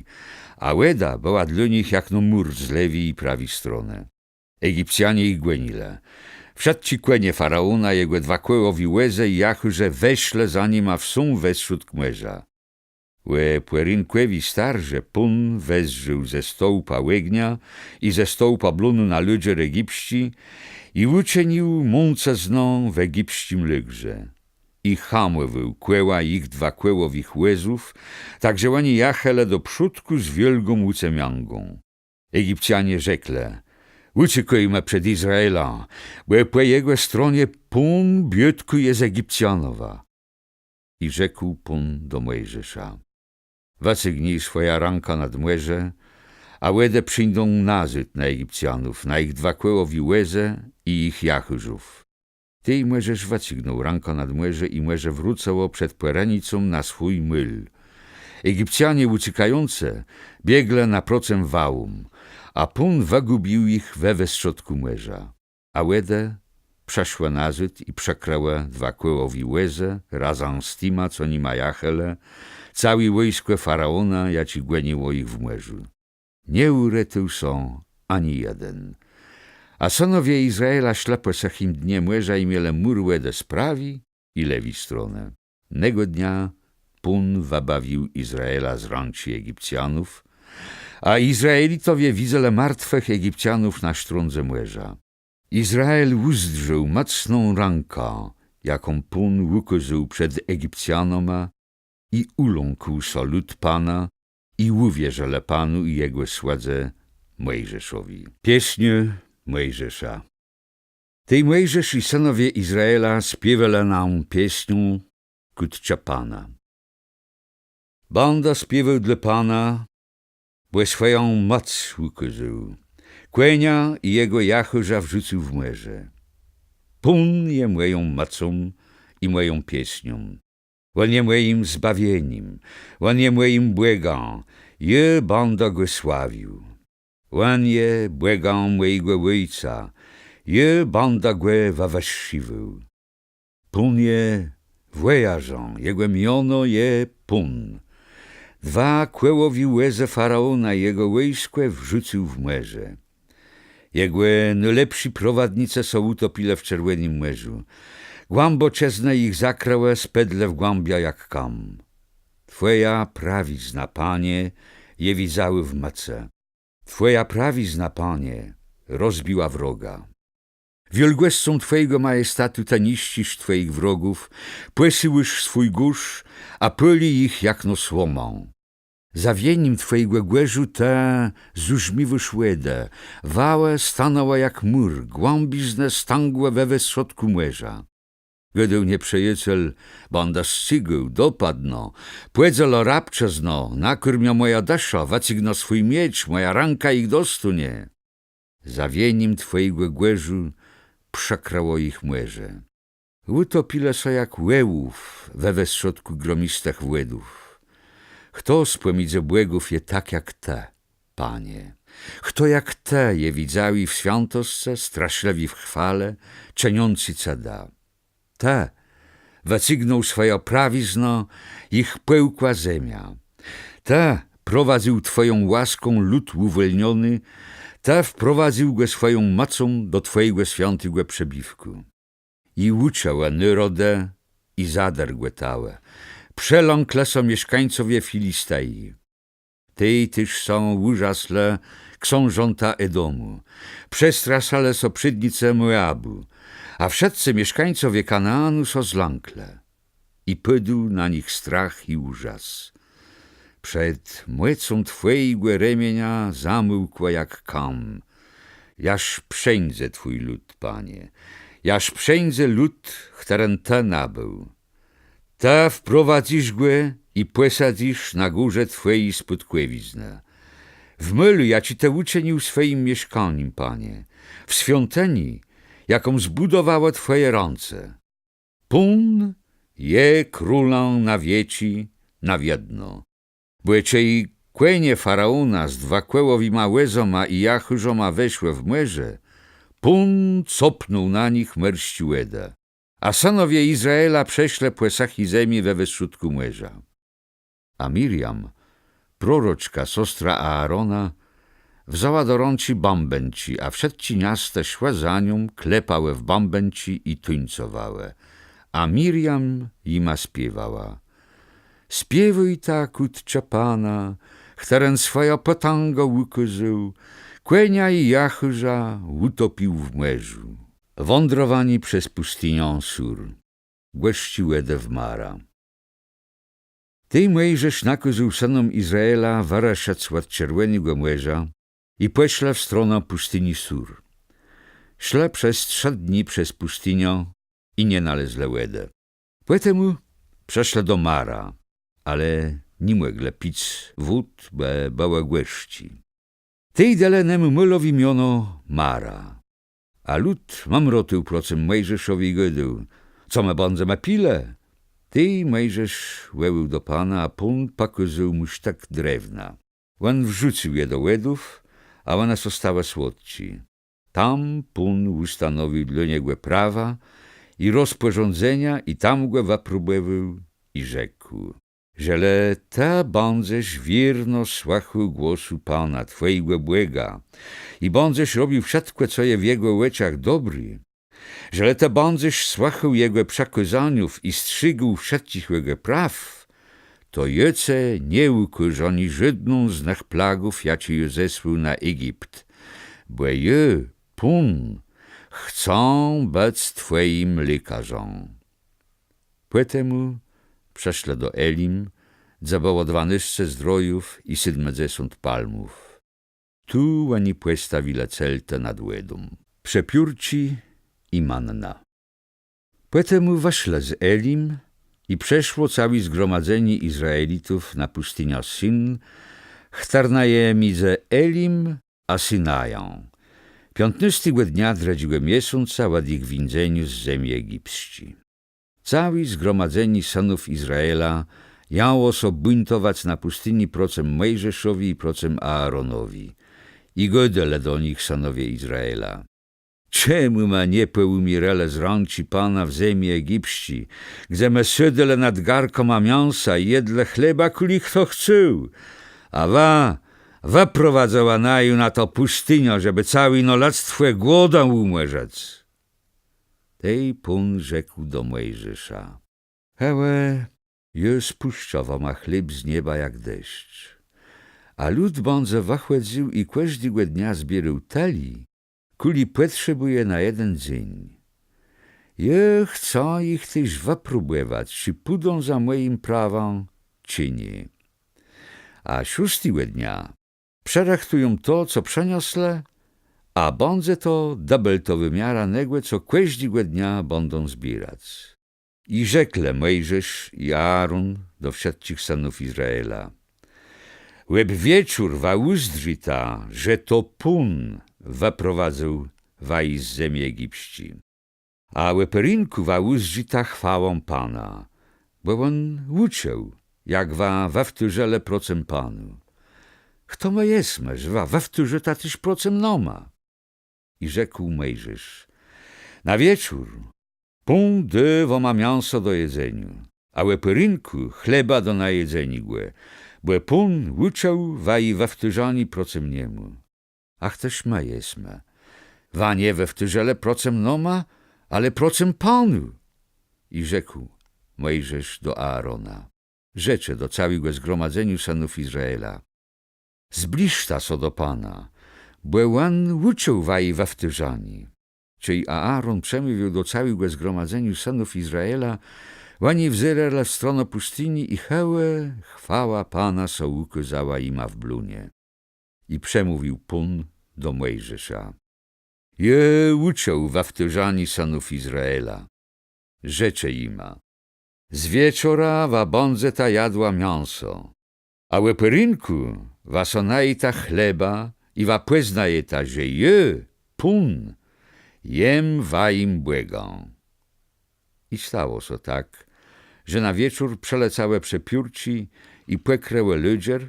a wòda bëła dlô nich jakno mùr z lewi i prawi stronë. Egipcjanie jich gònilë. Wszëtczé kònie faraóna, jegò dwakòłowé wòzë i jachôrze weszlë za nima w sóm westrzódk mòrza. Ò pòrénkòwi starze Pón wezdrzôł ze stołpa ògnia i ze stołpa blónu na lôdżer egipsczi i ùczënił mącëznã w egipsczim lôgrze. I hamòwôł kòła jich dwakòłowëch wòzów, tak że òni jachelë do przódkù z wiôlgą ùcemiãgą. Egipcjanie rzeklë: Ùcékôjmë przed Izraelã, bò pò jegò stronie Pón biôtkùje z Egipcjanama. I rzekł Pón do Mòjżesza: Wëcygnij swòjã rãkã nad mòrze, a wòdë przińdą nazôd na Egipcjanów, na jich dwakòłowé wòzë i jich jachôrzów. Tej Mòjżesz wëcygnął rãkã nad mòrze i mòrze wrócëło przed pòrenicą na swój môl. Egipcjanie ùcékającë bieglë naprocëm wałóm, a Pón wëgùbił jich we westrzódkù mòrza. A wòdë przeszłë nazôd i przëkrëłë dwakòłowé wòzë razã z tima, co nima jachelë, całé wòjskò faraóna, jaczé gòniło jich w mòrzu. Nie ùretôł sã ani jeden. A sënowie Izraela szlë pò sëchim dnie mòrza i mielë mùr wòdë z prawi i lewi stronë. Negò dnia Pón wëbawił Izraela z rãczi Egipcjanów, a Izraelitowie widzelë martwëch Egipcjanów na sztrądze mòrza. Izrael ùzdrzôł mòcną rãkã, jaką Pón ùkôzôł przed Egipcjanama, i ùlãkł sã lud Pana, i ùwierzëlë Panu i Jegò słëdze Mòjżeszowi. Piesniô Mòjżesza. Tej Mòjżesz i sënowie Izraela spiéwelë nową piesniã kù tczë Pana. Bãdã spiéwôł dlô Pana, bò swòjã mòc ùkôzôł. Kònia i jegò jachôrza wrzucył w mòrze. Pón je mòją mòcą i mòją piesnią. Òn je mòjim zbawienim, Òn je mòjim Bògã, jô bãdã gò sławił. Òn je Bògã mòjégò òjca, jô bãdã gò wëwëższiwôł. Pón je wòjarzã, jegò miono je Pón. Dwakòłowé wòzë faraóna i jegò wòjskò wrzucył w mòrze. Jegò nôlepszi prowadnicë sã ùtopilë w Czerwònym mòrzu. Głãbòczëznë jich zakrëłë, spôdlë w głãbiã jak kam. Twòja prawizna, Panie, je widzałô w mòcë. Twòja prawizna, Panie, rozbiła wroga. Wielgòscą Twòjégò majestatu Të niszczisz Twòjich wrogów, pòsëłôsz swój gòrz, a pôli jich jakno słomã. Za wienim Twòjégò gòrzu Të zużmiwôsz wòdë, wałë stanãłë jak mùr, głãbiznë stãgłë we westrzódkù mòrza. Gôdôł nieprzëjacel: Bãdã scygôł, dopadnã, pòdzelã rabczëznã, nakôrmiã mòjã dëszã, wëcygnã swój miecz, mòja rãka jich dostónie. Za wienim Twòjégò gòrzu przëkrëło jich mòrze. Ùtopilë sã jak òłów we westrzódkù gromistëch wòdów. Chto spòmidzë bògów je tak jak Të, Panie? Chto jak Të je widzałi w swiãtoscë, straszlëwi w chwale, czëniący cëda? Të wëcygnął swòjã prawiznã, jich pòłkła zemia. Të prowadzył Twòją łaską lud ùwòlniony, Të wprowadzył gò swòją mòcą do Twòjégò swiãtégò przëbiwkù. I ùczëłë nôrodë, i zadërgòtałë. Przelãklë sã mieszkańcowie Filistei. Tej téż sã ùrzaslë ksążãta Edomù, przestraszëlë sã przédnicë Moabu, a wszëtcë mieszkańcowie Kanaanu sã zlãklë. I pôdł na nich strach i ùrzas. Przed mòcą Twòjégò remienia zamilkłë jak kam, jaż przeńdze Twój lud, Panie, jaż przeńdze lud, chtëren Të nabéł. Të wprowadzysz gò i pòsadzysz na górze Twòji spôdkòwiznë, w môlu, jaczi Të ùczënił swòjim mieszkanim, Panie, w swiątini, jaką zbùdowałë Twòje rãce. Pón je królã na wieczi, na wiedno. Bò czej kònie faraóna z dwakòłowima wòzama i jachôrzama weszłë w mòrze, Pón copnął na nich mòrsczé wòdë. A sënowie Izraela przeszlë pò sëchi zemi we westrzódkù mòrza. A Miriam, proroczka, sostra Aarona, wzãła do rãczi bãbenczi, a wszëtczé niastë szłë za nią, klepałë w bãbenczi i tuńcowałë. A Miriam jima spiéwała: Spiéwôjta kù tczë Pana, chtëren swòjã pòtãgã ùkôzôł, kònia i jachôrza ùtopił w mòrzu. Wãdrowanié przez pùstiniã Sur. Gòrzczé wòdë w Mara. Tej Mòjżesz nakôzôł sënóm Izraela wërëszëc òd Czerwònégò Mòrza i pòszlë w stronã pùstini Sur. Szlë przez trzë dni przez pùstiniã i nie nalezlë wòdë. Pòtemù przëszlë do Mara, ale ni mòglë pic wód, bò bëłë gòrzczé. Tej delë nemù môlowi miono Mara. A lud mamrotôł procëm Mòjżeszowi i gôdôł: Co më bãdzemë pilë? Tej Mòjżesz wòłôł do Pana, a Pón pòkôzôł mù sztëk drewna. Òn wrzucył je do wòdów, a òne sã stałë słodczé. Tam Pón ùstanowił dlô niegò prawa i rozpòrządzenia, i tam gò wëpróbòwôł i rzekł: Żelë të bãdzesz wiérno słëchôł głosu Pana, twòjégò Bòga, i bãdzesz robił wszëtkò, co je w Jegò òczach dobré, żelë të bãdzesz słëchôł Jegò przëkôzaniów i strzégł wszëtczich Jegò praw, to jô ce nie ùkôrzã ani żódną z nëch plagów, jaczé jô zesłôł na Egipt, bò jô, Pón, chcã bëc twòjim lékarzã. Pòtemù przëszlë do Elim, dze bëło dwanôsce zdrojów i sétmëdzesąt palmów. Tu òni pòstawilë celtë nad wòdą. Przepiórczi i manna. Pòtemù wëszlë z Elim i przëszło całé zgromadzenié Izraelitów na pùstiniã Sin, chtërna je midzë Elim a Sinajã, piãtnôstégò dnia drëdżégò miesąca òd jich wińdzeniô z zemi egipsczi. Całé zgromadzenié sënów Izraela jãło sã bùńtowac na pùstini procëm Mòjżeszowi i procëm Aaronowi. I gôdelë do nich sënowie Izraela: Czemù ma nie pòùmiérelë z rãczi Pana w zemi egipsczi, gdze ma sôdelë nad gôrkama miãsa i jedlë chleba, kùli chto chcôł? A wa wëprowadzëła naju na tã pùstiniã, żebë całé no lëdztwò głodã ùmòrzëc. Tej Pón rzekł do Mòjżesza: Hewò, jô spùszczã wama chléb z nieba jak deszcz. A lud bãdze wëchòdzył i kòżdégò dnia zbiérôł tëli, kùli pòtrzebùje na jeden dzéń. Jô chcã jich téż wëpróbòwac, czë pùdą za mòjim prawã, czë nié. A szóstégò dnia przërëchtują to, co przënioslë, a bãdze to dëbeltowô miara negò, co kòżdégò dnia bãdą zbierac. I rzeklë Mòjżesz i Aaron do wszëtczich sënów Izraela: Òb wieczór wa ùzdrzita, że to Pón wëprowadzył waju z zemi egipsczi. A ò pòrénkù wa ùzdrzita chwałã Pana, bò Òn ùczuł, jak wa wëwtôrzelë procëm Panu. Chto më jesmë, że wa wëwtôrzita téż procëm nama? I rzekł Mòjżesz: Na wieczór Pón dô wama miãso do jedzeniô, a ò pòrénkù chleba do najedzeniégò, bò Pón ùczuł waji wëwtôrzanié procëm Niemù. A chtëż më jesmë? Wa nie wëwtôrzelë procëm nama, ale procëm Panu. I rzekł Mòjżesz do Aarona: Rzeczë do całégò zgromadzeniô sënów Izraela: Zbliżta sã do Pana, bò Òn ùczuł waji wëwtôrzanié. Czej Aaron przemówił do całégò zgromadzeniô sënów Izraela, òni wzérelë w stronã pùstini i hewò, chwała Pana sã ùkôzała jima w blónie. I przemówił Pón do Mòjżesza: Jô ùczuł wëwtôrzanié sënów Izraela. Rzeczë jima: Z wieczora wa bãdzeta jadła miãso, a ò pòrénkù wa sã najéta chleba i wa pòznajeta, że jô, Pón, jem wajim Bògã. I stało sã tak, że na wieczór przëlecałë przepiórczi i pòkrëłë lôdżer,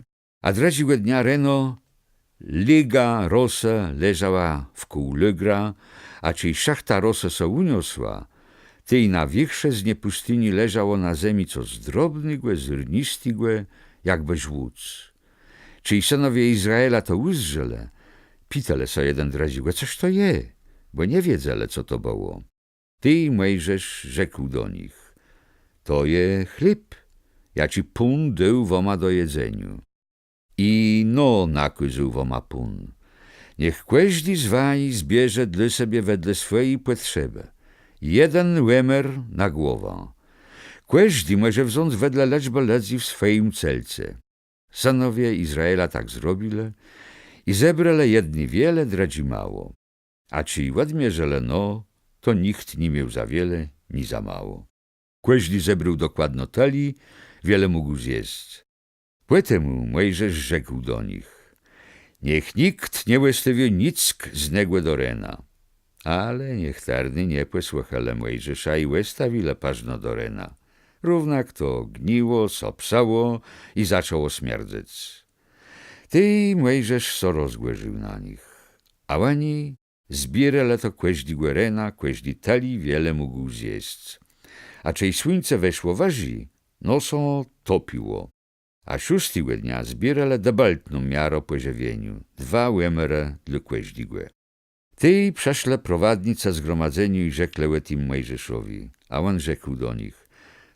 a drëdżégò dnia reno léga rosë leżała wkół lôgra, a czej szëchta rosë sã ùniosła, tej na wiérzchnie pùstini leżało na zemi cos drobnégò, zôrnistégò, jakbë żłódz. Czej sënowie Izraela to ùzdrzelë, pitelë sã jeden drëdżégò, cos to je, bò nie wiedzelë, co to bëło. Tej Mòjżesz rzekł do nich: To je chléb, jaczi Pón dôł wama do jedzeniô. I no nakôzôł wama Pón: Niech kòżdi z waju zbierze dlô sebie wedle swòji pòtrzebë jeden òmer na głowã. Kòżdi mòże wząc wedle lëczbë lëdzy w swòjim celce. Sënowie Izraela tak zrobilë i zebrelë, jedny wiele, drëdzy mało. A czej òdmierzëlë no, to nicht ni miôł za wiele ni za mało. Kòżdi zebrôł dokładno tëli, wiele mógł zjesc. Pòtemù Mòjżesz rzekł do nich: Niech nicht nie òstôwiô nick z negò do rena. Ale niechtërny nie pòsłëchelë Mòjżesza i òstawilë përznã do rena. Równak to gniło sã, psëło i zaczãło smierdzec. Tej Mòjżesz sã rozgòrził na nich. A òni zbiérelë to kòżdégò rena, kòżdi tëli, wiele mógł zjesc. A czej słuńce weszło wëżi, no sã topiło. A szóstégò dnia zbiérelë dëbeltną miarã pòżëwieniô, dwa òmerë dlô kòżdégò. Tej przëszlë prowadnicë zgromadzeniô i rzeklë ò tim Mòjżeszowi. A òn rzekł do nich: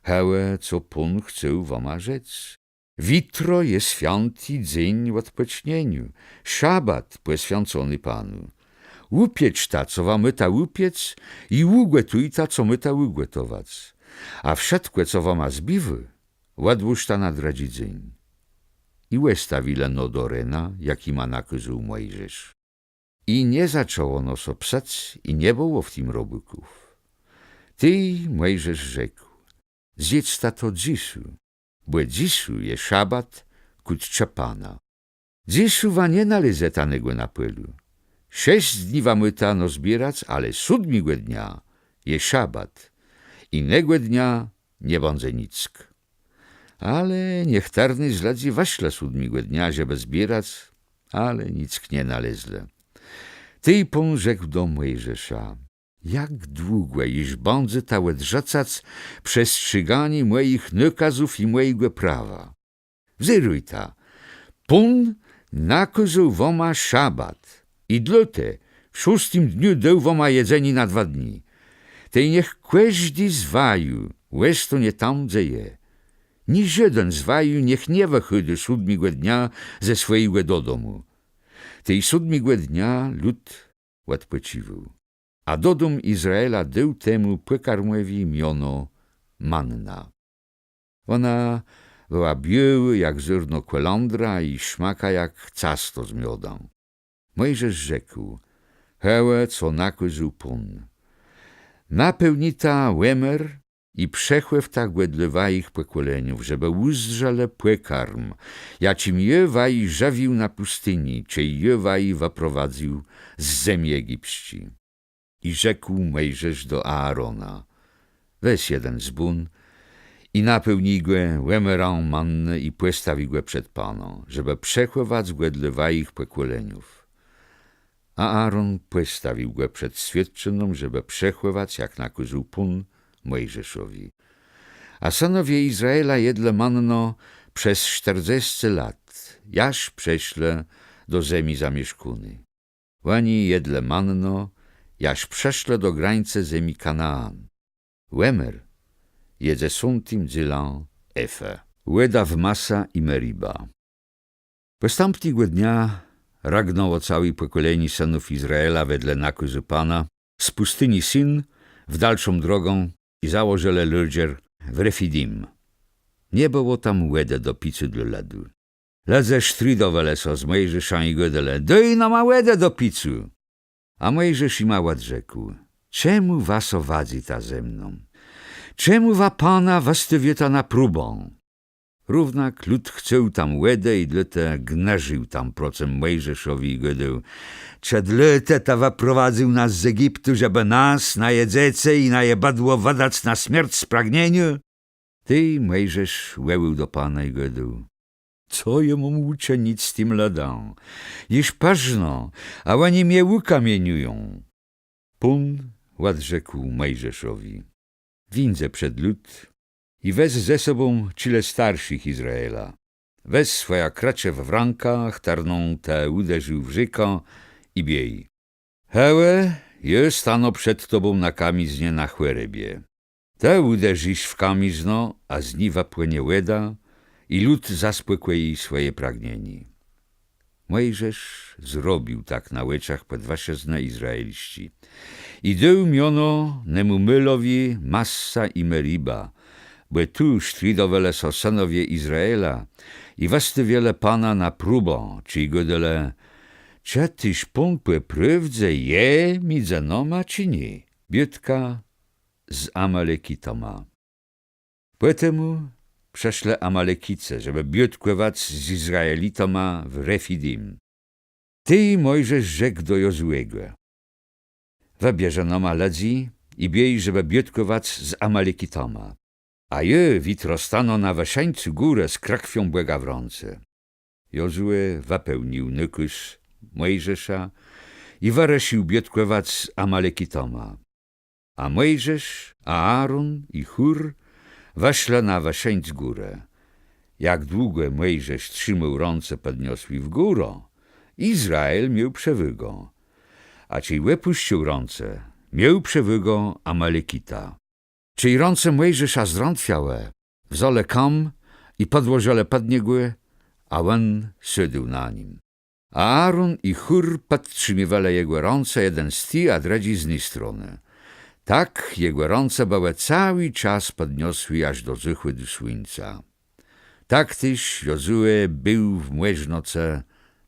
Hewò, co Pón chce wama rzec. Witro je swiãti dzéń òdpòcznieniô, szabat pòswiãcony Panu. Ùpieczta, co wa môta ùpiec, i ùgòtujta, co môta ùgòtowac. A wszëtkò, co wama zbiwô, òdłóżta na drëdżi dzéń. I òstawilë no do rena, jak jima nakôzôł Mòjżesz. I nie zaczãło no sã psëc, i nie bëło w tim robôków. Tej Mòjżesz rzekł: Zjédzta to dzysô, bò dzysô je szabat kù tczë Pana. Dzysô wa nie nalézeta negò na pòlu. Szesc dni wa môta no zbierac, ale sódmégò dnia je szabat, i negò dnia nie bãdze nick. Ale niechtërny z lëdzy wëszlë sódmégò dnia, żebë zbierac, ale nick nie nalézlë. Tej Pón rzekł do Mòjżesza: Jak długò jesz bãdzeta òdrzucac przestrzéganié mòjich nakazów i mòjégò prawa? Wzérôjta, Pón nakôzôł wama szabat i dlôte w szóstim dniu dôł wama jedzenié na dwa dni. Tej niech kòżdi z waju òstónie tam, dze je. Ni żóden z waju niech nie wëchôdô sódmégò dnia ze swòjégò dodomù. Tej sódmégò dnia lud òdpòcziwôł. A dodóm Izraela dôł temù pòkarmòwi miono manna. Òna bëła biôłô jak zôrno kòlãdra i szmaka jak casto z miodã. Mòjżesz rzekł: Hewò, co nakôzôł Pón. Napełnita òmer i przechòwta gò dlô wajich pòkòleniów, żebë ùzdrzelë pòkarm, jaczim jô waji żëwił na pùstini, czej jô waji wëprowadzył z zemi egipsczi. I rzekł Mòjżesz do Aarona: Wez jeden zbón i napełnij gò òmerã mannë i pòstawi gò przed Pana, żebë przechòwac gò dlô wajich pòkòleniów. A Aaron pòstawił gò przed swiôdczëną, żebë przechòwac, jak nakôzôł Pón Mòjżeszowi. A sënowie Izraela jedlë manno przez sztërdzescë lat, jaż przëszlë do zemi zamieszkóny. Òni jedlë manno, jaż przëszlë do grańcë zemi Kanaan. Òmer je dzesątim dzélã efë. Wòda w Massa i Meriba. Pòstãpnégò dnia rëgnãło całé pòkòlenié sënów Izraela wedle nakôzu Pana z pùstini Sin w dalszą drogã i założëlë lôdżer w Refidim. Nie bëło tam wòdë do picô dlô lëdu. Lëdze sztridowelë sã z Mòjżeszã i gôdelë: Dôj nama wòdë do picô! A Mòjżesz jima òdrzekł: Czemù wa sã wadzyta ze mną? Czemù wa Pana wëstôwiôta na próbã? Równak lud chcôł tam wòdë i dlôte gnôrził tam procëm Mòjżeszowi i gôdôł: Czë dlôte të wëprowadzył nas z Egiptu, żebë nas, naje dzecë i naje bëdło wëdac na smierc z pragnieniô? Tej Mòjżesz wòłôł do Pana i gôdôł: Co jô móm ùczënic z tim lëdã? Jesz përznã, a òni mie ùkamieniują. Pón òdrzekł Mòjżeszowi: Wińdzë przed lud i wez ze sobą czile starszich Izraela. Wez swòjã krëczew w rãkã, chtërną të ùderził w rzékã, i biéj. Hewò, jô stanã przed tobą na kamiznie na Chòrebie. Të ùderzisz w kamiznã, a z ni wëpłënie wòda, i lud zaspòkòji swòje pragnienié. Mòjżesz zrobił tak na òczach pòdwëżëznë izraelsczi. I dôł miono nemù môlowi Massa i Meriba, bò tu sztridowelë sã sënowie Izraela i wëstôwielë Pana na próbã, czej gôdelë: Czë téż Pón pò prôwdze je midzë nama, czë nié? Biôtka z Amalekitama. Pò temù przëszlë Amalekicë, żebë biôtkòwac z Izraelitama w Refidim. Tej Mòjżesz rzekł do Jozùego: Wëbierzë nama lëdzy i biéj, żebë biôtkòwac z Amalekitama. A jô witro stanã na wëszeńcu górë z krëkwią Bòga w rãce. Jozùe wëpełnił nakôz Mòjżesza i wërësził biôtkòwac z Amalekitama. A Mòjżesz, a Aaron i Chùr, Wëszlë na wërzéń górë. Jak długò Mòjżesz trzimôł rãce pòdniosłé w górã, Izrael miôł przewôgã. A czej òpùscył rãce, miôł przewôgã Amalekita. Czej rãce Mòjżesza zdrãtwiałë, wzãlë kam i pòdłożëlë pòd niegò, a òn sôdł na nim. A Aaron i Chùr pòdtrzimiwelë jegò rãce, jeden z ti, a drëdżi z ny stronë. Tak jegò rãce bëłë całi czas pòdniosłé jaż do zôchòdu słuńca. Tak téż Jozue béł w mòżnoce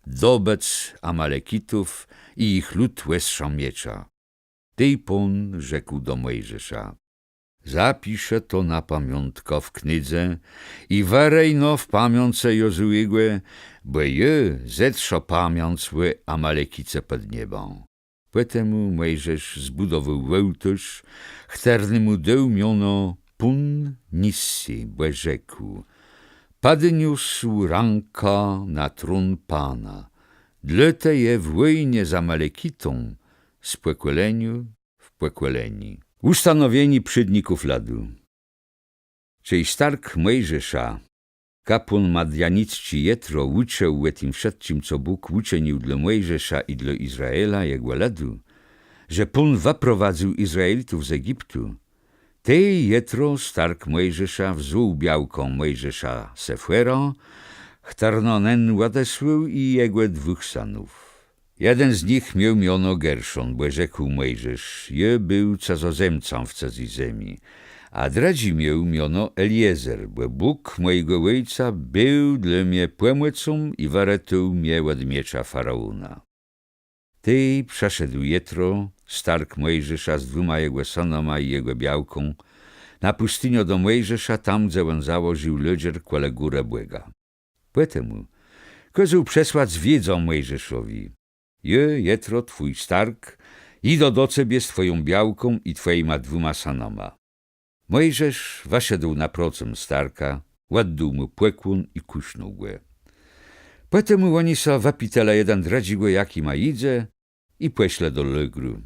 dobëc Amalekitów i jich lud òstrzą miecza. Tej Pón rzekł do Mòjżesza: Zapiszë to na pamiątkã w knidze i wërëj no w pamiãce Jozuégò, bò jô zetrzã pamiãc ò Amalekice pòd niebã. Pòtemù Mòjżesz zbùdowôł òłtôrz, chtërnémù dôł miono Pón Nissi, bò rzekł: Pòdniósł rãkã na trón Pana, dlôte je w wòjnie z Amalekitą z pòkòleniô w pòkòlenié. Ùstanowienié przédników lëdu. Czej stark Mòjżesza, kapłón madianicczi Jetro, ùczuł ò tim wszëtczim, co Bóg ùczënił dlô Mòjżesza i dlô Izraela, jegò lëdu, że Pón wëprowadzył Izraelitów z Egiptu, tej Jetro, stark Mòjżesza, wzął białkã Mòjżesza Sefòrã, chtërną nen òdesłôł, i jegò dwùch sënów. Jeden z nich miôł miono Gerszon, bò rzekł Mòjżesz: Jô béł cëzozemcã w cëzy zemi. A drëdżi miôł miono Eliezer, bò Bóg mòjégò òjca béł dlô mie pòmòcą i wëretôł mie òd miecza faraóna. Tej przëszedł Jetro, stark Mòjżesza, z dwùma jegò sënama i jegò białką, na pùstiniã do Mòjżesza, tam, dze òn założił lôdżer kòle górë Bòga. Pòtemù kôzôł przesłac wiédzã Mòjżeszowi: Jô, Jetro, twój stark, jidã do cebie z twòją białką i twòjima dwùma sënama. Mòjżesz wëszedł naprocëm starka, òddôł mù pòkłón i kùsznął gò. Pòtemù òni sã wëpitelë jeden drëdżégò, jak jima jidze, i pòszlë do lôgru.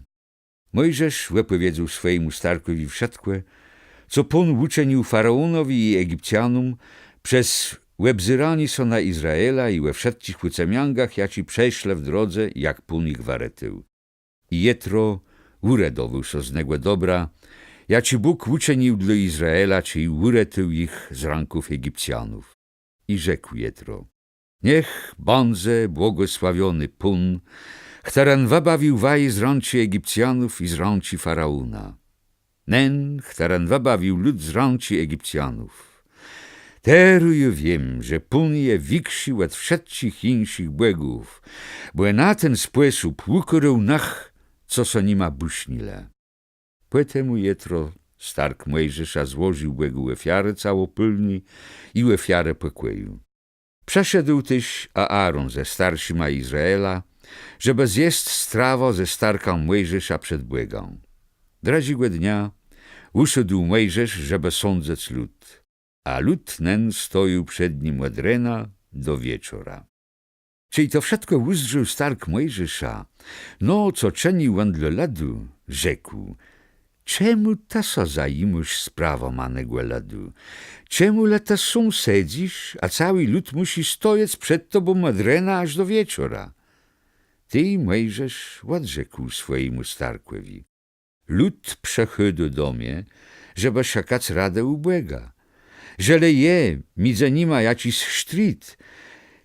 Mòjżesz wëpòwiedzôł swòjémù starkòwi wszëtkò, co Pón ùczënił faraónowi i Egipcjanóm przez òbzéranié sã na Izraela i ò wszëtczich ùcemiãgach, jaczé przeszlë w drodze, jak Pón jich wëretôł. I Jetro ùredowôł sã z negò dobra, jaczé Bóg ùczënił dlô Izraela, czej ùretôł jich z rãków Egipcjanów. I rzekł Jetro: Niech bãdze błogòsławiony Pón, chtëren wëbawił waji z rãczi Egipcjanów i z rãczi faraóna. Nen, chtëren wëbawił lud z rãczi Egipcjanów. Terô jô wiém, że Pón je wikszi òd wszëtczich jinszich bògów, bò na ten spòsób ùkôrôł nëch, co sã nima bùsznilë. Pòtemù Jetro, stark Mòjżesza, złożił Bògù òfiarë całopôlné i òfiarë pòkòju. Przëszedł téż Aaron ze starszima Izraela, żebë zjesc strawã ze starkã Mòjżesza przed Bògã. Drëdżégò dnia ùsôdł Mòjżesz, żebë sądzëc lud. A lud nen stojôł przed nim òd rena do wieczora. Czej to wszëtkò ùzdrzôł stark Mòjżesza, no, co czënił òn dlô lëdu, rzekł: Czemù të sã zajimôsz sprawama negò lëdu? Czemù le të sóm sedzysz, a całi lud mùszi stojec przed tobą òd rena jaż do wieczora? Tej Mòjżesz òdrzekł swòjémù starkòwi: Lud przëchôdô do mie, żebë szëkac radë ù Bòga. Żelë je midzë nima jaczis sztrit,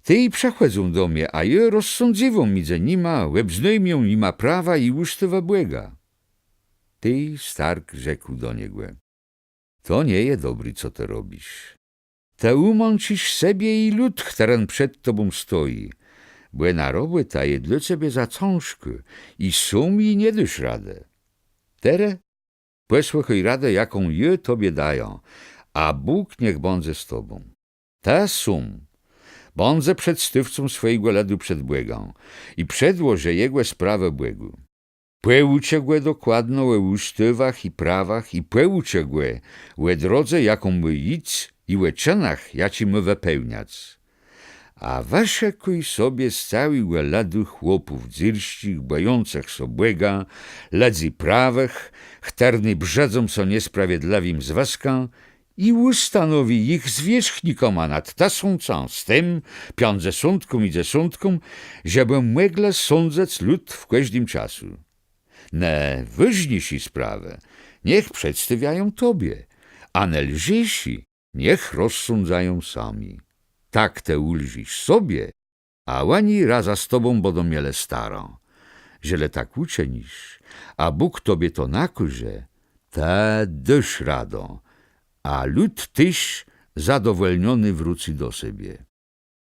tej przëchòdzą do mie, a jô rozsądzywóm midzë nima, òbznôjmióm jima prawa i ùstôwë Bòga. Tej stark rzekł do niegò: To nie je dobré, co të robisz. Të ùmãczisz sebie i lud, chtëren przed tobą stoji, bò na robòta je dlô cebie za cãżkô i sóm ji nie dôsz radë. Terô pòsłëchôj radë, jaką jô tobie dajã, a Bóg niech bãdze z tobą. Të sóm bądzë przedstôwcą swòjégò lëdu przed Bògã i przedłożë jegò sprawë Bògù. Pòùczë gò dokładno ò ùstôwach i prawach i pòùczë gò ò drodze, jaką mô jic, i ò czënach, jaczé mô wëpełniac. A wëszëkùj sobie z całégò lëdu chłopów dzyrsczich, bòjącëch sã Bòga, lëdzy prawëch, chtërny brzëdzą sã niesprawiedlëwim zwëskã i ùstanowi jich zwierzchnikama nad tësącã, stã, piãcdzesątką i dzesątką, żebë mòglë sądzëc lud w kòżdim czasu. Nôwôżniészé sprawë niech przedstôwiają tobie, a nôlżészé niech rozsądzają sami. Tak të ùlżisz sobie, a òni razã z tobą bãdą mielë starã. Żelë tak ùczënisz, a Bóg tobie to nakôże, të dôsz radã, a lud téż zadowòlniony wrócy do sebie.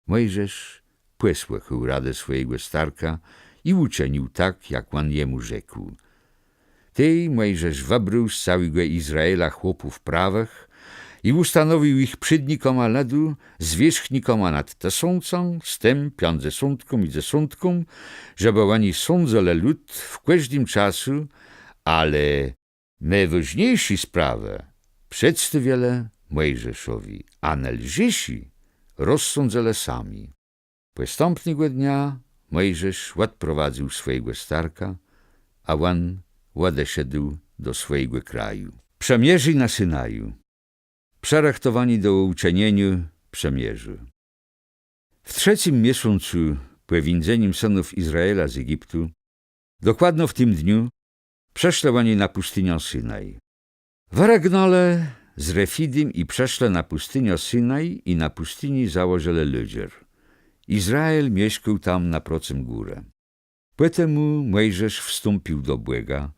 Mòjżesz pòsłëchôł radë swòjégò starka i ùczënił tak, jak òn jemù rzekł. Tej Mòjżesz wëbrôł z całégò Izraela chłopów prawëch i ùstanowił jich przédnikama lëdu, zwierzchnikama nad tësącã, stã, piãcdzesątką i dzesątką, żebë òni sądzëlë lud w kòżdim czasu, ale nôwôżniészé sprawë przedstôwielë Mòjżeszowi, a nôlżészé rozsądzëlë sami. Pòstãpnégò dnia Mòjżesz òdprowadzył swòjégò starka, a òn òdeszedł do swòjégò kraju. Przëmierzé na Synaju. Przërëchtowanié do ùczënieniô przëmierzô. W trzecym miesącu pò wińdzenim sënów Izraela z Egiptu, dokładno w tim dniu, przëszlë òni na pùstiniã Synaj. Wërëgnãlë z Refidim i przëszlë na pùstiniã Synaj i na pùstini założëlë lôdżer. Izrael mieszkôł tam naprocëm górë. Pòtemù Mòjżesz wstąpił do Bòga,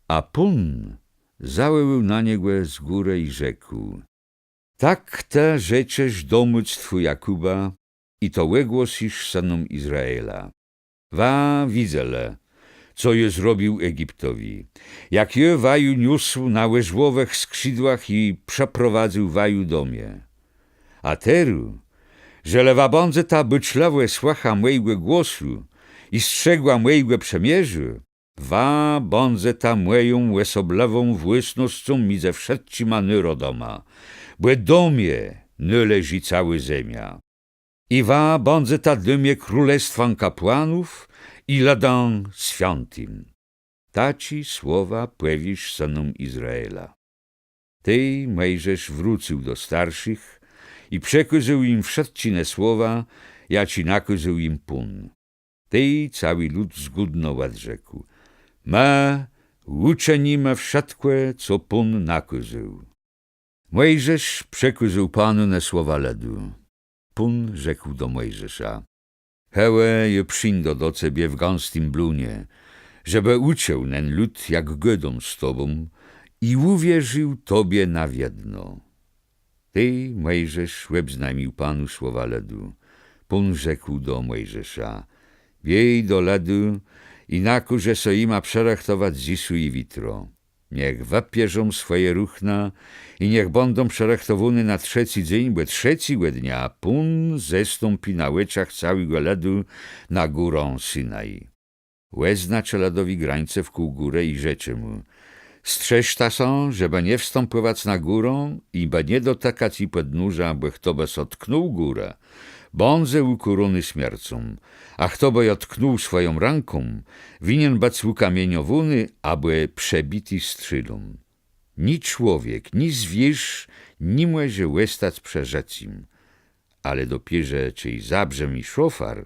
a Pón zawòłôł na niegò z górë i rzekł: Tak të rzeczesz domòctwù Jakùba i to ògłosysz sënóm Izraela: Wa widzelë, co jô zrobił Egiptowi, jak jô waju niósł na òrzłowëch skrzidłach i przëprowadzył waju do mie. A terô, żelë wa bãdzeta bôczlëwie słëcha mòjégò głosu i strzegła mòjégò przëmierzô, wa bãdzeta mòją òsoblëwą włôsnoscą midzë wszëtczima nôrodama, bò do mie nôleżi całô zemia. I wa bãdzeta dlô mie królestwã kapłanów i lëdã swiãtim. Taczé słowa pòwiész sënóm Izraela. Tej Mòjżesz wrócył do starszich i przekôzôł jim wszëtczé ne słowa, jaczé nakôzôł jim Pón. Tej całi lud zgódno òdrzekł: Më ùczënimë wszëtkò, co Pón nakôzôł. Mòjżesz przekôzôł Panu ne słowa lëdu. Pón rzekł do Mòjżesza: Hewò jô przińdã do cebie w gãstim blónie, żebë ùczuł nen lud, jak gôdóm z tobą, i ùwierził tobie na wiedno. Tej Mòjżesz òbznajmił Panu słowa lëdu. Pón rzekł do Mòjżesza: Biôj do lëdu i nakôżë sã jima przërëchtowac dzysô i witro. Niech wëpierzą swòje ruchna i niech bãdą przërëchtowóny na trzecy dzéń, bò trzecégò dnia Pón zestąpi na òczach całégò lëdu na górã Synaj. Òznaczë lëdowi grańce wkół górë i rzeczë mù: Strzeżta sã, żebë nie wstãpòwac na górã i bë nie dotëkac ji pòdnóżô, bò chto bë sã tknął górë, bãdze ùkôróny smiercą, a chto bë jã tknął swòją rãką, winien bëc ùkamieniowóny abò przebiti strzélą. Ni człowiek, ni zwiérz ni mòże òstac przë żëcym, ale dopiérze czej zabrzëmi szofar,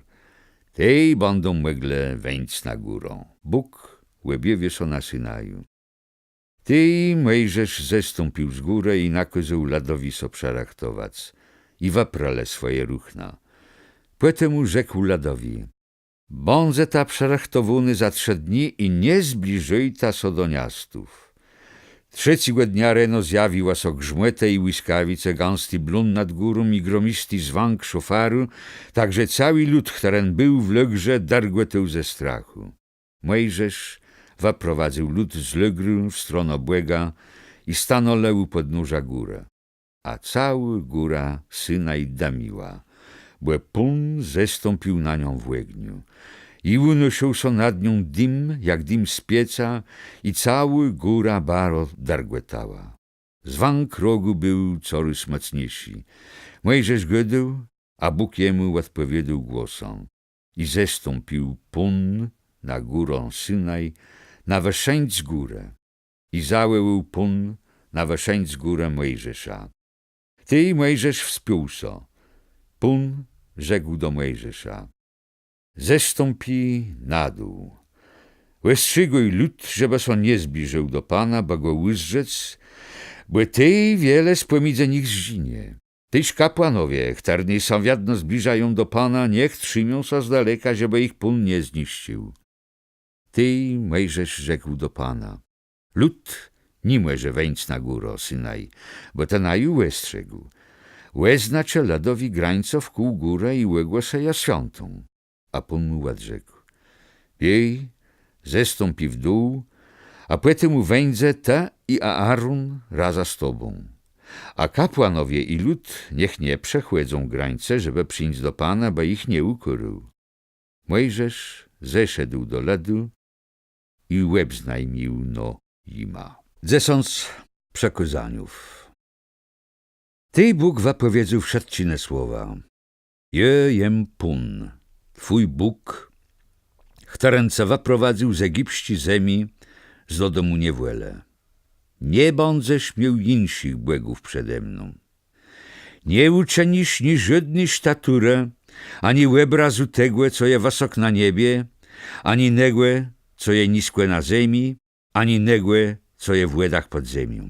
tej bãdą mòglë wéńc na górã. Bóg òbjawił sã na Synaju. Tej Mòjżesz zestąpił z górë i nakôzôł lëdowi sã przërëchtowac, i wëprelë swòje ruchna. Pòtemù rzekł lëdowi: Bãdzeta przërëchtowóny za trzë dni i nie zbliżôjta sã do niastów. Trzecégò dnia reno zjawiłë sã grzmòtë i łiskawice, gãsti blón nad górą i gromisti zwãk szofaru, tak że całi lud, chtëren béł w lôgrze, dërgòtôł ze strachù. Mòjżesz wëprowadzył lud z lôgru w stronã Bòga i stanãlë ù pòdnóżô górë. A całô góra Synaj dëmiła, bò Pón zestąpił na nią w ògniu. I ùnôszôł sã nad nią dim, jak dim z pieca, i całô góra baro dërgòtała. Zwãk rogù béł corôz mòcniészi. Mòjżesz gôdôł, a Bóg jemù òdpòwiôdôł głosã. I zestąpił Pón na górã Synaj, na wëszéńc górë. I zawòłôł Pón na wërzéńc górë Mòjżesza. Tej Mòjżesz wspiął sã. Pón rzekł do Mòjżesza: Zestąpi na dół. Òstrzegôj lud, żebë sã nie zbliżił do Pana, bë gò ùzdrzec, bò tej wiele spòmidzë nich zdżinie. Téż kapłanowie, chtërny sã wiedno zbliżają do Pana, niech trzimią sã z daleka, żebë jich Pón nie zniszcził. Tej Mòjżesz rzekł do Pana: Lud ni mòże wéńc na górã Synaj, bò Të naju òstrzégł. Òznaczë lëdowi grańcã wkół górë i ògłosë jã swiãtą. A Pón mù òdrzekł: Biéj, zestąpi w dół, a pòtemù wéńdzë Të i Aarón razã z tobą. A kapłanowie i lud niech nie przechòdzą grańcë, żebë przińc do Pana, bë jich nie ùkôrôł. Mòjżesz zeszedł do lëdu i òbznajmił nã jima. Dzesãc przëkôzaniów. Tej Bóg wëpòwiedzôł wszëtczé ne słowa: Jô jem Pón, twój Bóg, chtëren ce wëprowadzył z egipsczi zemi, z dodomù niewòlë. Nie bãdzesz miôł jinszich bògów przede mną. Nie ùczënisz niżódny sztaturë, ani òbrazu tegò, co je wësok na niebie, ani negò, co je niskò na zemi, ani negò, co je w wòdach pòd zemią.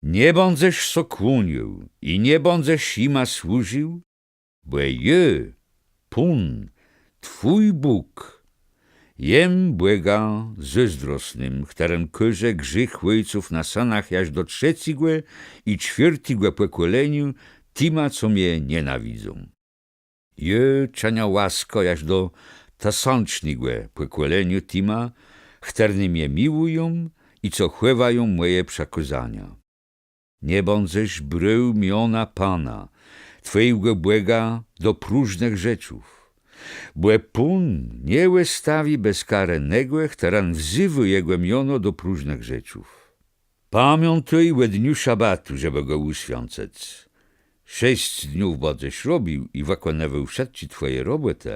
Nie bãdzesz sã kłónił i nie bãdzesz jima służił, bò jô, Pón, twój Bóg, jem Bògã zôzdrosnym, chtëren kôrze grzéch òjców na sënach jaż do trzecégò i czwiôrtégò pòkòleniô tima, co mie nienawidzą. Jô czëniã łaskã jaż do tësącznégò pòkòleniô tima, chtërny mie miłëją i co chòwają mòje przëkôzania. Nie bãdzesz brôł miona Pana, twòjégò Bòga, do próżnëch rzeczów. Bò Pón nie òstawi bez karë negò, chtëren wzywô Jegò miono do próżnëch rzeczów. Pamiãtôj ò dniu szabatu, żebë gò ùswiãcëc. Szesc dniów bãdzesz robił i wëkònôwôł wszëtczé twòje robòtë,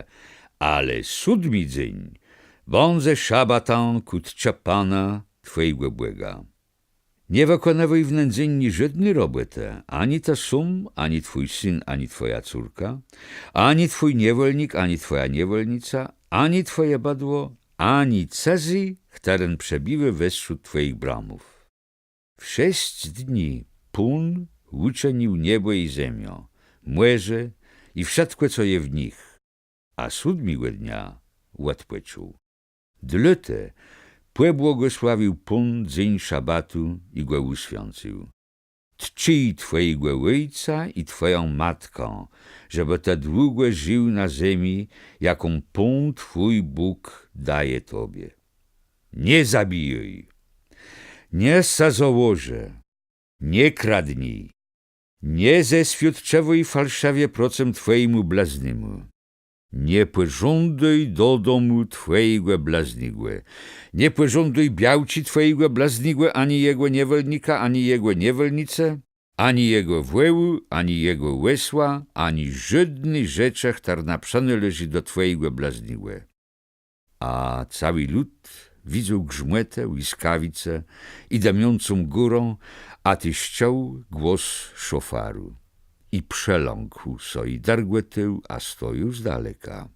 ale sódmi dzéń bãdze szabatã kù tczë Pana, twòjégò Bòga. Nie wëkònôwôj w nen dzéń niżódny robòtë, ani të sóm, ani twój syn, ani twòja córka, ani twój niewòlnik, ani twòja niewòlnica, ani twòje bëdło, ani cëzy, chtëren przebiwô westrzód twòjich bramów. W szesc dni Pón ùczënił niebò i zemiã, mòrze i wszëtkò, co je w nich, a sódmégò dnia òdpòczął. Dlôte pòbłogòsławił Pón dzéń szabatu i gò ùswiãcył. Tczëj twòjégò òjca i twòjã matkã, żebë të długò żił na zemi, jaką Pón, twój Bóg, daje tobie. Nie zabijôj. Nie sëzołożë. Nie kradnij. Nie zeswiôdczëwôj falszëwie procëm twòjémù blëznémù. Nie pòżądôj dodomù twòjégò blëznégò. Nie pòżądôj białczi twòjégò blëznégò, ani jegò niewòlnika, ani jegò niewòlnicë, ani jegò wòłu, ani jegò òsła, ani żódny rzeczë, chtërna przënôleżi do twòjégò blëznégò. A całi lud widzôł grzmòtë, łiskawice i dëmiącą górã, a téż czuł głos szofaru. I przelãkł sã i dërgòtôł, a stojôł z daleka.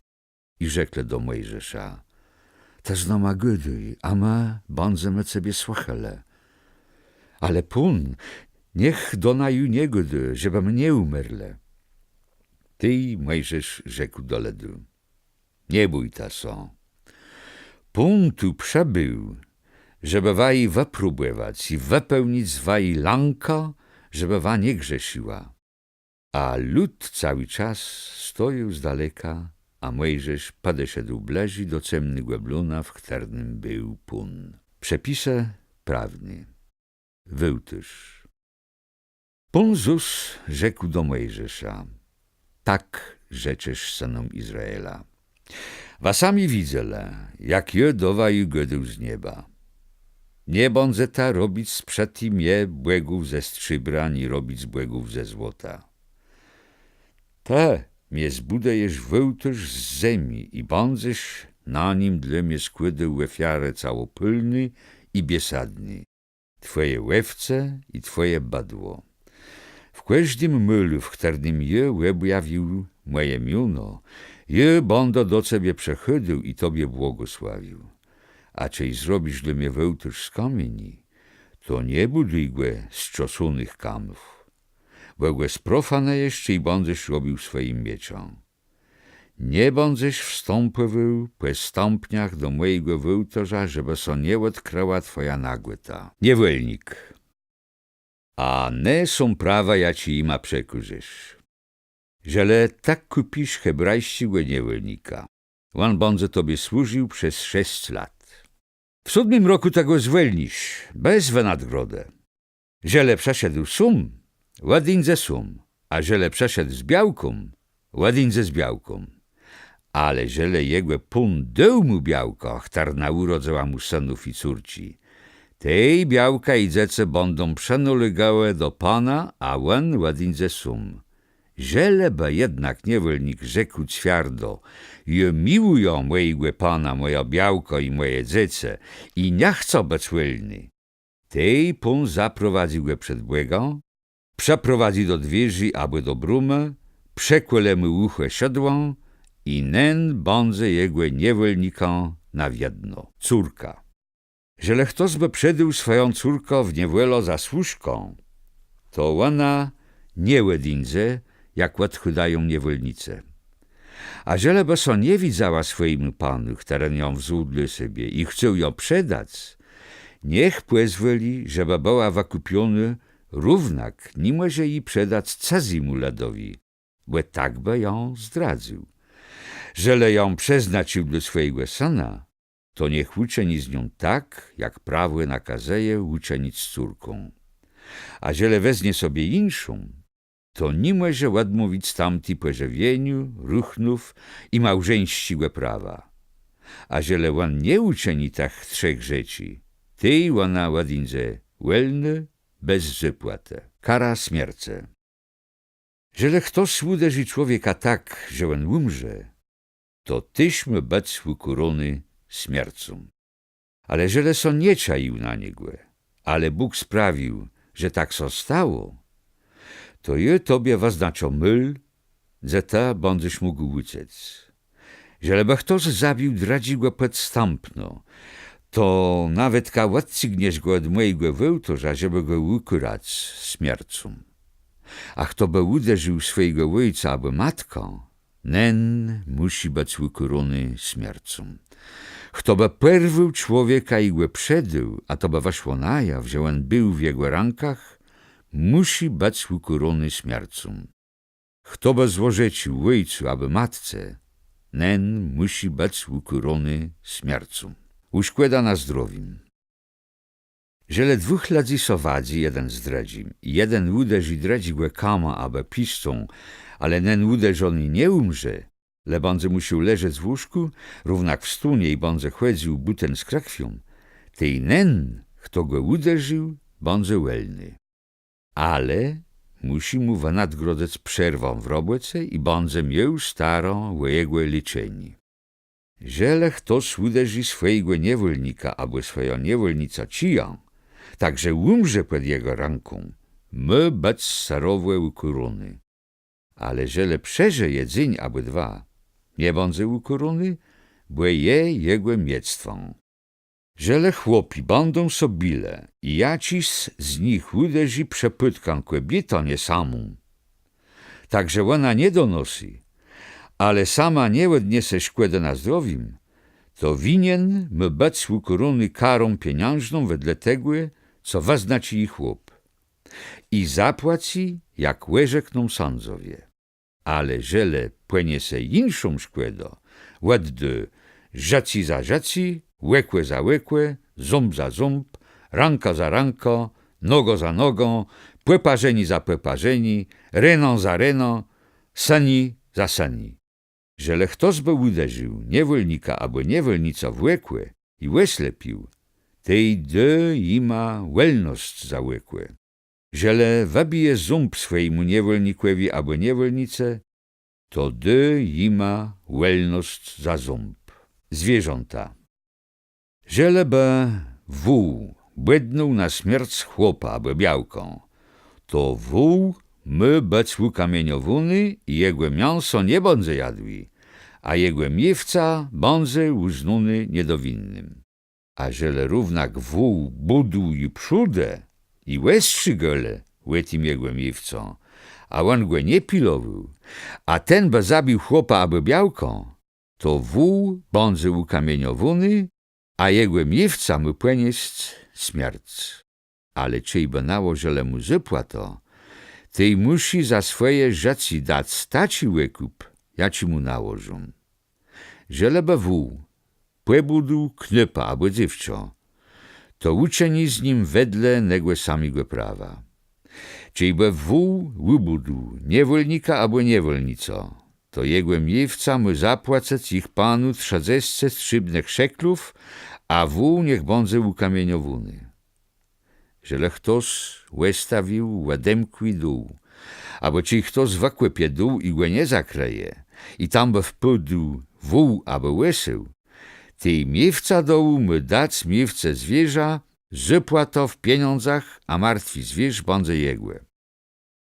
I rzeklë do Mòjżesza: Të z nama gôdôj, a më bãdzemë cebie słëchelë. Ale Pón niech do naju nie gôdô, żebë më nie ùmerlë. Tej Mòjżesz rzekł do lëdu: Nie bójta sã. Pón tu przëbéł, żebë waji wëpróbòwac i wëpełnic waji lãkã, żebë wa nie grzeszëła. A lud całi czas stojôł z daleka, a Mòjżesz pòdeszedł blëżi do cemnégò blóna, w chtërnym béł Pón. Przepisë prawné. Wôłtôrz. Pón zôs rzekł do Mòjżesza: Tak rzeczesz sënóm Izraela: Wa sami widzelë, jak jô do waju gôdôł z nieba. Nie bãdzeta robic przëti mie bògów ze strzébra, ni robic bògów ze złota. Të mie zbùdëjesz wôłtôrz z zemi i bãdzesz na nim dlô mie skłôdôł òfiarë całopôlné i biesadné. twòje òwce i twòje bëdło. W kòżdim môlu, w chtërnym jô òbjawił mòje miono, jô bãdã do cebie przëchòdzył i tobie błogòsławił. A czej zrobisz dlô mie wôłtôrz z kamieni, to nie bùduj gò z czosónëch kamów, bò gò sprofanëjesz, czej bãdzesz robił swòjim mieczã. Nie bãdzesz wstãpòwôł pò stãpniach do mòjégò wôłtôrza, żebë sã nie òdkrëła twòja nagòta. Niewòlnik. A ne są prawa, jaczé jima przëkôżesz. Żelë tak kùpisz hebrajsczégò niewòlnika, òn bãdze tobie służił przez szesc lat. W sódmim rokù të gò zwòlnisz, bez wënôdgrodë. Żelë przëszedł sóm, òdińdze sóm, a żelë przëszedł z białką, òdińdze z białką. Ale żelë jegò pón dôł mù białkã, chtërna ùrodzëła mù sënów i córczi, tej białka i dzecë bãdą przënôlégałë do pana, a òn òdińdze sóm. Żelë bë jednak niewòlnik rzekł cwiardo: „Jô miłëjã mòjégò pana, mòjã białkã i mòje dzecë, i nie chcã bëc wòlny”, tej pón zaprowadzy gò przed Bòga, przëprowadzy do dwiérzi abò do brómë, przëkòle mù ùchò szëdłã i nen bãdze jegò niewòlnikã na wiedno. Córka. Żelë chtos bë przedôł swòjã córkã w niewòlã za służkã, to òna nie òdińdze, jak òdchôdają niewòlnicë. A żelë bë sã nie widzała swòjémù panu, chtëren jã wzął dlô sebie i chcôł jã przedac, niech pòzwòli, żebë bëła wëkùpionô, równak ni mòże ji przedac cëzémù lëdowi, bò tak bë jã zdradzył. Żelë jã przeznacził dlô swòjégò sëna, to niech ùczëni z nią tak, jak prawò nakazëje ùczënic z córką. A żelë weznie sobie jinszą, to ni mòże òdmówic tamti pòżëwieniô, ruchnów i małżeńsczégò prawa. A żelë òn nie ùczëni tëch trzech rzeczi, tej òna òdińdze wòlnô, bez zôpłatë. Kara smiercë. Żelë chtos ùderzi człowieka tak, że òn ùmrze, to téż mô bëc ùkôróny smiercą. Ale żelë sã nie czaił na niegò, ale Bóg sprawił, że tak sã stało, to jô tobie wëznaczã môl, dze të bãdzesz mógł ùcec. Żelë bë chtos zabił drëdżégò pòdstãpno, to nawetka òdcygniesz gò òd mòjégò wôłtôrza, żebë gò ùkôrac smiercą. A chto bë ùderził swòjégò òjca abò matkã, nen mùszi bëc ùkôróny smiercą. Chto bë pòrwôł człowieka i gò przedôł, a to bë wëszło na jaw, że òn béł w jegò rãkach, mùszi bëc ùkôróny smiercą. Chto bë złorzeczył òjcu abò matce, nen mùszi bëc ùkôróny smiercą. Ùszkòda na zdrowim. Żelë dwùch lëdzy sã wadzy jeden z drëdżim i jeden ùderzi drëdżégò kamã abò piszczą, ale nen ùderzony nie ùmrze, le bãdze mùszôł leżec w łóżkù, równak wstónie i bãdze chòdzył bùten z krëkwią, tej nen, chto gò ùderził, bãdze wòlny. Ale mùszi mù wënôdgrodzëc przerwã w robòce i bãdze miôł starã ò jegò leczenié. Żelë chtos ùderzi swòjégò niewòlnika abò swòjã niewòlnicã czijã, tak że ùmrze pòd jegò rãką, mô bëc sërowò ùkôróny. Ale żelë przeżëje dzéń abò dwa, nie bãdze ùkôróny, bò je jegò miectwã. Żelë chłopi bãdą sã bilë i jaczis z nich ùderzi przëpôdkã kòbiétã niesamą, tak że òna nie donosy, ale sama nie òdniese szkòdë na zdrowim, to winien mô bëc ùkôróny karą pieniãżną wedle tegò, co wëznaczi ji chłop. I zapłacy, jak òrzekną sãdzowie. Ale żelë pòniese jinszą szkòdã, òddô żëcé za żëcé, òkò za òkò, ząb za ząb, rãka za rãka, noga za noga, pòparzenié za pòparzenié, renã za renã, sënié za sënié. Żelë chtos bë ùderził niewòlnika abò niewòlnicã w òkò i òslepił, tej dô jima wòlnosc za òkò. Żelë wëbije ząb swòjémù niewòlnikòwi abò niewòlnicë, to dô jima wòlnosc za ząb. Zwierzãta. Żelë bë wół bòdnął na smierc chłopa abò białkã, to wół mô bëc ùkamieniowóny i jegò miãso nie bãdze jadłé, a jegò miéwca bãdze ùznóny niedowinnym. A żelë równak wół bùdł ju przódë i òstrzégôł le ò tim jegò miéwcã, a òn gò nie pilowôł, a ten bë zabił chłopa abò białkã, to wół bãdze ùkamieniowóny, a jegò miéwca mô pòniesc smierc. Ale czejbë nałożëlë mù zôpłatã, tej mùszi za swòje żëcé dac taczi òkùp, jaczi mù nałożą. Żelëbë wół pòbùdł knôpa abò dzéwczã, to ùczëni z nim wedle negò samégò prawa. Czejbë wół ùbùdł niewòlnika abò niewòlnicã, to jegò miéwca mô zapłacëc jich panu trzëdzescë strzébrnëch szeklów, a wół niech bãdze ùkamieniowóny. Żelë chtos òstawił òdemkłi dół, abò czej chtos wëkòpie dół i gò nie zakrëje, i tam bë wpôdł wół abò òseł, tej miéwca dołu mô dac miéwcë zwierza zôpłatã w pieniądzach, a martwi zwiérz bãdze jegò.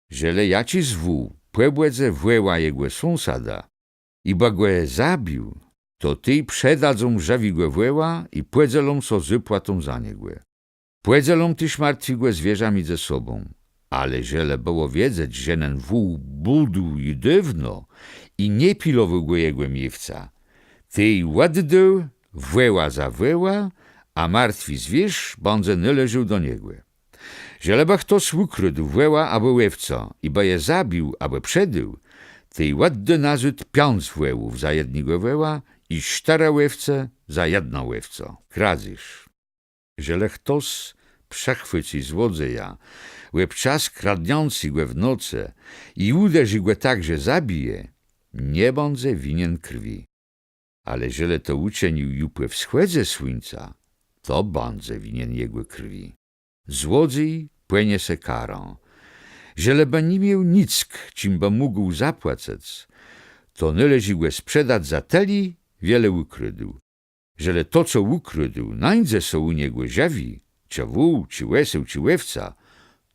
Żelë jaczis wół pòbòdze wòła jegò sąsada i bë gò zabił, to tej przedadzą żëwégò wòła i pòdzelą sã zôpłatą za niegò. Pòdzelą téż martwégò zwiérza midzë sobą. Ale żelë bëło wiedzec, że nen wół bùdł ju dôwno i nie pilowôł gò jegò miéwca, tej òddô wòła za wòła, a martwi zwiérz bãdze nôleżôł do niegò. Żelëbë chtos ùkrôdł wòła abò òwcã i bë je zabił abò przedôł, tej òddô nazôd piãc wòłów za jednégò wòła i sztërë òwce za jedną òwcã. Kradzéż. Żelë chtos przëchwëcy złodzeja òbczas kradniãcégò w nocë i ùderzi gò tak, że zabije, nie bãdze winien krwi. Ale żelë to ùczënił ju pò wschòdze słuńca, to bãdze winien jegò krwi. Złodzéj pòniese karã. Żelëbë ni miôł nick, czim bë mógł zapłacëc, to nôleżi gò sprzedac za tëli, wiele ùkrôdł. Żelë to, co ùkrôdł, nańdze sã ù niegò żëwé, czë wół, czë òseł, czë òwca,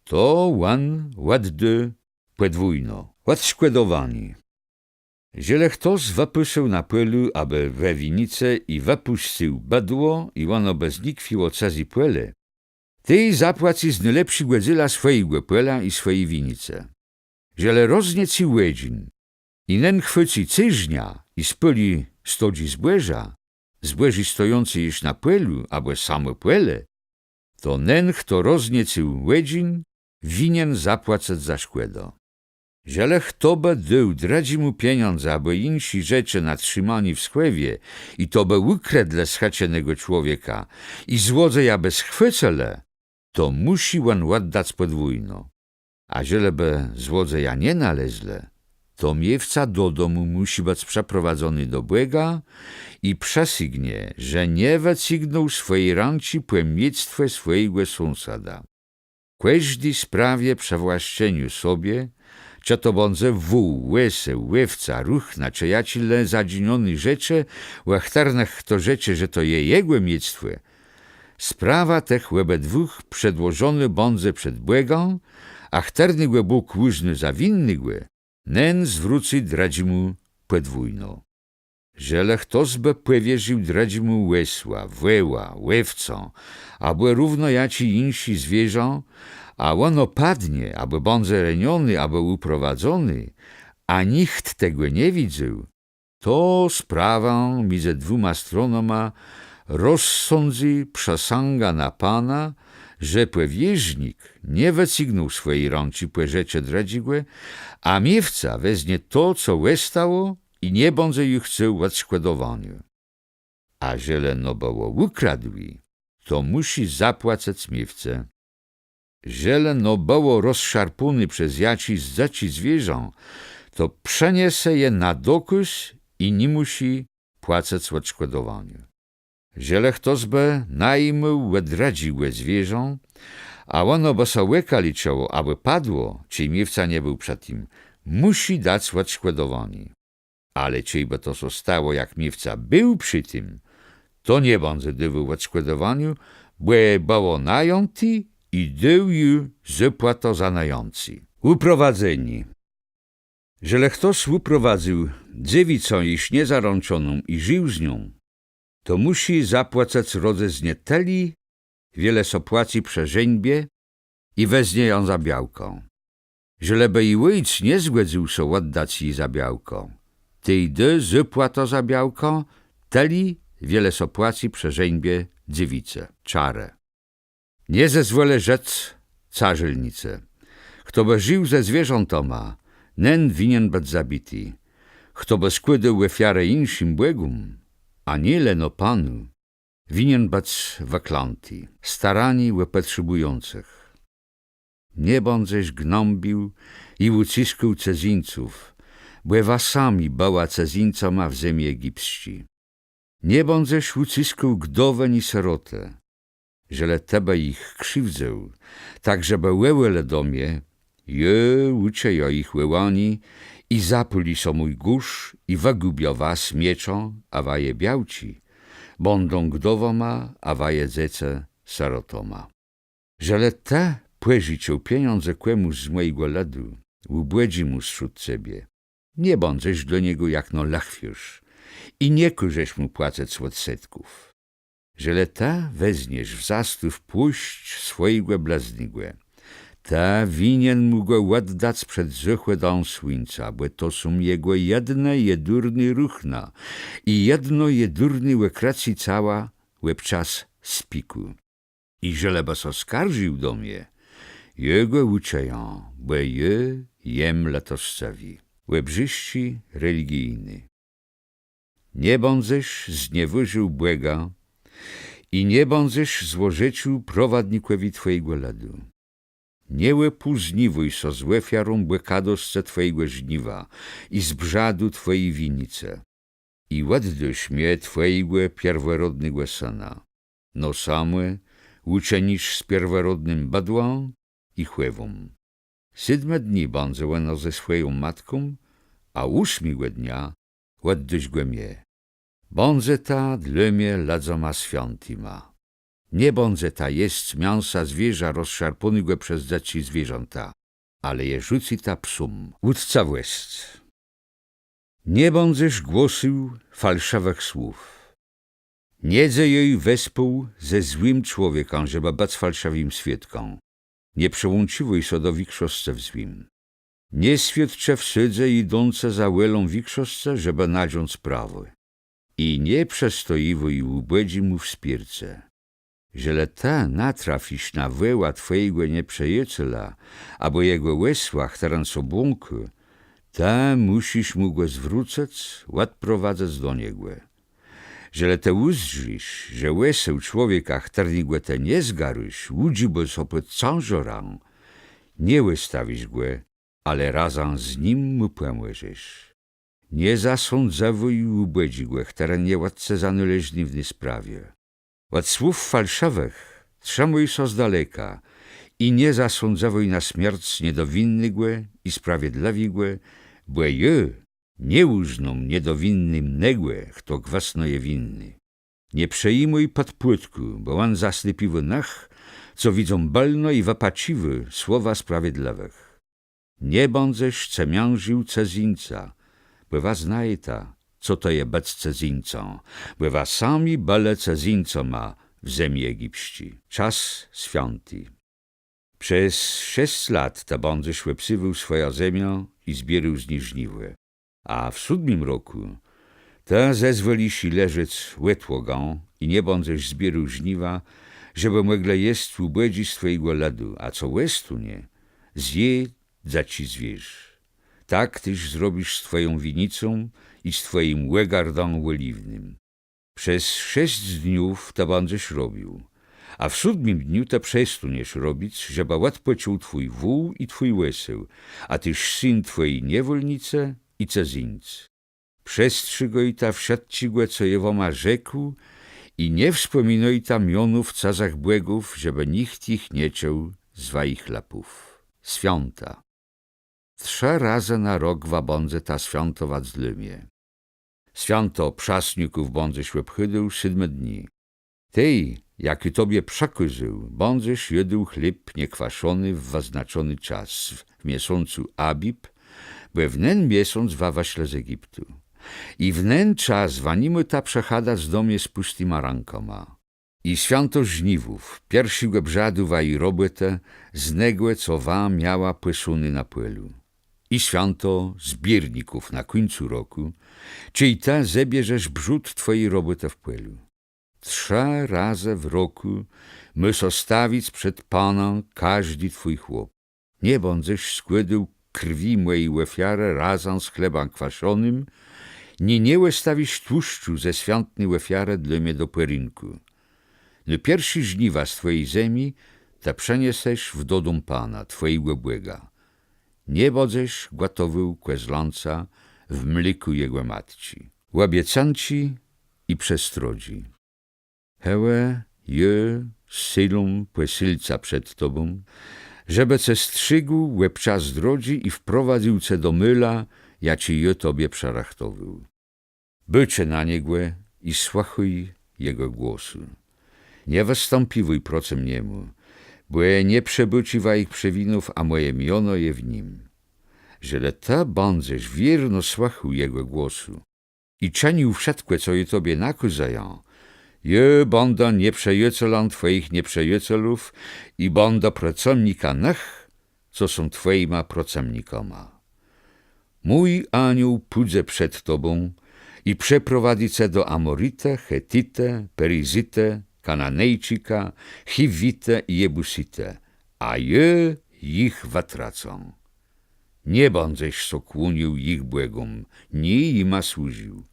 to òn òddô pòdwójno òdszkòdowanié. Żelë chtos wëpôsôł na pòlu abò we winnicë i wëpùscył bëdło i òno bë znikwiło cëzé pòle, tej zapłacy z nôlepszégò dzéla swòjégò pòla i swòji winnicë. Żelë rozniecy òdżin i nen chwëcy cérzniã i spôli stodżi zbòża, zbòżé stojącé jesz na pòlu abò samò pòle, to nen, chto rozniecył òdżin, winien zapłacëc za szkòdã. Żelë chto bë dôł drëdżémù pieniãdze abò jinszé rzeczë na trzimanié w schòwie i to bë ùkradlë z chëczë negò człowieka i złodzeja bë schwëcëlë, to mùszi òn òddac pòdwójno. A żelëbë złodzeja nie nalezlë, to miéwca dodomù mùszi bëc przëprowadzony do Bòga i przësygnie, że nie wëcygnął swòji rãczi pò miectwò swòjégò sąsada. Kòżdi sprawie przëwłaszczeniô sobie, czë to bãdze wół, òseł, òwca, ruchna, czë jaczé le zadżinióné rzeczë, ò chtërnëch chto rzecze, że to je jegò miectwò, sprawa tëch òbëdwùch przedłożonô bãdze przed Bògã, a chtërnégò Bóg ùznô za winnégò, nen zwrócy drëdżémù pòdwójno. Żelë chtos bë pòwierził drëdżémù òsła, wòła, òwcã, abò równo jaczé jinszé zwierzã, a òno padnie, abò bãdze renioné, abò ùprowadzoné, a nicht tegò nie widzôł, to sprawã midzë dwùma stronama rozsądzy przësãga na Pana, że pòwierznik nie wëcygnął swòji rãczi pò rzeczë drëdżégò, a miéwca weznie to, co òstało, i nie bãdze ju chcôł òdszkòdowaniô. A żelë no bëło ùkradłé, to mùszi zapłacëc miéwcë. Żelë no bëło rozszarpóné przez jaczés dzëczé zwierzã, to przëniese je na dokôz i ni mùszi płacëc òdszkòdowaniô. Żelë chtos bë najimôł òd drëdżégò zwierzã, a òno bë sã òkaléczëło abò padło, czej miéwca nie béł przë tim, mùszi dac òdszkòdowanié. Ale czejbë to sã stało, jak miéwca béł przë tim, to nie bãdze dôwôł òdszkòdowaniô, bò bëło najãté i dôł ju zôpłatã za najãcé. Ùprowadzenié. Żelë chtos ùprowadzył dzéwiczã jesz niezarãczoną i żił z nią, to mùszi zapłacëc rodzëznie tëli, wiele sã płacy przë żeńbie, i weznie jã za białkã. Żelëbë ji òjc nie zgòdzył sã òddac ji za białkã, tej dô zôpłatã za białkã tëli, wiele sã płacy przë żeńbie dzéwicë. Czarë. Nie zezwòlë żëc carzelnicë. Chto bë żił ze zwierzãtama, nen winien bëc zabiti. Chto bë skłôdôł òfiarã jinszim bògóm, a nié leno Panu, winien bëc wëklãti. Staranié ò pòtrzebùjącëch. Nie bãdzesz gnãbił i ùcëskôł cëzyńców, bò wa sami bëła cëzyńcama w zemi egipsczi. Nie bãdzesz ùcëskôł gdowë ni sërotë. Żelë të bë jich krziwdzył, tak żebë wòłelë do mie, jô ùczëjã jich wòłanié i zapôli sã mój górz i wëgùbiã was mieczã, a waje białczi bãdą gdowama, a waje dzecë sërotoma. Żelë të pòżëcził pieniądze kòmùs z mòjégò lëdu, ùbòdżémù strzód cebie, nie bãdzesz dlô niegò jakno lëchwiôrz i nie kôżesz mù płacëc òdsetków. Żelë të wezniesz w zastôw płôszcz swòjégò blëznégò, të winien mù gò òddac przed zôchòdã słuńca, bò to są jegò jedné jedurné ruchna i jedno jedurné òkrëcé cała òb czas spikù. I żelëbë sã skarżił do mie, jô gò ùczëjã, bò jô jem lëtoscëwi. Òbrzészczi religijné. Nie bãdzesz zniewôżił Bòga i nie bãdzesz złorzecził prowadnikòwi twòjégò lëdu. Nie òpózniwôj sã z òfiarą bòkadoscë twòjégò żniwa i z brzadu twòji winnicë. I òddôsz mie twòjégò pierworodnégò sëna. No samò ùczënisz z pierworodnym bëdłã i chòwą. Sétmë dni bãdze òno ze swòją matką, a ósmégò dnia òddôsz gò mie. Bãdzeta dlô mie lëdzama swiãtima. Nie bãdzeta jesc miãsa zwierza rozszarpónégò przez dzëczé zwierzãta, ale je rzucyta psóm. Ùtcëwòsc. Nie bãdzesz głosył falszëwëch słów. Nie dzejôj wespół ze złim człowiekã, żebë bëc falszëwim swiôdkã. Nie przëłącziwôj sã do wikszoscë w złim. Nie swiôdczë w sądze jidącë za wòlą wikszoscë, żebë nadżąc prawò. I nie przëstojiwôj ùbòdżémù w spiérce. Żelë të natrafisz na wòła twòjégò nieprzëjacela abò jegò òsła, chtëren sã błąkô, të mùszisz mù gò zwrócëc, òdprowadzëc do niegò. Żelë të ùzdrzisz, że òseł człowieka, chtërnégò të nie zgarôsz, ùdżibô sã pòd cãżarã, nie òstawisz gò, ale razã z nim mù pòmòżesz. Nie zasądzywôj ùbòdżégò, chtëren je òd ce zanôleżny w ny sprawie. Òd słów falszëwëch trzimôj sã z daleka i nie zasądzywôj na smierc niedowinnégò i sprawiedlëwégò, bò jô nie ùznóm niedowinnym negò, chto gwësno je winny. Nie przëjimôj pòdpłôtkù, bò òn zaslepiwô nëch, co widzą bëlno, i wëpacziwô słowa sprawiedlëwëch. Nie bãdzesz cemiãżił cëzyńca, bò wa znajeta, co to je bëc cëzyńcã, bò wa sami bëlë cëzyńcama w zemi egipsczi. Czas swiãti. Przez szesc lat të bãdzesz òbsywôł swòjã zemiã i zbiérôł z ni żniwò. A w sódmim rokù të zezwòlisz ji leżec òtłogã i nie bãdzesz zbiérôł żniwa, żebë mòglë jesc ùbòdżi z twòjégò lëdu, a co òstónie, zjé dzëczi zwiérz. Tak téż zrobisz z twòją winnicą i z twòjim ògardã òliwnym. Przez szesc dniów të bãdzesz robił, a w sódmim dniu të przestóniesz robic, żebë òdpòczął twój wół i twój òseł, a téż syn twòji niewòlnicë i cëzyńc. Przestrzégôjta wszëtczégò, co jô wama rzekł, i nie wspòminôjta mionów cëzëch bògów, żebë nicht jich nie czuł z wajich lëpów. Swiãta. Trzë razë na rok wa bãdzeta swiãtowac dlô mie. Swiãto Przasników bãdzesz òbchòdzył sétmë dni. Tej jakô tobie przëkôzôł, bãdzesz jôdł chléb niekwaszony w wëznaczony czas, w miesącu Abib, bò w nen miesąc wa wëszlë z Egiptu. I w nen czas wa ni môta przëchadac do mie z pùstima rãkama. I swiãto żniwów, pierszégò brzadu waji robòtë, z negò, co wa miała pòsóné na pòlu. I swiãto zbiérników na kùńcu rokù, czej të zebierzesz brzôd twòji robòtë w pòlu. Trzë razë w rokù mùszi stawic przed Pana kòżdi twój chłop. Nie bãdzesz skłôdôł krwi mòji òfiarë razã z chlebã kwaszonym, ni nie òstawisz tłuszczu ze swiãtny òfiarë dlô mie do pòrénkù. Nôpierszé żniwa z twòji zemi të przëniesesz w dodóm Pana, twòjégò Bòga. Nie bãdzesz gòtowôł kòzlãca w mlékù jegò matczi. Òbiecënczi i przestrodżi. Hewò jô sélóm pòsélca przed tobą, żebë ce strzégł òb czas drodżi i wprowadzył ce do môla, jaczé jô tobie przërëchtowôł. Bôczë na niegò i słëchôj jegò głosu. Nie wëstãpiwôj procëm niemù, bò nie przebôczi wajich przewinów, a mòje miono je w nim. Żelë të bãdzesz wiérno słëchôł jegò głosu i czënił wszëtkò, co jô tobie nakôzëjã, jô bãdã nieprzëjôcelã twòjich nieprzëjôcelów i bãdã procëmnikã nëch, co są twòjima procëmnikama. Mój aniół pùdze przed tobą i przeprowadzy ce do Amoritë, Chetitë, Perizzitë, Kananejczika, Chiwitë i Jebùsitë, a jô jich wëtracã. Nie bãdzesz sã kłónił jich bògóm, ni jima służił.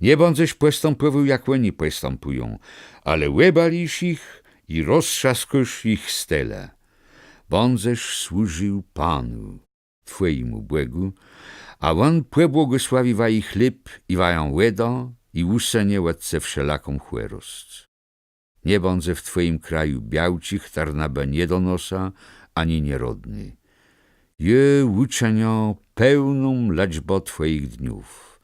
Nie bãdzesz pòstãpòwôł, jak òni pòstãpùją, ale òbalisz jich i roztrzaskôsz jich stelë. Bãdzesz służił Panu, twòjémù Bògù, a òn pòbłogòsławi waji chléb i wajã wòdã i ùsënie òd ce wszelaką chòrosc. Nie bãdze w twòjim kraju białczi, chtërna bë nie donosza, ani nierodny. Jô ùczëniã pełną lëczbã twòjich dniów.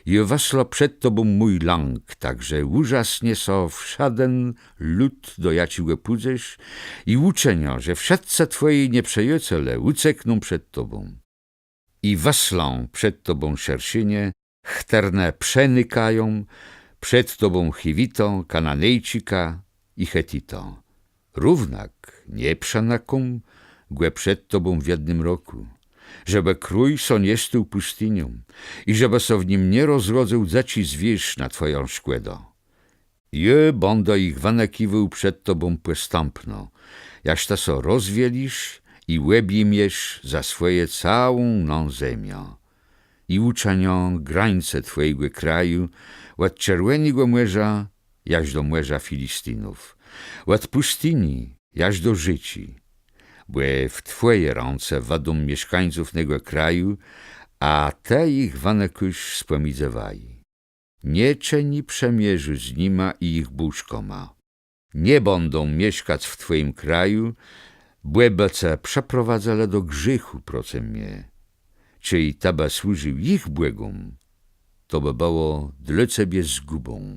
Jô wëslã przed tobą mój lãk, tak że ùrzasnie sã wszëden lud, do jaczégò pùdzesz, i ùczëniã, że wszëtcë twòji nieprzëjôcele ùcekną przed tobą. I wëslã przed tobą szerszenie, chtërne przenëkają przed tobą Chiwitã, Kananejczika i Chetitã. Równak nie przenëkóm gò przed tobą w jednym rokù, żebë krôj sã nie stôł pùstinią i żebë sã w nim nie rozrodzył dzëczi zwiérz na twòjã szkòdã. Jô bãdã jich wënëkiwôł przed tobą pòstãpno, jaż të sã rozwielisz i òbjimiesz za swòje całą ną zemiã. I ùczëniã grańce twòjégò kraju òd Czerwònégò Mòrza jaż do Mòrza Filistinów, òd pùstini jaż do rzéczi. Bò w twòje rãce wëdóm mieszkańców negò kraju, a të jich wënëkôsz spòmidzë waji. Nie czëni przëmierzô z nima i jich bòżkama. Nie bãdą mieszkac w twòjim kraju, bò bë ce przëprowadzëlë do grzéchù procëm mie. Czej të bë służił jich bògóm, to bë bëło dlô cebie zgùbą.